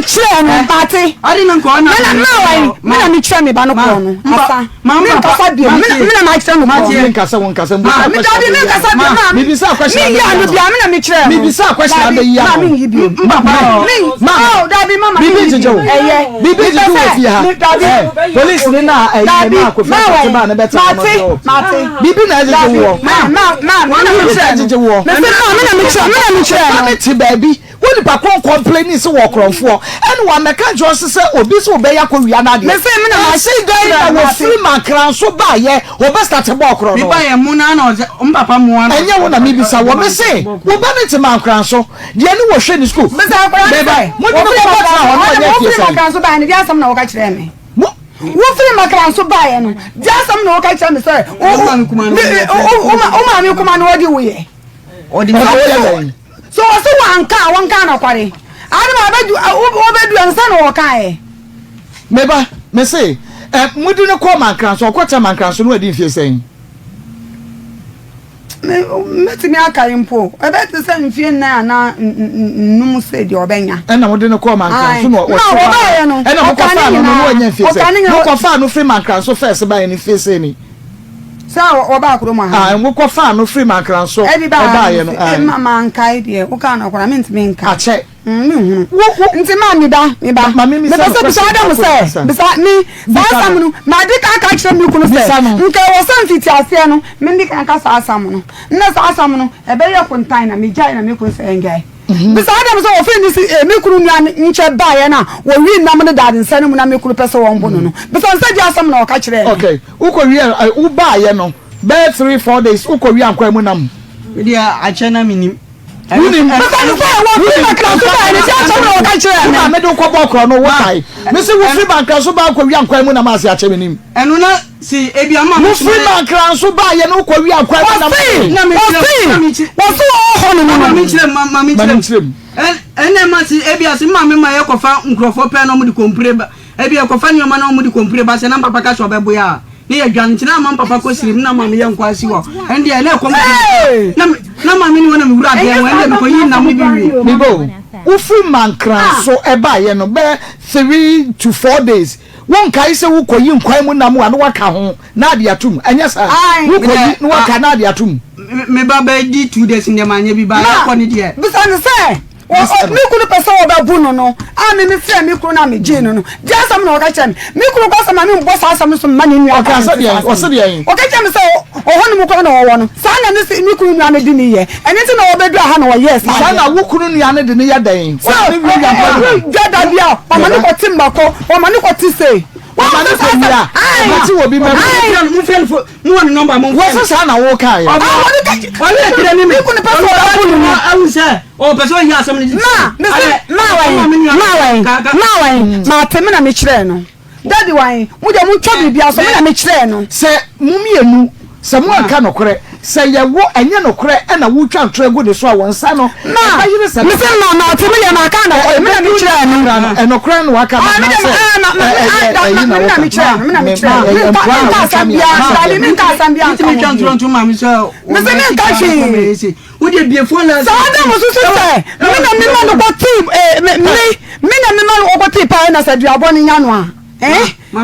kyerɛ no ma ate. Ade ne nkɔ na. Me na ma wɔyi me na me kyerɛ me ba no kɔɔ no asa. Ma Me nkasa bio. Me na me na makyerɛ no kɔɔ. Me nkasa wo nkasa mbusa Ma me dabi me nkasa bio ma. Me bisa question Me yi ano bia me na me kyerɛ no. Me bisa question Dabi abɛ yi ma ano. me yi bio. Mpapa o. Me Ma oh dabi mama me Bibi yi gyegye bio. wo. Ɛyɛ. Bibi Mepɛ gyegye wo sɛ fie ha. me dabi. Eh, police ni na ɛyi Dabi na kofi ma akɔte wɔ ba ne bɛtena no mate so. mate. Bibi na ɛgyegye Dabi wo. ma ma ma me na me Bibi na kyerɛ no. ɛgyegye wo. Me se ma me na me kyerɛ me na me kyerɛ Ba no. ne te baabi. Wo nipa ko nkɔmpleni se wɔ korɔnfoɔ ɛna wamɛka nkyerɛ wo se sɛ obi se wobɛyɛ akɔ wia no adeɛ. Me se me na ma Ɛse dɛn na kyerɛ mate. wɔfiri Mankran so baayɛ wɔbɛ starte bɔɔ korɔ Me no. ba yɛ mo na na ɔsɛ mpapa mo ana. Ɛnyɛ wo na mebisa wɔ me se wo ba no te Mankran so deɛ ne wɔhwɛ ne school. Mese akwadaa no Meba sɛ mode no wɔfiri kɔbɔ tena hɔ na Mankran ɔnyɛ so fie wɔfiri sɛn. Mankran so baeɛ no deɛ asɛm na wɔka kyerɛɛ me. Mo. Wofiri Mankran so baeɛ no deɛ asɛm na wɔka kyerɛ me sɛ wo Wo maame kuma no wo maame kuma no wɔde wo yɛ. Ɔde Ɔde wo yɛ dɛn? So ɔse wanka a wɔnka nɔkware? Adam abedu ɔbɛdu ansa na ɔkaeɛ. Me ba, me se, eh, mode no kɔɔ Mankranso, ɔkɔtena Mankranso no wadi mfie sɛn? Me, mɛtumi akae mpo, ɛbɛte sɛ mfie nnan anaa nnum sɛ deɛ ɔbɛnya. Ɛna mode no kɔɔ Mankranso na ɔte hɔ no, ɛna mokɔfaa no no na wanya mfie sɛn? Mokɔfaa no firi Mankranso fɛs baeɛ no mfie sɛn ni? Sɛ wɔbaa kurom ha. Ah, wokɔ faa no firi Mankranso ɛbaeɛ no. Eh, ma mankae deɛ wokaa no koraa mentumi nka. Akyɛ. Mm, menhunu. Nti ma me ba, me ba. Mepɛ sɛ bisa Adam sɛ, bisa me, saa asɛm no, madi kan aka akyerɛ me kunu sɛ, nka ɛwɔ sɛ mfitiaseɛ no, mendi kan ka saa asɛm no. Nnɛ saa asɛm no, ɛbɛyɛ kontan na megyae na me kunu sɛ ɛngyae. Bisa Adam sɛ wɔfiri ne si, eh, me kunu nua nkyɛ baeɛ no a, wɔwii nam no daa ne nsa no mu na me kunu pɛ sɛ wɔmbo no no. Bisa no sɛ deɛ asɛm na ɔka kyerɛɛ me. Okay, wokɔ wie a, wobaeɛ no, bɛyɛ 3, 4 days, wokɔ wie ankwan mu nam. Medeɛ akyɛ na menim. Wonim. Bisa no sɛ wɔfiri Mankra so baeɛ no, deɛ asɛm na ɔka kyerɛɛ me. Wo maame de wo kɔbɔɔ korɔ no, wokae. Mese wofiri Mankra so baa kɔ wie ankwan mu nam ase akyɛ menim. Ɛno na si ebi ama me. Wofiri Mankra nso baeɛ no wokɔ wie ankwan mu nam ase. Ɔse, ɔse, wɔse wɔwɔ hɔ nom no. Ma menkyerɛ mu, ma menkyerɛ mu. Ɛnna ma si ebi ase maame ma yɛkɔfa nkurɔfoɔ pɛ na wɔde kɔmpire ba. Ebi yɛkɔfa nneɛma na wɔde kɔmpire ba sɛ na papa ka sɛ ɔbɛboa a, ne yɛdwane nti na ama papa kɔ sirim na maame yɛ nkɔ asi hɔ. Ɛno deɛ na ɛkɔm na na maame ne hɔ na mewura adeɛ ho ɛnna mekɔyi nam no bi wie. Meba o, wofiri Mankran so baeɛ no bɛyɛ 3 to 4 days, wonkae sɛ wokɔyi nkwan mu nam a na waka ho na ade atom, ɛnyɛ saa? Wokɔyi na waka na ade atom. Me ba bɛdi 2 days ndeɛ manyɛ bi ba yɛkɔ ne deɛ. Bisa no sɛ, me kunu pɛ sɛ wɔbɛbo no no a me mefrɛ me kunu no a megyee no no deɛ asɛm na ɔka kyerɛ me. Me kunu kɔ sɛ ma membɔ saa asɛm no so mma ne nua Ɔka sɛ deɛn? Ɔse deɛn? Ɔka kyerɛ me sɛ ɔhɔ nom koraa na ɔwɔ no. Saa na ne me kunu nua no de ne yɛ. Ɛno nti na ɔbɛduru ha na ɔyɛɛ saa Saa na wo kunu nua no de ne yɛ dɛn? Sɛ ɔduru dwa da bi a, ɔma no kɔte mmako, ɔma no kɔte sei. Ɔma no kɔ wia, ɔbɛte wɔ bi mɛko. Mofrɛ no fo, mowɔ ne nɔmba momfrɛ no. Wɔse saa na wokaeɛ. Ɔne ɛkyerɛ ne me. Me kunu pɛ sɛ ɔbɛbo no no. Ahu sɛ ɔpɛ sɛ ɔyi asɛm no di. Ma, mese, ma wɔn, ma wɔn, ma wɔn, mate me na mekyerɛɛ no. Daddy wan, mo deɛ montwa biribiara so, me na mekyerɛɛ no. Sɛ mo mmienu, sɛ moanka nokorɛ, sɛ yɛ wo, ɛnyɛ nokorɛ na wotwa ntorɔ agu ne so a, wo nsa no, ɛbɛyere sɛ. Mese ma, mate, me deɛ maka nokorɛ, me na mekyerɛɛ no. Ɛnokorɛ na waka no, anaasɛ ɛyɛ ɛyi na woka. Me na mekyerɛɛ no, me na mekyerɛɛ no, menka asɛm biara, dabi, menka asɛm biara nka ho bio. Mese menka hwee. Wode bie phone lines. Saa da mo susu sɛ me na me ma no kɔ tii eh, me me me na me ma no ɔkɔ tii paa na sɛ duabɔ no nya no a eh eh na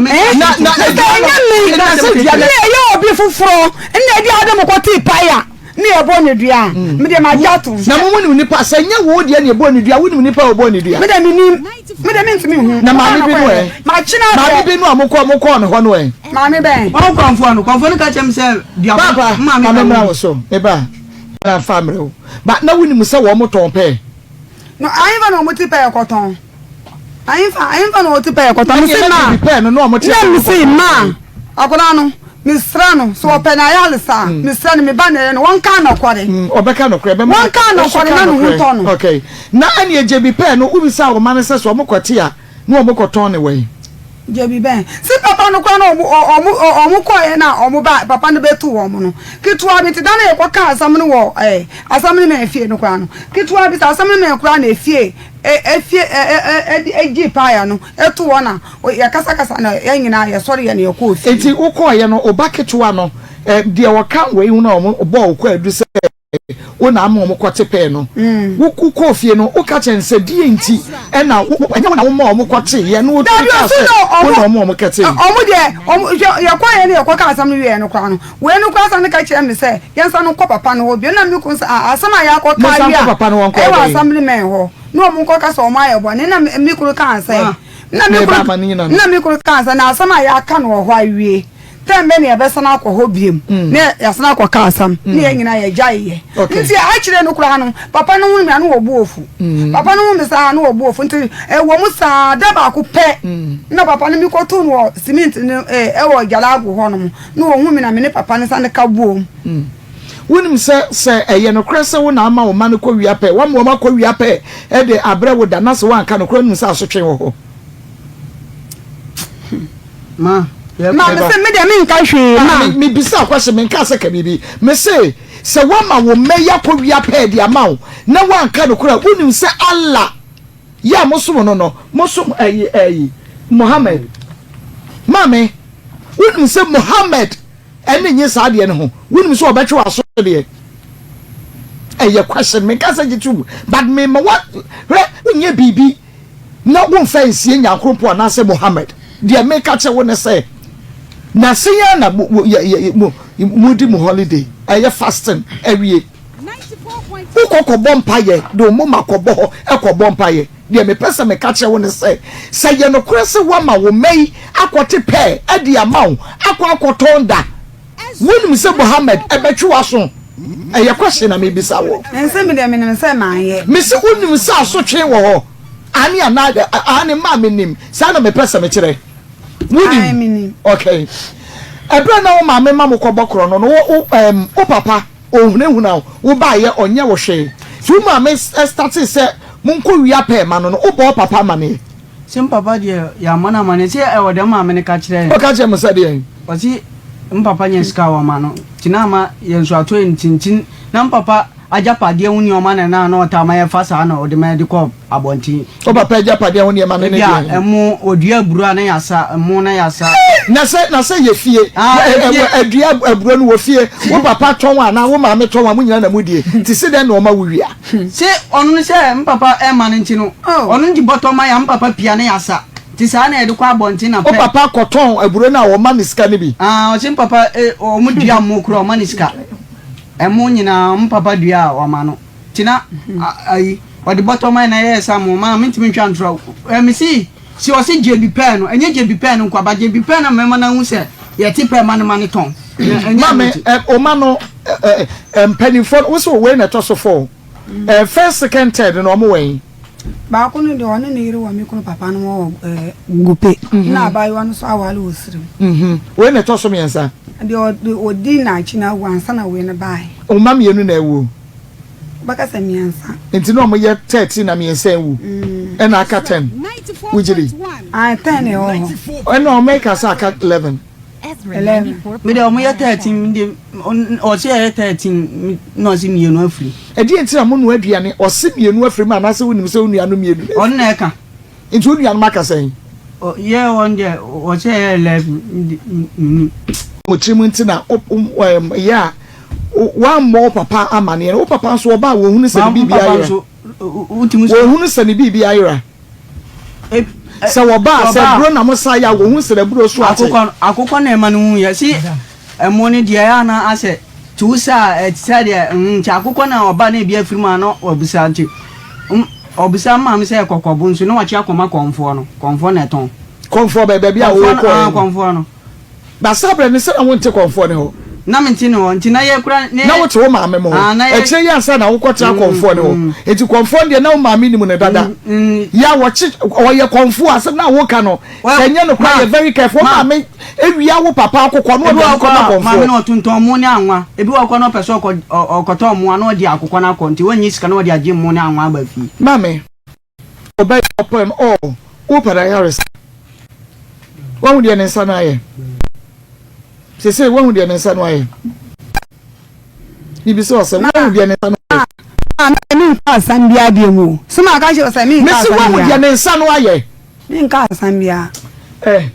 na sɛ ɛnyɛ me na sɛ dua ne ɛyɛ obi foforɔ ɛna ɛdi ade mo kɔ tii paa a ne ɛbɔ ne dua a mm. me deɛ ma gye ato. Na mo mu nim nipa sɛ nyɛ wo deɛ ne ɛbɔ ne dua wo nim nipa a ɔbɔ ne dua. Me deɛ me nim me deɛ me ntumi hu. Na maame bi no ɛ. Ma kyena deɛ. Maame bi no a mo kɔ mo kɔɔ ne hɔ no ɛ. Maame bɛn. Ɔn kɔnfoɔ no kɔnfoɔ no ka kyerɛ me sɛ duabɔ. Papa maame mmra wo so me ba. Na nfa mmerɛ wo ba na wonim sɛ wɔn tɔn pɛɛ. No ahenfa na wɔn ti pɛɛ kɔtɔn ahenfa ahenfa na wɔn ti pɛɛ kɔtɔn mesi maa pɛɛ no na wɔn ti na mesi maa akwadaa no mesrɛ no sɛ ɔpɛ na ayɛ alesa mm. mesrɛ no meba na ɛyɛ no wɔn ka nɔkɔre. Mm, ɔbɛka nɔkorɛ bɛma wɔn ka nɔkɔre na ne ho tɔ no. Okay na ɛne egye bi pɛɛ no wobisa wɔn ma no sɛ sɛ wɔn kɔte a Na wɔn kɔ tɔn ne wɛn. Gyebi bɛn. Se papa no koraa na ɔmo ɔmo ɔmo kɔɛ na ɔmo ba papa no bɛtu wɔn no ketewa bi nti da no yɛkɔ kaa asɛm no wɔ ɛɛ asɛm no mɛn fie no koraa no ketewa bi sɛ asɛm no mɛn koraa na efie efie ɛ ɛ ɛ egye paaya no eto hɔ na yɛkasakasa na yɛn nyinaa yɛsɔre yɛ na yɛkɔɔ fie. Enti wokɔɔeɛ no, wo ba ketewa no, deɛ ɔka wei ho no a wɔbɔɔ wo kwaadu sɛ wo na ama wɔn kɔte pɛɛ no, wo kɔɔ fie no, woka kyerɛ no sɛ deɛ nti ɛna ɛnyɛ wo na woma wɔn kɔteeɛ na wotumi kaa sɛ wo na wɔma wɔn kɛtee? Wɔn deɛ, wɔn hwɛ yɛkɔeɛ no yɛkɔka asɛm no wieɛ no koraa no, wei no koraa sane ka kyerɛɛ me sɛ yɛnsane nkɔ papa no hɔ bio na me kunu sɛ ah asɛm a yɛakɔka Monsan awie nkɔ a papa no hɔ nkɔyɛ ɛwɔ dɛn? assemblyman hɔ na wɔn nkɔka sɛ wɔn ayɛ bɔne na me kunu kaa sɛ na me Meba kunu ama no nyina no. na me kunu kaa sɛ na asɛm a yɛaka no wɔ hɔ awie Tɛm bɛ na yɛbɛsan akɔ hɔ biom na yɛasan akɔka asɛm na yɛn nyinaa yɛgyaeɛ. Nti akyire no koraa no, papa no hunu me a na ɔbo afu. Papa no hu me saa a na ɔbo afu. Nti ɛwɔ mu saa da baako pɛ na papa no mekɔtoo no wɔ cement no ɛwɔ Gyalago hɔ nom na ɔhu me na me ne papa no sane ka boom. Wonim sɛ sɛ ɛyɛ nokorɛ sɛ wo na ama wo mma no kɔwia pɛ, woama wɔn akɔwia pɛ de abrɛ wo da na sɛ woanka nokorɛ wonim sɛ asotwe wɔ hɔ. Ma. Ma me se me deɛ me nka hwee ma. Me bisa question me nka sɛ ka biribi. Me se sɛ woama wo mma yi akɔwia pɛɛ de ama wo na woanka nokorɛ a wonim sɛ Allah yɛ a mosom no no mosom ɛyi ɛyi Muhammad. Maame wonim sɛ Muhammad ɛne nye saa adeɛ no ho wonim sɛ ɔbɛtwe w'aso deɛ ɛyɛ question me nka sɛ gye tom but me ma wa hwɛ wonyɛ biribi na womfa nsie Nyankoropɔn anaasɛ Muhammad. Deɛ meka kyerɛ wo ne sɛ, Na sɛn ara na mo, mo, yɛ, yɛ, mo, modi mo holiday, ɛyɛ fasting awie. Wokɔ kɔbɔ mpaeɛ, de wo moma kɔbɔ hɔ kɔbɔ mpaeɛ. Deɛ mepɛ sɛ meka kyerɛ wo ne sɛ, sɛ ɛyɛ nokorɛ sɛ woama wo mma yi akɔte pɛɛ de ama wo akɔ akɔtɔn da, wonim sɛ Mohammed bɛtwe w'aso? Ɛyɛ question na mebisa wo. Nse me deɛ menim sɛ manyɛ. Mese wonim sɛ asotwe wɔ hɔ? Aane anaa aane maa menim, saa na mepɛ sɛ mekyerɛ. Wonim? Okay. Ɛberɛ a na wo maame ma mokɔbɔ korɔno no, wo, wo, um, wo papa ɔhunahuna wo, wo baeɛ ɔnyɛ wo hwee. Nti wo maame startee sɛ monkɔ wia pɛɛ ma no no, wobɔ wo papa amaneɛ? Se mpapa deɛ yɛammɔ no amaneɛ, se ɛwɔ deɛ maame no ka kyerɛɛ yɛn. Ɔka kyerɛɛ mo sɛ deɛn? Ɔse mpapa nya sika a wama no, nti na ama yɛn nso atɔ yɛn ti, nti na mpapa agyapadeɛ ho nneɛma na na na ɔtaa ma yɛfa saa na ɔde ma yɛde kɔ abɔnten. Wo papa agyapadeɛ ho nneɛma no ne Ebia deɛn? ɛmo, ɔdua aburo a na yɛasa, ɛmo na yɛasa. Na sɛ, na sɛ yɛ fie, Ah, ɛ, ɛ, efie. adua aburo no wɔ fie, wo papa tɔn anaa wo maame tɔn a, mo nyinaa na modie, nti se dɛn na ɔma wo wia? Se ɔno no sɛ mpapa ɛma no nti no, ɔno de bɔtɔ ma yɛ a mpapa pia na yɛasa, nti saa na yɛde kɔ abɔnten na Wo pɛ. papa kɔtɔn aburo no a ɔma no sika no bi? Ah, ɔse mpapa eh, ɔmo dua mo koraa ɔma no sika. Ɛmo nyinaa ɔmo papa dua a ɔma no nti na ayi ɔde bɔtɔ ma na ɛyɛ sa mo ma mentumi ntwa ntorɔ ɛ mesi si ɔse gyebi pɛɛ no ɛnyɛ gyebi pɛɛ no nkoa ba gyebi pɛɛ na mɛma no ahu sɛ yɛte pɛɛ ma no ma no tɔn na ɛnyɛ Maame ɛno nti. ɛ ɔma no ɛ ɛ mpanimfoɔ no wosɛ wei na ɛtɔ so four ɛ first second third no ɔmo wɛn. Baako no deɛ ɔne ne yere wɔ me kunu papa no wɔ ɛɛ Gupe na abaayewa no nso aware wɔ Sirim. Wei na ɛtɔ so mmiɛnsa. Deɛ ɔde ɔdi n'akyi no awu ansa na wei no baeɛ. Mma mmienu na awuo. Wobɛka sɛ mmiɛnsa. Nti na wɔyɛ 13 na mmiɛnsa awu ɛna aka 10 wogye di? Ae 10 na ɛwɔ hɔ. Ɛna wɔn ɛka sɛ aka 11. 11. Me deɛ wɔn yɛ 13 me deɛ ɔse ɛyɛ 13 na ɔse mmienu afiri. Ɛdeɛn nti na mo noa aduane ɔse mmienu afiri mu anaasɛ wonim sɛ wo nuanom mmienu na afiri? Ɔno na ɛka. Nti wo nuanom aka sɛn? Yɛ wɔn deɛ ɔse ɛyɛ 11 me nim. Mo tirim nti na yɛ a woammɔ wo papa amaneɛ no wo papa nso ɔba a wɔhunu sɛ ne biribi ayera wɔhunu sɛ ne biribi ayera sɛ wɔba a sɛ aburo na mo sa yɛ a wɔhu sɛ aburo so ate. Akokɔ na ɛma no hu yɛ si ɛmo no deɛ ɛyɛ ana asɛ te wo sa a ɛte sɛ deɛ nti akokɔ na ɔba na ebi afiri mu a na wabisa nti ɔbisa maame sɛ kɔkɔbo nso na wakye akɔma kɔnfoɔ no kɔnfoɔ na ɛtɔn. Kɔnfoɔ bɛ baabi a wɔkɔ yɛ no. Kɔnfoɔ no. Na saa berɛ no, sɛ na wonte kɔmfoɔ no hɔ? Na mente ne hɔ, nti na yɛ kura ne. Na wote wo maame mo hɔ. Ah, na yɛ. Akyire yi ansa na wokɔtena kɔmfoɔ no hɔ. Nti kɔmfoɔ no deɛ na wo maame nim no dada. Yɛ a wɔkye, ɔyɛ kɔmfoɔ asɛm no a woka no, sɛ ɛnyɛ nokorɛ a yɛ very careful. Wo maame wia wo papa akokɔ na ɔde Ebi wɔ hɔ no kɔma koraa a, maame kɔmfoɔ. no ɔtontɔn mo ne anwa. Ebi wɔ hɔ koraa na ɔpɛ sɛ ɔkɔ, ɔkɔtɔ mmoa na ɔde akokɔ no akɔ, nti ɔnnye sika na ɔde agye mo ne anwa aba fie. Maame. Ɔbɛyɛ ɔpɛ no ɔɔ wopɛ no ayaresa. Wahu deɛ ne nsa no ayɛ. Sese wahu deɛ ne nsa no ayɛ. Bibi sɛ ɔsɛ wahu deɛ ne nsa no ayɛ. Ah, me nka asɛm biara deɛ mu. So ma ka kyerɛ sɛ me nka asɛm biara. Mesi wahu deɛ ne nsa no ayɛ. Me nka asɛm biara. Eh,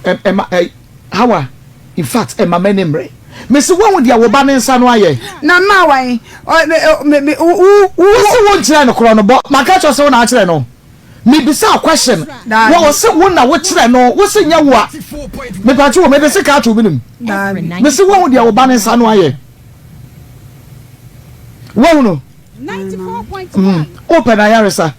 eh, eh, eh, Hawa, in fact, ɛma m'ani mmere. Mese woahu deɛ wo ba ne nsa no ayɛ? Na mma wan? Ɔ, me, me, me, wo, wo, wo. Wose wo nkyerɛ no korɔ no bɔ, maka kyerɛ sɛ wo na akyerɛ no. Mebisa question, Daabi. wɔ ɔse wo na wo kyerɛ no, wo se nyɛ wo a. Mepatwo wo, mede sika ato wo menim. Daabi. Mese woahu deɛ wo ba ne nsa no ayɛ? Woahu no? Mm, wopɛ no ayaresa.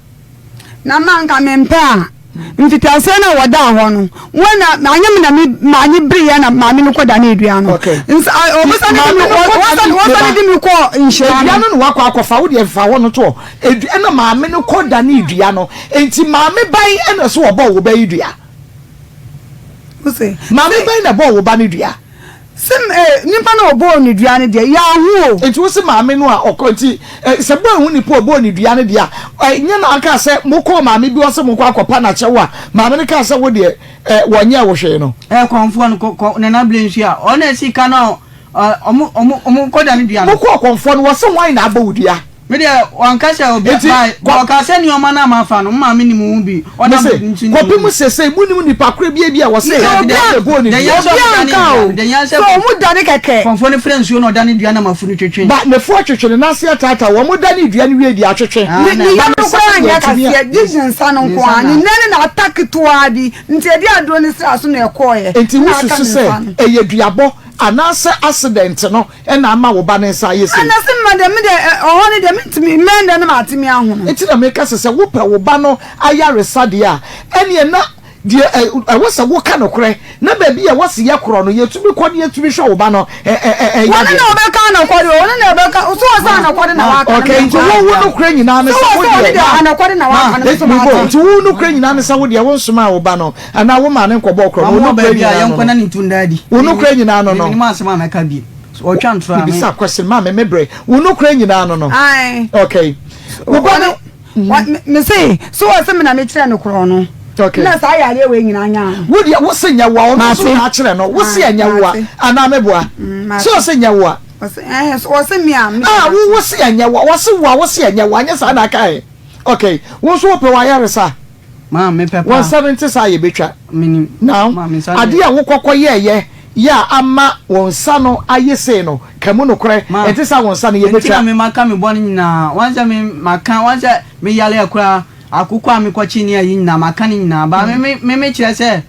Na ma anka mempɛ a, mfitiaseɛ no a wɔdaa hɔ no, wɔn na anyɛ me na me maame bereɛ na maame no kɔdanee dua no. Okay. Nsa wɔsane de me wɔsane wɔsane de me kɔɔ nhyira Dua no. no na wakɔ akɔfa wo deɛ fa hɔ no toɔ. Edu ɛna maame no kɔ danee dua no. Enti maame ban ɛna so wɔbɔɔ wo ba yi dua. Wose Maame bɛn na ɛbɔɔ wo ba no dua? Se eh, nipa na ɔbɔɔ ne dua no deɛ, yɛanhu o. Nti wo se maame no a ɔkɔ nti eh, sɛ bɔ ehu nipa ɔbɔɔ ne dua no deɛ a, eh, nyɛ na aka sɛ mokɔɔ maame bi hɔ sɛ mokɔ akɔpa no akyɛw a, maame no kaa sɛ wo deɛ eh, wɔnyɛɛ wo hwee no. Eh, kɔnfoɔ no, kɔ, kɔ, Nana Bere nso a, ɔno na esi ka no a, ɔmo, ɔmo, ɔmo kɔda ne dua no. Mokɔɔ kɔnfoɔ no, wɔse hwan na abɔ wo dua? Me deɛ wanka sɛ obi Enti, ba kɔ- ɔka sɛ nneɛma no a mafa no mma me nim ho bi ɔnam Mese, nso nim kɔpem ho. sesei monim nipa korɔ bia bi a wɔse Dabi, ɔna dabi, ɛbɔɔ ne dabi, dua. sɛ Obi ɔdane anka dua o. no, deɛ nyansa Sɛ ɔmo dane kɛkɛ. Kɔmfoɔ no frɛ nsuo na ɔdane dua na mafunu twetwe. Ba nefoɔ twetwe ne nan ase ataataa wɔn dane dua no wie deɛ atwetwe. Ah, Ne na- ne Ba yam ne no nsa koraa no nyɛ deɛ atumi a- kaseɛ, gye ne nsa no Ne nko nsa ara. na- Ne nan no na ata ketewaa bi, nti ɛde aduro no sraa so na ɛkɔeɛ. Enti Na aka wosusu ne sɛ nsa no. ɛyɛ duabɔ anaasɛ accident no na ama wo ba no nsa ayɛ sei? Ana se mma deɛ me deɛ ɛ, ɔhɔ no deɛ mentumi, mmɛn deɛ na matumi ahono. Enti na meka sɛ, sɛ wopɛ wo ba no ayaresa deɛ a, ɛnneɛ na deɛ ɛ, ɛwɔ sɛ woka nokorɛ, na baabi a ɛwɔ sɛ yɛkorɔ no, yɛtumi kɔ na yɛtumi hwɛ wo ba no ɛ, ɛ, ɛ, ɛ, Wɔne yadeɛ na no. ɔbɛka anɔkwade o, ɔne na ɛbɛka, so wɔ sɛ anɔkwade na waka no, Okay, nti wo wo nokorɛ nyinaa ne so sɛ wɔ wo sɛ ɔne deɛ, deɛ anɔkwade na waka no, me so Mebo, mate. nti wo nokorɛ nyinaa ne sɛ wo deɛ wonsomaa wo ba no, anaa wo maa no nkɔbɔɔ korɔ no, wo Mamoa nokorɛ baabi a nyinaa no yɛnkɔ na no. ne ntu nda adi. Wo nokorɛ nyinaa no no. Menim asɛm a mɛka bio. Ɔtwa ntorɔ a me. Mebisa question, maame me brɛ. Wo nokorɛ nyinaa no no. Ae. Okay. Wo ba no. Ɔne, me se, so wɔ sɛ me na mekyerɛ no korɔ no. Okay. Na saa yareɛ wei nyinaa nyaa no. Wo deɛ wo se nyɛ woa, ɔno nso Mate. na akyerɛ no. Wo se Ae, ɛnyɛ woa, mate. anaa meboa? Mm, mate. Sɛ ɔse nyɛ woa. Ɔse, ɛɛ, so ɔse me a, me. Ah, wo wo se ɛnyɛ woa, ɔse woa, wo se ɛnyɛ woa, nyɛ saa na aka ɛ. Okay. Wo nso wopɛ w'ayaresa. Maa mepɛ Wo paa. nsa no nte saa a yɛbɛtwa. Menim. Now, Maa me nsa no adeɛ yɛ. a wokɔkɔ yɛɛyɛ yɛ a ama wo nsa no ayɛ sei no, ka mu nokorɛ, Ma, ɛnte saa a wo nsa no ɛnti na yɛbɛtwa. me maka me bɔne nyinaa, wɔn sɛ me maka, wɔn sɛ me yareɛ koraa, akokɔ a mekɔkye ne ayi nyinaa, maka ne nyinaa, ba me me me me kyerɛ sɛ,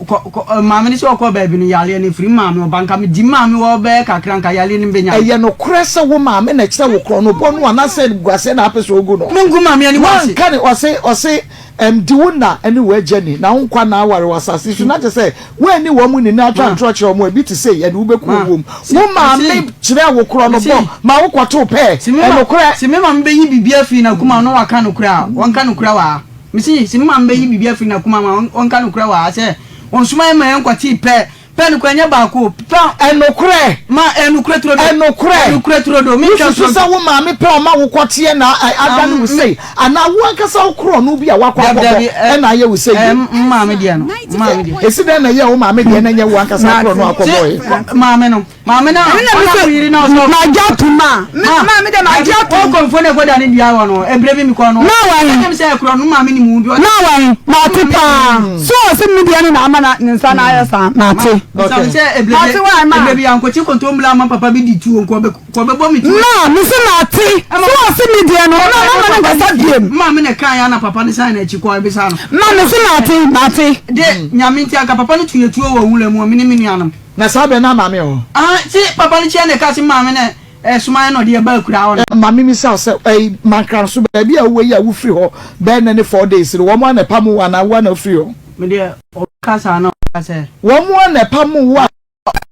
kɔ kɔ ɛ, maame no sɛ ɔkɔ baabi no yareɛ no ɛfiri maame hɔ ba, nka medi maame hɔ bɛyɛ kakra nka yareɛ no bɛnya me. Ɛyɛ nokorɛ sɛ wo maame na ɛkyerɛ wo korɔnobɔ no anaasɛ animguaseɛ na apɛ sɛ ɔgu no? Mengu maame anim ase. Woanka ne, ɔse, ɔse, ɛm, di wo na ne w'agya ni, na wo nkwa nna aware wɔ asase so, na kyerɛ sɛ woanni wɔn ni na atwa ntorɔ kyerɛ wɔn a, ebi te sei, ɛde wo bɛkɔ owuo mu. Wo maame kyerɛɛ wo korɔnobɔ ma wokɔtoo pɛɛ, ɛnokorɛ. Se me maame bɛyi biribi afiri n'akoma mu na waka nokorɛ a, ɔnka nokorɛ wɔ ha. Mese, se me maame bɛyi biribi afiri n'akoma mu a, ɔnka nokorɛ wɔ ha sɛ, ɔnsoma yɛn ma yɛnkɔtee pɛɛ. Pɛ nokorɛ nyɛ baako o, pɛ. Ɛnokorɛ. Ma ɛnokorɛ turodo. Ɛnokorɛ. Ɛnokorɛ turodo. Me ntwa Wosusu sɛ wo maame pɛ ɔma wo kɔteɛ na adane wo sei anaa wo ankasa wo korɔno bi a woakɔ akɔbɔ ɛna ayɛ wo sei yi? M maame deɛ no. M maame deɛ. Esi dɛn na ɛyɛɛ wo maame deɛ na ɛnyɛ wo ankasa korɔno a wokɔbɔeɛ? Se maame no. Maame no a ɔna wo yere na ɔsɛ. Magye atom a. Maame deɛ magye atom. Ɔkɔ mfo na ɛkɔda ne dua wɔ no ɛbrɛ bi mekɔ no. Na wɔn. Ɛkyɛm sɛ ɛkorɔ no maame ne mu bi. Na wɔn mate paa. So ɔsɛ me deɛ no na ama na ne nsa na ayɛ saa mate. Bisa sɛ ɛbrɛ bi Mate wa ma. ɛbrɛ bi ankɔkye kontombla ama papa bi di tuo nkɔ kɔ bɛbɔ me tuo. Ma me se mate. So ɔsɛ me deɛ no na mama no nkasa biem. Maame na kan ya na papa no san n'akyi kɔ ɛbisa no. Ma me se mate mate. De nyame nti anka papa no tu yɛ tuo wɔ nwura mu me ne me nuanom. Na saa bɛ na maame wɔ hɔ. Ah, se papa no kyia na ɛka se maame na ɛsoma yɛ na ɔde yɛ ba akura hɔ no. Ma me misa wo sɛ, ɛyi, Mankranso, baabi a wowɔ yi a wofiri hɔ bɛyɛ nnɛ ne 4 days no, wɔn ara na ɛpamo wo anaa wo ara na wofiri hɔ? Me deɛ, ɔka saa na ɔka sɛ. Wɔn ara na ɛpamo wo a.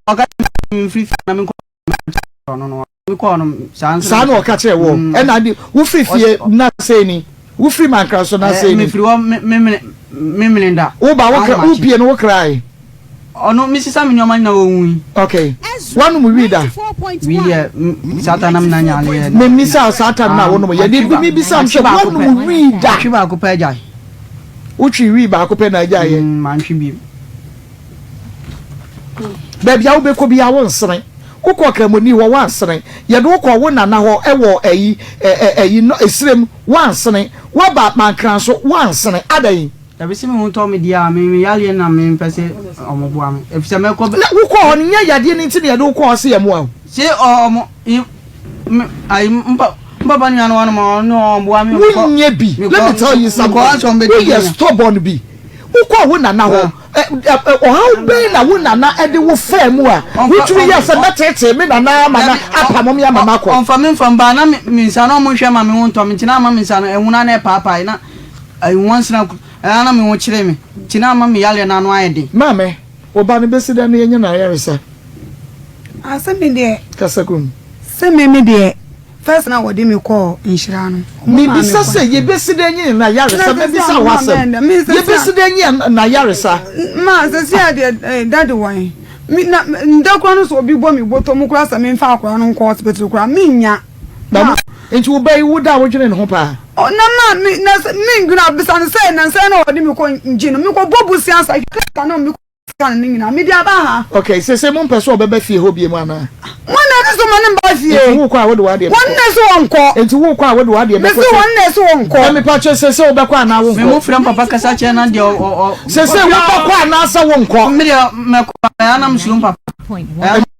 Ɔka sɛ memfiri fie na menkɔ ɔno no, mekɔɔ no saa nso. Saa na ɔka kyerɛɛ wo? Ɛna ade, wofiri fie na sei ni? Wofiri Mankranso na sei ni? Mefiri hɔ memene da. Woba, wopie no wokrae? Ɔno mesesa me nneɛma nyinaa ɔwui. Okay. Woanom wii da? Wii deɛ saa time na me na nyaale yɛ. Memmisa saa time na wonom yɛ. Deɛ mebisa m sɛ woanom wii da? Matwe baako pɛ agyae. Wotwe wii baako pɛ na agyae yɛ? Mantwe bio. Baabi a wobɛkɔ biara wonsene. Wokɔ Kramoni hɔ woansene. Yɛde wo kɔ wo nana hɔ wɔ ayi ayi no esirem woansene. Woaba Mankranso woansene. Adɛn? Dabi se me ho tɔ me deɛ a, me me yareɛ na me mpɛ se ɔmo boa me, efisɛ mɛkɔ bɛ. Na wo kɔɔ hɔ no, nyɛ yadeɛ no nti na yɛde wo kɔɔ hɔ se yɛmmoa wo. Se ɔmo, me, ayi, mpa, mpapa nua no hɔ nom, ɔno ɔmboa me, mekɔ. Wonyɛ bi, let me tell you something, woyɛ stubborn bi, wokɔɔ wo nana hɔ, ɔhaw bɛn na wo nana de wo faa mu a wotumi yɛɛ sɛ mɛteetee me nana ama no apamo me ama makɔ? Ɔmfa me mfa mbaa na me nsa na ɔmo nhwɛ ma me ho ntɔ me nti na ama me nsa no ɛhunu a na ɛpaapae na Nwansena na me ho kyere me, nti na ama me yareɛ no ano ayɛ den. Maame, wo ba no bɛsi dɛn na yɛanya no ayaresa? Ah, sɛ me deɛ. Kasa gu mu. Sɛ me me deɛ, first na wɔde me kɔɔ nhyira no. Mebisa sɛ, yɛbɛsi dɛn anya no ayaresa? Mɛbisa wo asɛm. Yɛbɛsi dɛn anya no ayaresa? Ma, sɛsi a deɛ, daddy wɔn. Me, na, nda koraa no sɛ obi bɔ me bɔtɔ mu koraa sɛ memfa akwadaa no nkɔ hospital koraa, mennya. Na mo, nti wo ba yi, wo da a wodwene ne ho paa? Oh, na ma me, na sɛ, mendwene a, bisa no sɛ, nansa yi na wɔde me kɔ ngye no, mekɔbɔ bosea sa, hwɛ na me. Sika no nyinaa mede aba ha. Okay, sese mo mpɛ sɛ ɔbɛba fie hɔ biem anaa? Wɔn na ɛde so ma ne mba fie. Nti wokɔ a wode w'adeɛ bɛkɔ. Wɔn na ɛso wɔn kɔ. Nti wokɔ a wode w'adeɛ bɛkɔ. Mese wɔn na ɛso wɔn kɔ. Na mepa kyɛ sese wobɛkɔ anaa wonkɔ? Me mo frɛ papa kasa kyerɛ na deɛ ɔ ɔ. Sese wobɛkɔ anaasɛ wonkɔ? Me deɛ mɛkɔ ɛyɛ na mesuro papa.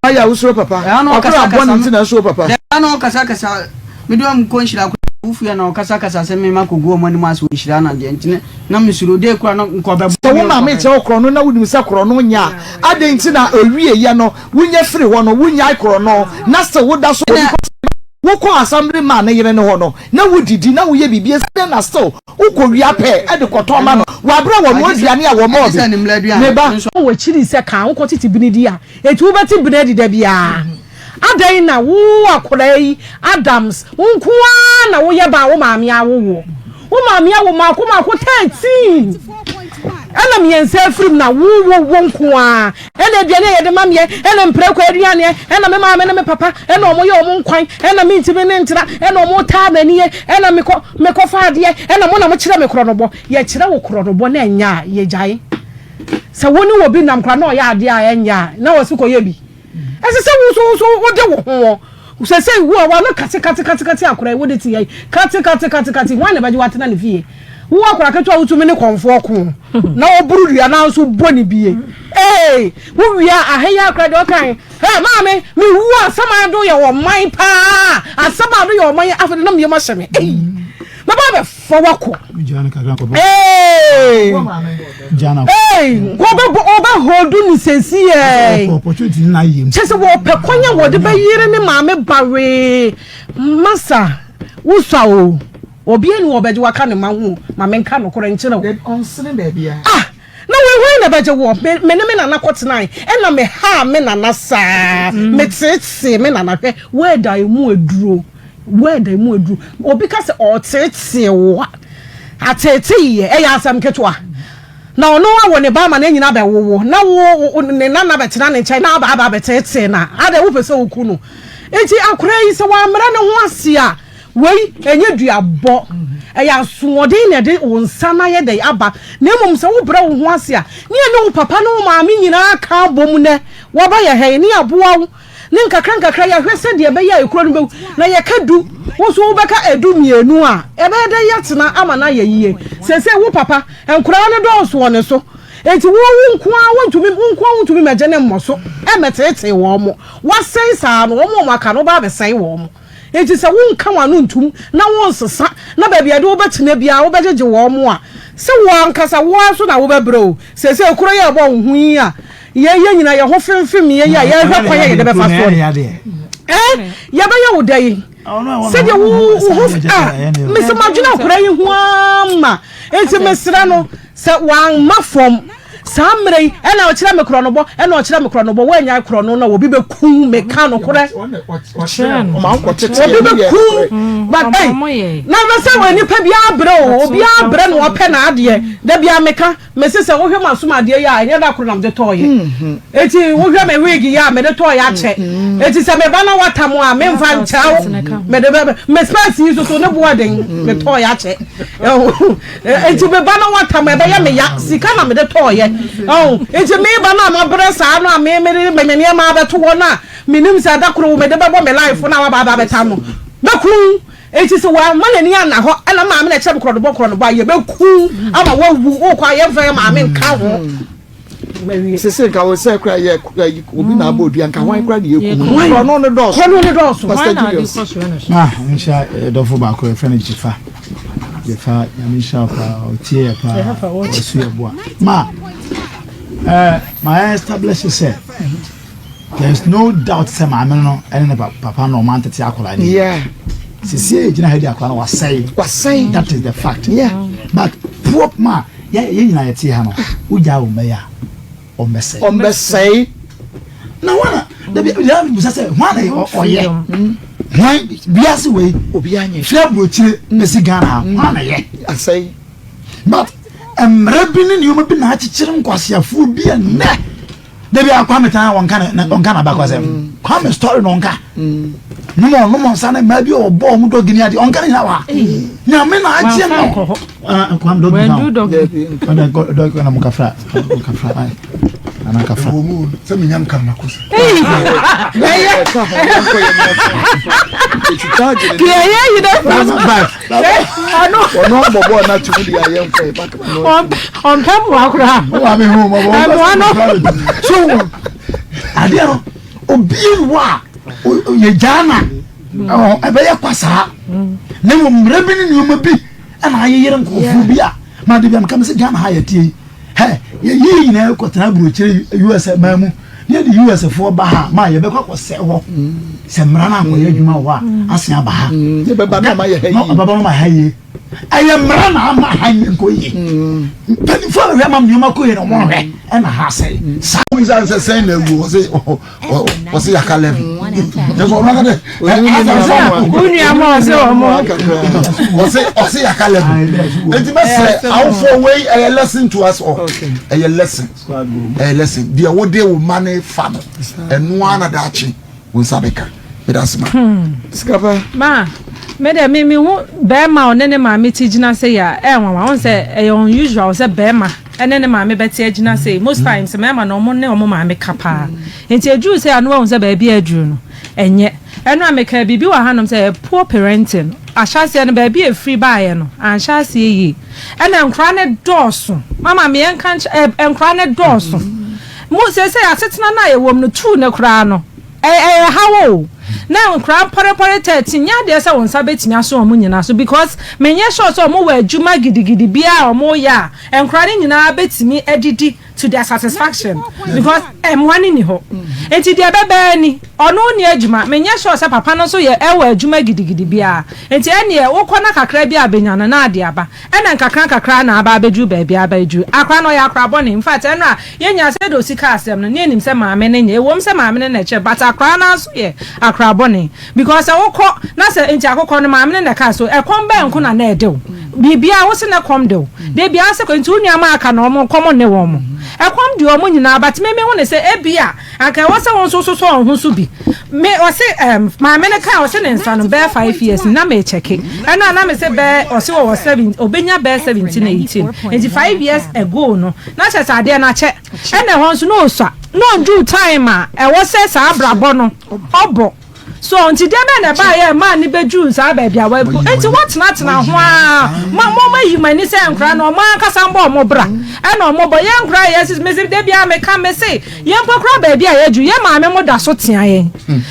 Ayɛ a wosuro papa. Ɔkra bɔ ne nti na ɛsuro papa. Ɛyɛ na ɔkasa kasa me de ɔmo kɔ nhyira kɔ wofie na ɔkasa kasa sɛ me ma kɔgu ɔmo anim ase wɔ nhyira na deɛ nti na mesuro de kura no nkɔ bɛbɔ. Sɛ wo maame kyerɛ wo korɔno na wonim sɛ korɔno nyɛ a, adɛn nti na ɔwieɛ no wonya firi hɔ no wonyae korɔno na still woda so wɔ because wokɔ assembly man no yere no hɔ no na wodidi na woyɛ biribi ɛsɛ dɛn na still wokɔ wia pɛ de kɔtɔn ma no wɔ aberɛ a wɔnoa aduane a wɔmɔɔ bi me ba. Wɔ akyiri sɛ kan wokɔ tete bene di a, enti wobɛte bene adi da biara? Adɛn na wo akwadaa yi, Adams, wo nko ara na woyɛ ba a wo maame awo woɔ? Wo maame awo mmaako mmaako 13 ɛna mmiɛnsa afiri mu na wo wo wo nko ara. Ɛna aduane a yɛde ma meɛ, ɛna mprako aduaneɛ, ɛna me maame ne me papa, ɛna wɔn yɛ wɔn nkwan, ɛna mentumi ne ntra, ɛna wɔn taa m'anie, ɛna mekɔ mekɔfa adeɛ, ɛna mo na mokyerɛ me korɔnobɔ. Yɛkyerɛ wo korɔnobɔ na ɛnyɛ a, yɛgyae. Sɛ wo ne obi nam koraa na ɔyɛ adeɛ a ɛnyɛ a, na ɔse kɔyɛ bi. Ɛsɛ sɛ wo nso wo nso wode wo ho. Sɛsɛi wo a w'ano kate kate kate kate akora yi wode te yɛn kate kate kate kate hwan na ɛbɛgye w'atena ne fie? Wo akora ketewa a wotumi ne kɔmfoɔ ko na ɔboro dua na nso bɔ ne bie ee wo wie a ahe yi akora deɛ ɔkan hɛ maame me wu a asɛm ado yɛ ɔman paa asɛm ado yɛ ɔman afei de na meyam ahyɛ me ei mɛba abɛf Fa wakɔ. Hey! Hey! Wɔbɛbɔ wɔbɛhɔɔdo ne sɛsi yɛ. Kyɛ sɛ wɔpɛ kwan a wɔde bɛyere ne maame bawee. Masa, wosua o. Obiara ni wɔbɛgye waka ne ma ho. Ma menka nokorɛ nkyerɛ wo. Ah! Na wei hwan na ɛbɛgye woɔ? Me, me ne me nana kɔtenae, ɛna mehaa me nana saa. Meteetee me nana. Hwɛ, word a emu aduro, word a emu aduro. Obi ka sɛ ɔreteetee wo a, ateetee yɛ, ɛyɛ asɛm ketewa. Na ɔno awo ne ba ama no anyini abɛwo wo, na wo, wo, ne nana bɛtena ne nkyɛn na aba aba abɛteetee no a, adɛn wopɛ sɛ woku no? Enti akwadaa yi, sɛ wammrɛ ne ho ase a, Wei ɛnyɛ duabɔ, ɛyɛ asoɔden na ɛde wo nsa no ayɛ dɛn aba, na mmom sɛ wobrɛ wo ho ase a, ne yɛne wo papa ne wo maame nyinaa ka abom nnɛ, woaba yɛ ha yi, ne yɛaboa wo, ne nkakra nkakra yɛahwɛ sɛdeɛ ɛbɛyɛ a ekuro no bɛwu, na yɛka du, wo nso wobɛka ɛdu mmienu a, ɛbɛyɛ dɛn yɛatena ama no ayɛ yie. Seesei wo papa, nkwadaa no dɔɔso wɔ ne so, enti wo wo nko ara wontumi, wo nko ara wontumi mmɛgye ne mmɔ so mmɛteetee wɔn. Woasɛe saa no, wɔn a wɔaka no, wobɛba abɛsɛe wɔn. Enti sɛ wonka w'ano ntom na wonsesa na baabi a yɛde wo bɛtena biara wobɛgyegye wɔn a, sɛ wo ankasa wo ara nso na wobɛbrɛ o. Seesei kuro yi a ɛbɔ wo ho yi a yɛn yɛn nyinaa yɛn ho femfem yɛn yi a yɛrehwɛ kwan a yɛde bɛfa soɔ no, eh, yɛbɛyɛ wo dɛn? Sɛdeɛ wo wo ho ah, mesɛ madwene akwadaa yi ho ara ma enti mesrɛ no sɛ wamma fam. Saa mmerɛ yi ɛna ɔkyerɛ me korɔnobɔ, ɛna ɔkyerɛ me korɔnobɔ, woannyae korɔno no a obi bɛku me ka nokorɛ, obi bɛku but ei, na bɛ sɛ wɔ nipa biara brɛ o, obiara brɛ na ɔpɛ n'adeɛ, da biara meka, mese sɛ wohwɛ m'asom adeɛ yi a ɛnyɛ da koro na mede tɔɔyɛ, eti wohwɛ me wig yi a mede tɔɔyɛ akyɛ, eti sɛ meba na watam a memfa nkyɛw, mede bɛ, me spɛs yi nso so ne boɔ den, metɔɔyɛ akyɛ. Enti me ba no watam ɛbɛyɛ me ya sika na mede tɔɔyɛ ɔn enti me ba no a mabrɛ saa no a me mede me nneɛma abɛto hɔ no a menim sɛ da koro mede bɛbɔ me life no a waba aba abɛtam no bɛku enti sɛ wamma n'ani anna hɔ ɛna maame na ɛkyerɛ me korɔnobɔ korɔnobɔ a yɛbɛku ama wawu wokɔ a yɛmfa yɛ maame nka ho. Sese nka wo sɛ kura yɛ obi na abɔ odua nka hwan kura na yɛ kum korɔ no ne dɔɔso korɔ no ne dɔɔso Pastor Julius. Ah, nhyira dɔfo baako yɛfrɛ no Gyefa Gyefa nyame nhyira paa ɔtie yɛ paa ɔsu yɛ boa ma eh, ma yɛ establish sɛ there is no doubt sɛ maame no ɛne ne papa no ɔma ntete akwadaa no yeah sisi yɛ gyina ha di akwadaa no wasɛe wasɛe that is the fact yeah but poor ma Yɛ yɛn nyinaa yɛte ha no, wogyaa wo mma yi a, wɔmmɛsɛe. Wɔmmɛsɛe. Na hwan na dabi yɛn bisa sɛ hwan na ɔyɛ hwan wiase wei obiara nyɛ firi aburokyire bɛsi Ghana ha hwan na yɛ asɛe but mmerɛ bi ne nneɛma bi na akyekyere nkwaseafoɔ bi a nnɛ Dabi a Kwame tan wɔnka ne ɔnka n'abakɔsɛm. Mm. Kwame story na ɔnka. Mm. Nom ɔnom nsa ne mmaa bi a ɔbɔ ɔmo dɔgi ne adeɛ ɔnka ne nyinaa wɔ ha. Nyame na agye no. Ah, Kwame dɔgi na. Dɔgi dɔgi na mo kafra mo kafra. Anaka fa. Ɛwɔ mu sɛ menya nka mako so. Kìɛyɛ yi dɛ Ɔno ɔno abɔbɔ na tum de ayɛ nkɔ yɛ baka no. Ɔmpɛ mmoa koraa. Ɔma me ho mɔbɔ. Mmoa no. So adeɛ no obi wɔ a yɛ gyaa na ɛbɛyɛ kwa saa na mmom mmerɛ bi ne nneɛma bi ɛna ayeyere nkurɔfoɔ bi a ma de bi a meka me sɛ Ghana ha yɛteɛ yi hɛ yɛyi nyinaa kɔtena aburokyire US man mu ne yɛde US foɔ ba ha ma yɛbɛkɔ akɔsɛ hɔ sɛ mmara no ankɔyɛ adwuma wɔ hɔ a asen aba ha yɛbɛba no ama yɛ ha yie ɛbɛba no ama ha yie ɛyɛ mmara na ama ha nyɛ nkɔ yie mpanimfoɔ a bɛhwɛ ama nneɛma kɔ yie na wɔn hwɛ ɛna ha asɛe saa. Wɔn sɛ sɛ sɛn na ewu ɔsɛ ɔsɛ yaka lɛbi yɛ sɛ ɔno aka dɛ onua ma ɔsɛ ɔmo ɔsɛ ɔsɛ yaka lɛbi eti bɛ sɛ awofo wei ɛyɛ lesson to us all ɛyɛ lesson ɛyɛ lesson deɛ wode wo ma ne fa no ɛnoa na daakye wo nsa bɛka meda se ma. Sikapa. Ma me dɛ me me hu bɛrima a ɔne ne maame ti gyina sɛ yɛ a ɛyɛ nwanwa wɔn sɛ ɛyɛ unusual sɛ bɛrima ɛne ne maame bɛte agyina sei most times mmarima na wɔn ne wɔn maame ka paa nti eduru sɛ ano wɔn sɛ baabi a aduru no ɛnyɛ ɛno a meka biribi wɔ hanom sɛ poor parenting ahyɛaseɛ no baabi a efiri baeɛ no anhyɛ aseɛ yie ɛna nkora ne dɔɔso mama meɛ nka nkyɛ ɛ nkora ne dɔɔso mo sɛ asetena no a yɛwɔ mu no tuu ne koraa no ɛyɛ haw o na nkora mpɔrepɔre 13 nyɛ adeɛ sɛ wɔn nsa bɛtumi aso wɔn nyinaa so because menyɛ sure sɛ wɔn wɔ adwuma gidigidi biara a wɔn yɛ a nkora no nyinaa bɛtumi adidi to their satisfaction because mmoa no ni hɔ nti deɛ ɛbɛbɛɛ ni ɔno ni adwuma menyɛ sure sɛ papa no nso yɛ ɛwɔ adwuma gidigidi biara nti ɛneɛ wokɔ na kakra bi a bɛnya no na ade aba ɛna nkakra nkakra na aba abɛduru baabi aba aduru akora no ɔyɛ akora bɔne in fact ɛno a yɛnya sɛ de osi ka asɛm no ne anim sɛ maame no nyɛ ɛwom sɛ maame no na ɛkyerɛ but akora no nso yɛ akora bɔne because sɛ wokɔ na sɛ nti akokɔ no maame no na ɛka so ɛkɔm bɛn nko na na ɛde wo biribiara wo se na kɔm de wo de biara sɛ nti wo nnuama aka na ɔmo kɔm ne wɔn mo ɛkɔm de ɔmo nyinaa but me me ho ne sɛ ebi a anka ɛwɔ sɛ wɔn nso sosɔ wɔn ho so bi me ɔse maame no ka ɔse ne nsa no bɛyɛ 5 years na me kyɛke ɛno a na me sɛ bɛɛ ɔse wɔwɔ seven obenya bɛyɛ 17 18 nti 5 years ago no na kyerɛ sɛ adeɛ no akyɛ ɛna ɛhɔ nso na osua na ɔnduru time a ɛwɔ sɛ saa abrabɔ no ɔbɔ so nti deɛ bɛn na ɛbaa yɛ maa ne bɛduru saa baabi a wabu nti wɔtenatena ho a ma mo ma yi mo ani sɛ nkora no ɔmo ankasa mbɔ ɔmo bra ɛna ɔmo bɔ yɛn nkora yɛ sisi mesi de bia meka mese yɛn mpo kora baabi a yɛduru yɛn maame mo da so tea yɛn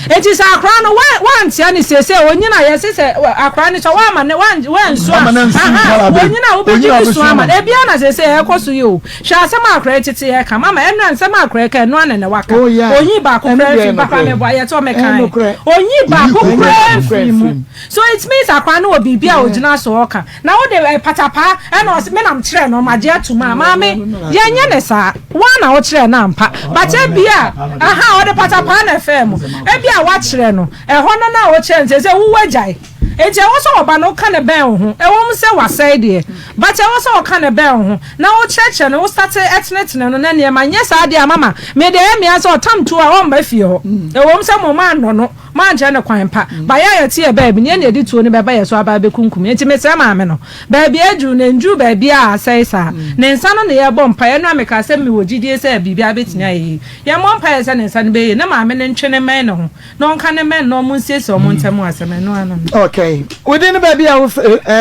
nti sɛ akora no wantea ne sese onyina yɛ sɛ akora no sɛ wama ne wansu a aha onyina wobɛgye ne su ama ebia na sese ɛkɔ so yi o hwɛ asɛm a akora tete yɛ ka mama ɛnura nsɛm a akora ka ɛno ana na waka onyi baako kora fi papa mi bɔ ayɛ tɔ mi kan onyi baako kora fi mu so it means akora no wɔ biribi a ogyina so ɔka na wode patapaa ɛna ɔsɛ me nam kyerɛ no ɔma gye atum a maame yɛnyɛ ne saa wɔn na ɔkyerɛ no ampa but ebi a aha ɔde patapaa na ɛfɛ mu ebi a wakyerɛ no ɛhɔ no na ɔkyerɛ no sɛ sɛ wowɔ agyae nti ɛwɔ sɛ ɔba no ka ne bɛn wo ho ɛwɔ mu sɛ wasɛe deɛ but ɛwɔ sɛ ɔka ne bɛn wo ho na wokyerɛkyerɛ no wo start ɛtenetene no na nneɛma nyɛ saa deɛ a mama mede ɛyɛ mmea sɛ ɔtam tuo a ɔmma fie hɔ ɛwɔ mu sɛ mo ma anɔ no mankyerɛ no kwan pa ba yɛ a yɛte yɛ baabi ne yɛne yɛde tuo no bɛba yɛ so aba abɛkunkum nti mesrɛ maame no baabi aduru no nduru baabi a asɛe saa ne nsa no ne yɛbɔ mpa ɛno a meka sɛ mewɔ gyidie sɛ biribi abɛtumi ayɛ yie yɛmmɔ mpa yɛ sɛ ne nsa no bɛyɛ na maame no ntwe ne mmɛn ne ho na ɔnka ne mmɛn na ɔmo nsiesie ɔmo ntɛm asɛm ɛno ano no. Okay within baabi a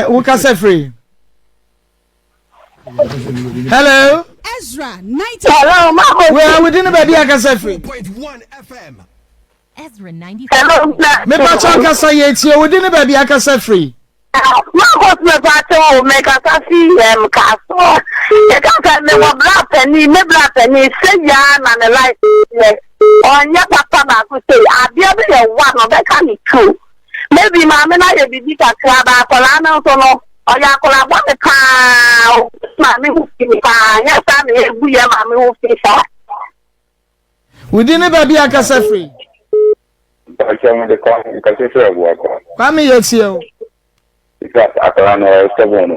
wokasa firi. Hello. Ezra 90. Hello, Marco. Where within baabi a kasa firi. Ezra 90. Hello, Mepa kyɛw kasa yɛ tie within baabi a kasa firi. Marcos mepa kyɛw mekasa fi Kasoa. Yɛka sɛ mewɔ bra panin, me bra panin sɛ yaa na ne life yɛ. Ɔnyɛ papa baako sei. Adeɛ bi yɛ wa no bɛka ne two. Maybe maame no ayɛ biribi kakra ba akwadaa no nso no ɔyɛ akwadaa bɔne paa. Maame ho fi paa. Nyɛ saa na yɛbu yɛ maame ho fi saa. Within baabi a kasa firi. Mpakyɛ mo de Kwame nkasa firi Abuakwa. Kwame yɛ tie o. In fact, akwadaa no ɔyɛ stubborn o.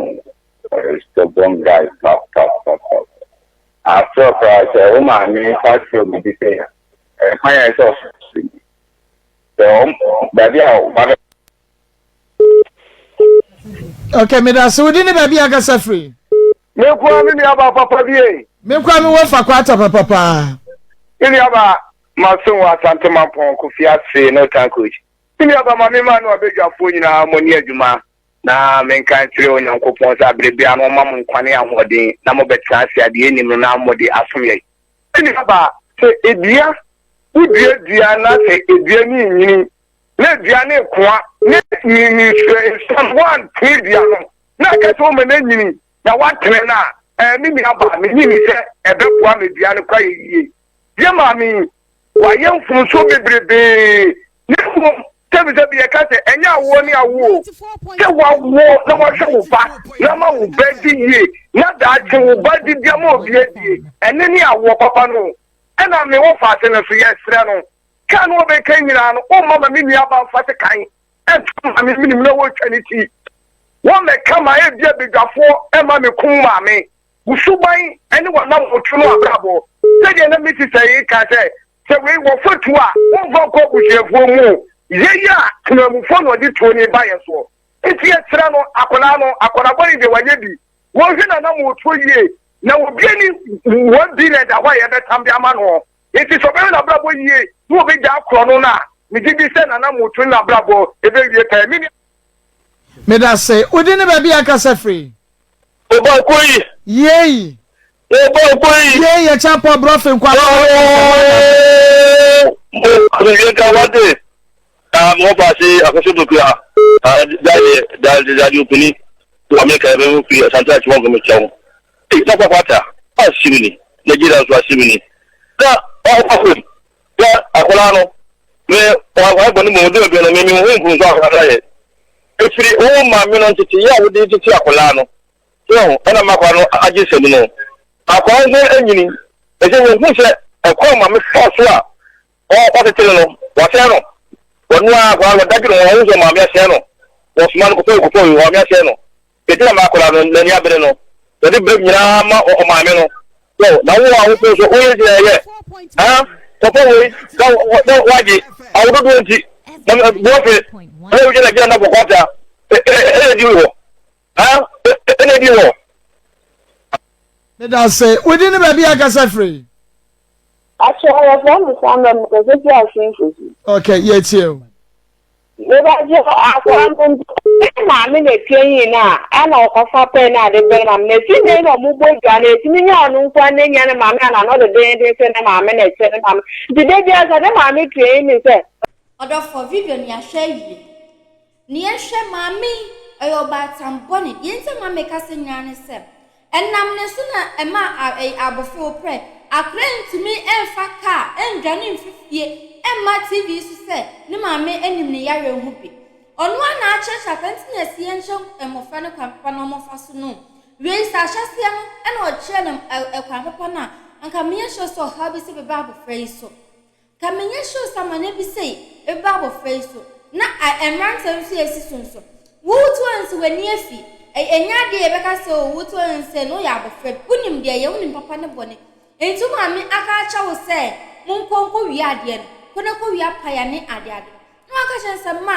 Ɔyɛ stubborn guy pa pa pa pa. After koraa sɛ wo maame fa kyerɛ biribi sɛ ɛkwan yɛ sɛ ɔsɛ sɛ ɔm baabi a wabɛ. Okay, medase within baabi a kasa firi. Me nkoa me nua ba papa bi e. Me nkoa me wɔ fa kwata papa paa. Me nuabaa, masom wɔ Asante Mampɔn, Kofi Ase, Northern Coach. Me nuabaa, ma memma no abadwafoɔ nyinaa mo ne adwuma, na menka nkyerɛ Onyankopɔn sɛ aberɛ biara no ɔmma mo nkwa ne ahoɔden na mobɛtena ase a deɛ ɛnnim no na mode asom yɛn. Me nuabaa, sɛ edua, wodua dua na sɛ edua no renyini, na dua no rekoa, na nsuo no woantene dua no, na ɛka sɛ woma no anyini na woatene no a, ɛɛ, me nuabaa, mennye nni sɛ ɛbɛboa ma dua no kɔ ayɛ yie. Yɛ maame yi, wayɛ mfomsoɔ bebrebee, na mmom sɛbisɛbi yɛka sɛ ɛnyɛ awoɔ ne awoɔ o, sɛ woawoɔ na woahwɛ wo ba na ama wo ba adi yie na daakye wo ba didi ama obi adie, ɛno ne awoɔ papa no o. Ɛna me wo faase no so yɛsrɛ no, kaa no ɔbɛka nyinaa no, ɔmma ma me nuabaa mfa sekan nto maame menim na wɔretwa ne ti. Wɔmmɛka ma ebia badwafoɔ mma me kum maame. Wo suban ne w'anammɔntu no abrabɔ. Sɛdeɛ na me sista yi ka sɛ, sɛ wei wɔfa tuo a, wɔmfa nkɔ abusuafoɔ mu o. Yei a temanmufoɔ na wɔde tuo no reba yɛn soɔ. Nti yɛsrɛ no, akwadaa no, akwadaa bɔne deɛ wanyɛ bi. Wɔnhwɛ n'anammɔntuo yie na obi ani 1 billion da hɔ a yɛbɛtam de ama no. Nti sɛ ɔbɛhwɛ n'abrabɔ yie na ɔbɛgyaa korɔno no a, megye di sɛ n'anammɔntuo ne n'abrabɔ ɛbɛwie pɛɛ. Me nua. Medase. Wo din ne baabi a kasa firi? Obanko yi. Yei. Obanko yi. Yei yɛ kyɛn pɔ brɔfe nkwa. Mo asomdwe nka wate. Ah, mo fa se akɔso dokua. Ah, dade dade dade opini. To Amerika ebe mo fi asante achi wɔn fam kyɛw. Ei, na kwa kwata. Asim ni. Nigeria nso asim ni. Na ɔkɔ na akwadaa no me wɔayɛ bɔne mmom de baabi no me me ho mfomso akwadaa no ayɛ. Ɛfiri wo maame no nteteyɛ a wode tete akwadaa no so ho ɛna ma akwadaa no agye nsam no. Akwadaa nso anyini ɛsɛ wɔhu sɛ ɛkwan maame fa so a ɔtete no no wasɛe no. Wɔno ara akwadaa no wɔdadwene ho ɔhu sɛ maame asɛe no. Wɔsoma no kɔpɛ kɔpɛ maame asɛe no. Enti na m'akwadaa no n'ani abere no, wɔde bere nyinaa ma ɔmaame no. So na wo a wopɛ nso woyɛ sɛ ɛyɛ? Ha kɔpɛ wei na na wagye awododoɔ nti na boɔfe na wogye na gyina na bɔkɔ ata ɛna di wɔ ha ɛna di wɔ. Meda ase. Wo din ne baabi a kasa firi? Akyɛ yɛfrɛ me Sandra mekasa fi Asen Fosu. Okay, yɛtie o. Mebɛgye akwadaa no mpo, ne maame na epia yii no a, ɛna ɔkɔfa pɛɛ ne ade brɛ maame no. Esi dɛn na ɔmo bɔ dwa no, etumi nya ɔno nko ara n'enya ne maame a n'ano dedeenden sɛ ne maame na ɛkyɛ ne maame. Nti da biara sɛ ne maame pia yi ne sɛ. Ɔdɔfoɔ, video no yɛahwɛ awie. Nea hwɛ, maame yi, ɔyɛ ɔbaatan bɔne. Deɛ nti a maame ka sɛ nyinaa ne sɛ, ɛnam ne so na ɛma abɔfra prɛ. Akora ntumi mfa kaa ndwane mfi fie mma TV so sɛ ne maame nim ne yareɛ ho bi. Ɔno ara na akyerɛkyerɛ akora nti na ɛsɛ yɛnkyerɛ mmɔfra no kwan papa na wɔmfa so no. Wei sɛ ahyɛseɛ no na ɔkyerɛ no kwan papa no a, anka menyɛ sure sɛ ɔhaw bi sɛ bɛba abɔfra yi so. Ka menyɛ sure sɛ amane bi sei bɛba abɔfra yi so na a mmeranteɛ nso a ɛsi so nso. Wo wotu wɔn sɛ w'ani afi. Ɛnyɛ adeɛ yɛbɛka sɛ o wotu wɔn sɛ no woyɛ abɔfra bi. Wonim deɛ ɛyɛ, wonim papa ne bɔne. Enti wo maame aka akyerɛ wo sɛ monkɔ nkɔwia adeɛ no, kɔ na kɔwia paya ne adeade no. Na waka kyerɛ no sɛ ma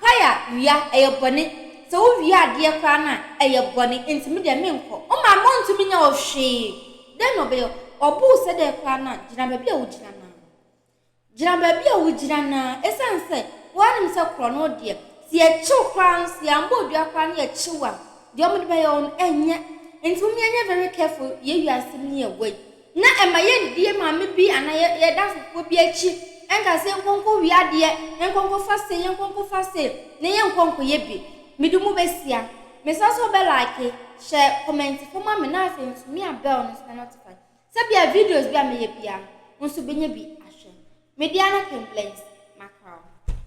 paya wia ɛyɛ bɔne. Sɛ wowia adeɛ koraa no a ɛyɛ bɔne enti me deɛ menkɔ. Wo maame ɔntumi nyɛ wo hwee. Dɛn na ɔbɛyɛ wo? Ɔbo wo sɛ dɛn koraa no a, gyina baabi a wogyina no ara. Gyina baabi a wogyina no ara. Esiane sɛ woanim sɛ korɔno deɛ, sɛ yɛkye wo koraa no, sɛ yɛammɔ wo dua koraa na yɛkye wo a, deɛ wɔde bɛyɛ wo no, ɛnyɛ. Nti mom yɛnyɛ very careful yɛ wiase mu ne yɛwɔ yi. Na ɛma yɛndi yɛ maame bi anaa yɛ yɛ dafofoɔ bi akyi nka sɛ yɛnkɔ nkɔwia adeɛ, yɛnkɔ nkɔfa sei, yɛnkɔ nkɔfa sei, na yɛnkɔ nkɔyɛ bi. Mede mo bɛsia. Mesrɛ sɛ wobɛ like, hyɛ comment fo ma me na afei nso mia bell no so na notify. Sɛ bia videos bi a meyɛ bia no, wo nso bɛnya bi ahwɛ. Me dea ne Queen Blaze, makra wo.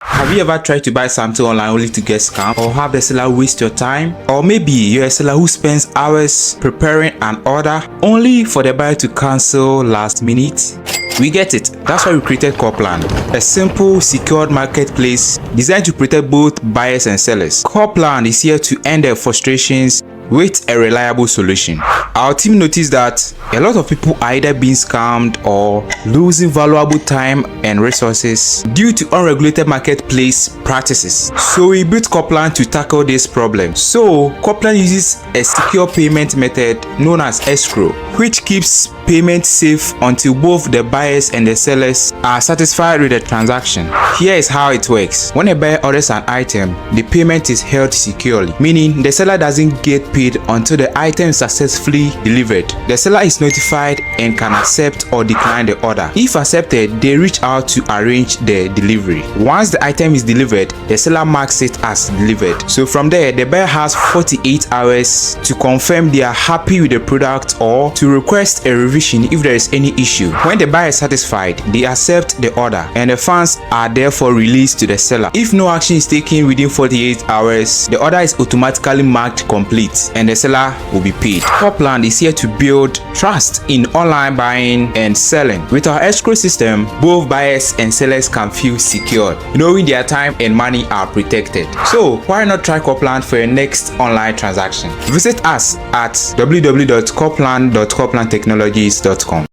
Have you ever tried to buy something online only to get scammed or have the seller waste your time? Or maybe you're a seller who spends hours preparing an order only for the buyer to cancel last minute? We get it. That's why we created Corplan, a simple, secured marketplace designed to protect both buyers and sellers. Corplan is here to end the frustrations. with a reliable solution. Our team noticed that a lot of people are either being scammed or losing valuable time and resources due to unregulated marketplace practices. So we built Copland to tackle this problem. So Copland uses a secure payment method known as escrow, which keeps payment safe until both the buyers and the sellers are satisfied with the transaction. Here is how it works. When a buyer orders an item, the payment is held securely, meaning the seller doesn't get paid until the item is successfully delivered. The seller is notified and can accept or decline the order. If accepted, they reach out to arrange the delivery. Once the item is delivered, the seller marks it as delivered. So from there, the buyer has 48 hours to confirm they are happy with the product or to request a revision if there is any issue. When the buyer is satisfied, they accept the order and the funds are therefore released to the seller. If no action is taken within 48 hours, the order is automatically marked complete and the seller will be paid. Copland is here to build trust in online buying and selling. With our escrow system, both buyers and sellers can feel secured, knowing their time and money are protected. So why not try Copland for your next online transaction? Visit us at www.copland.coplandtechnologies.com.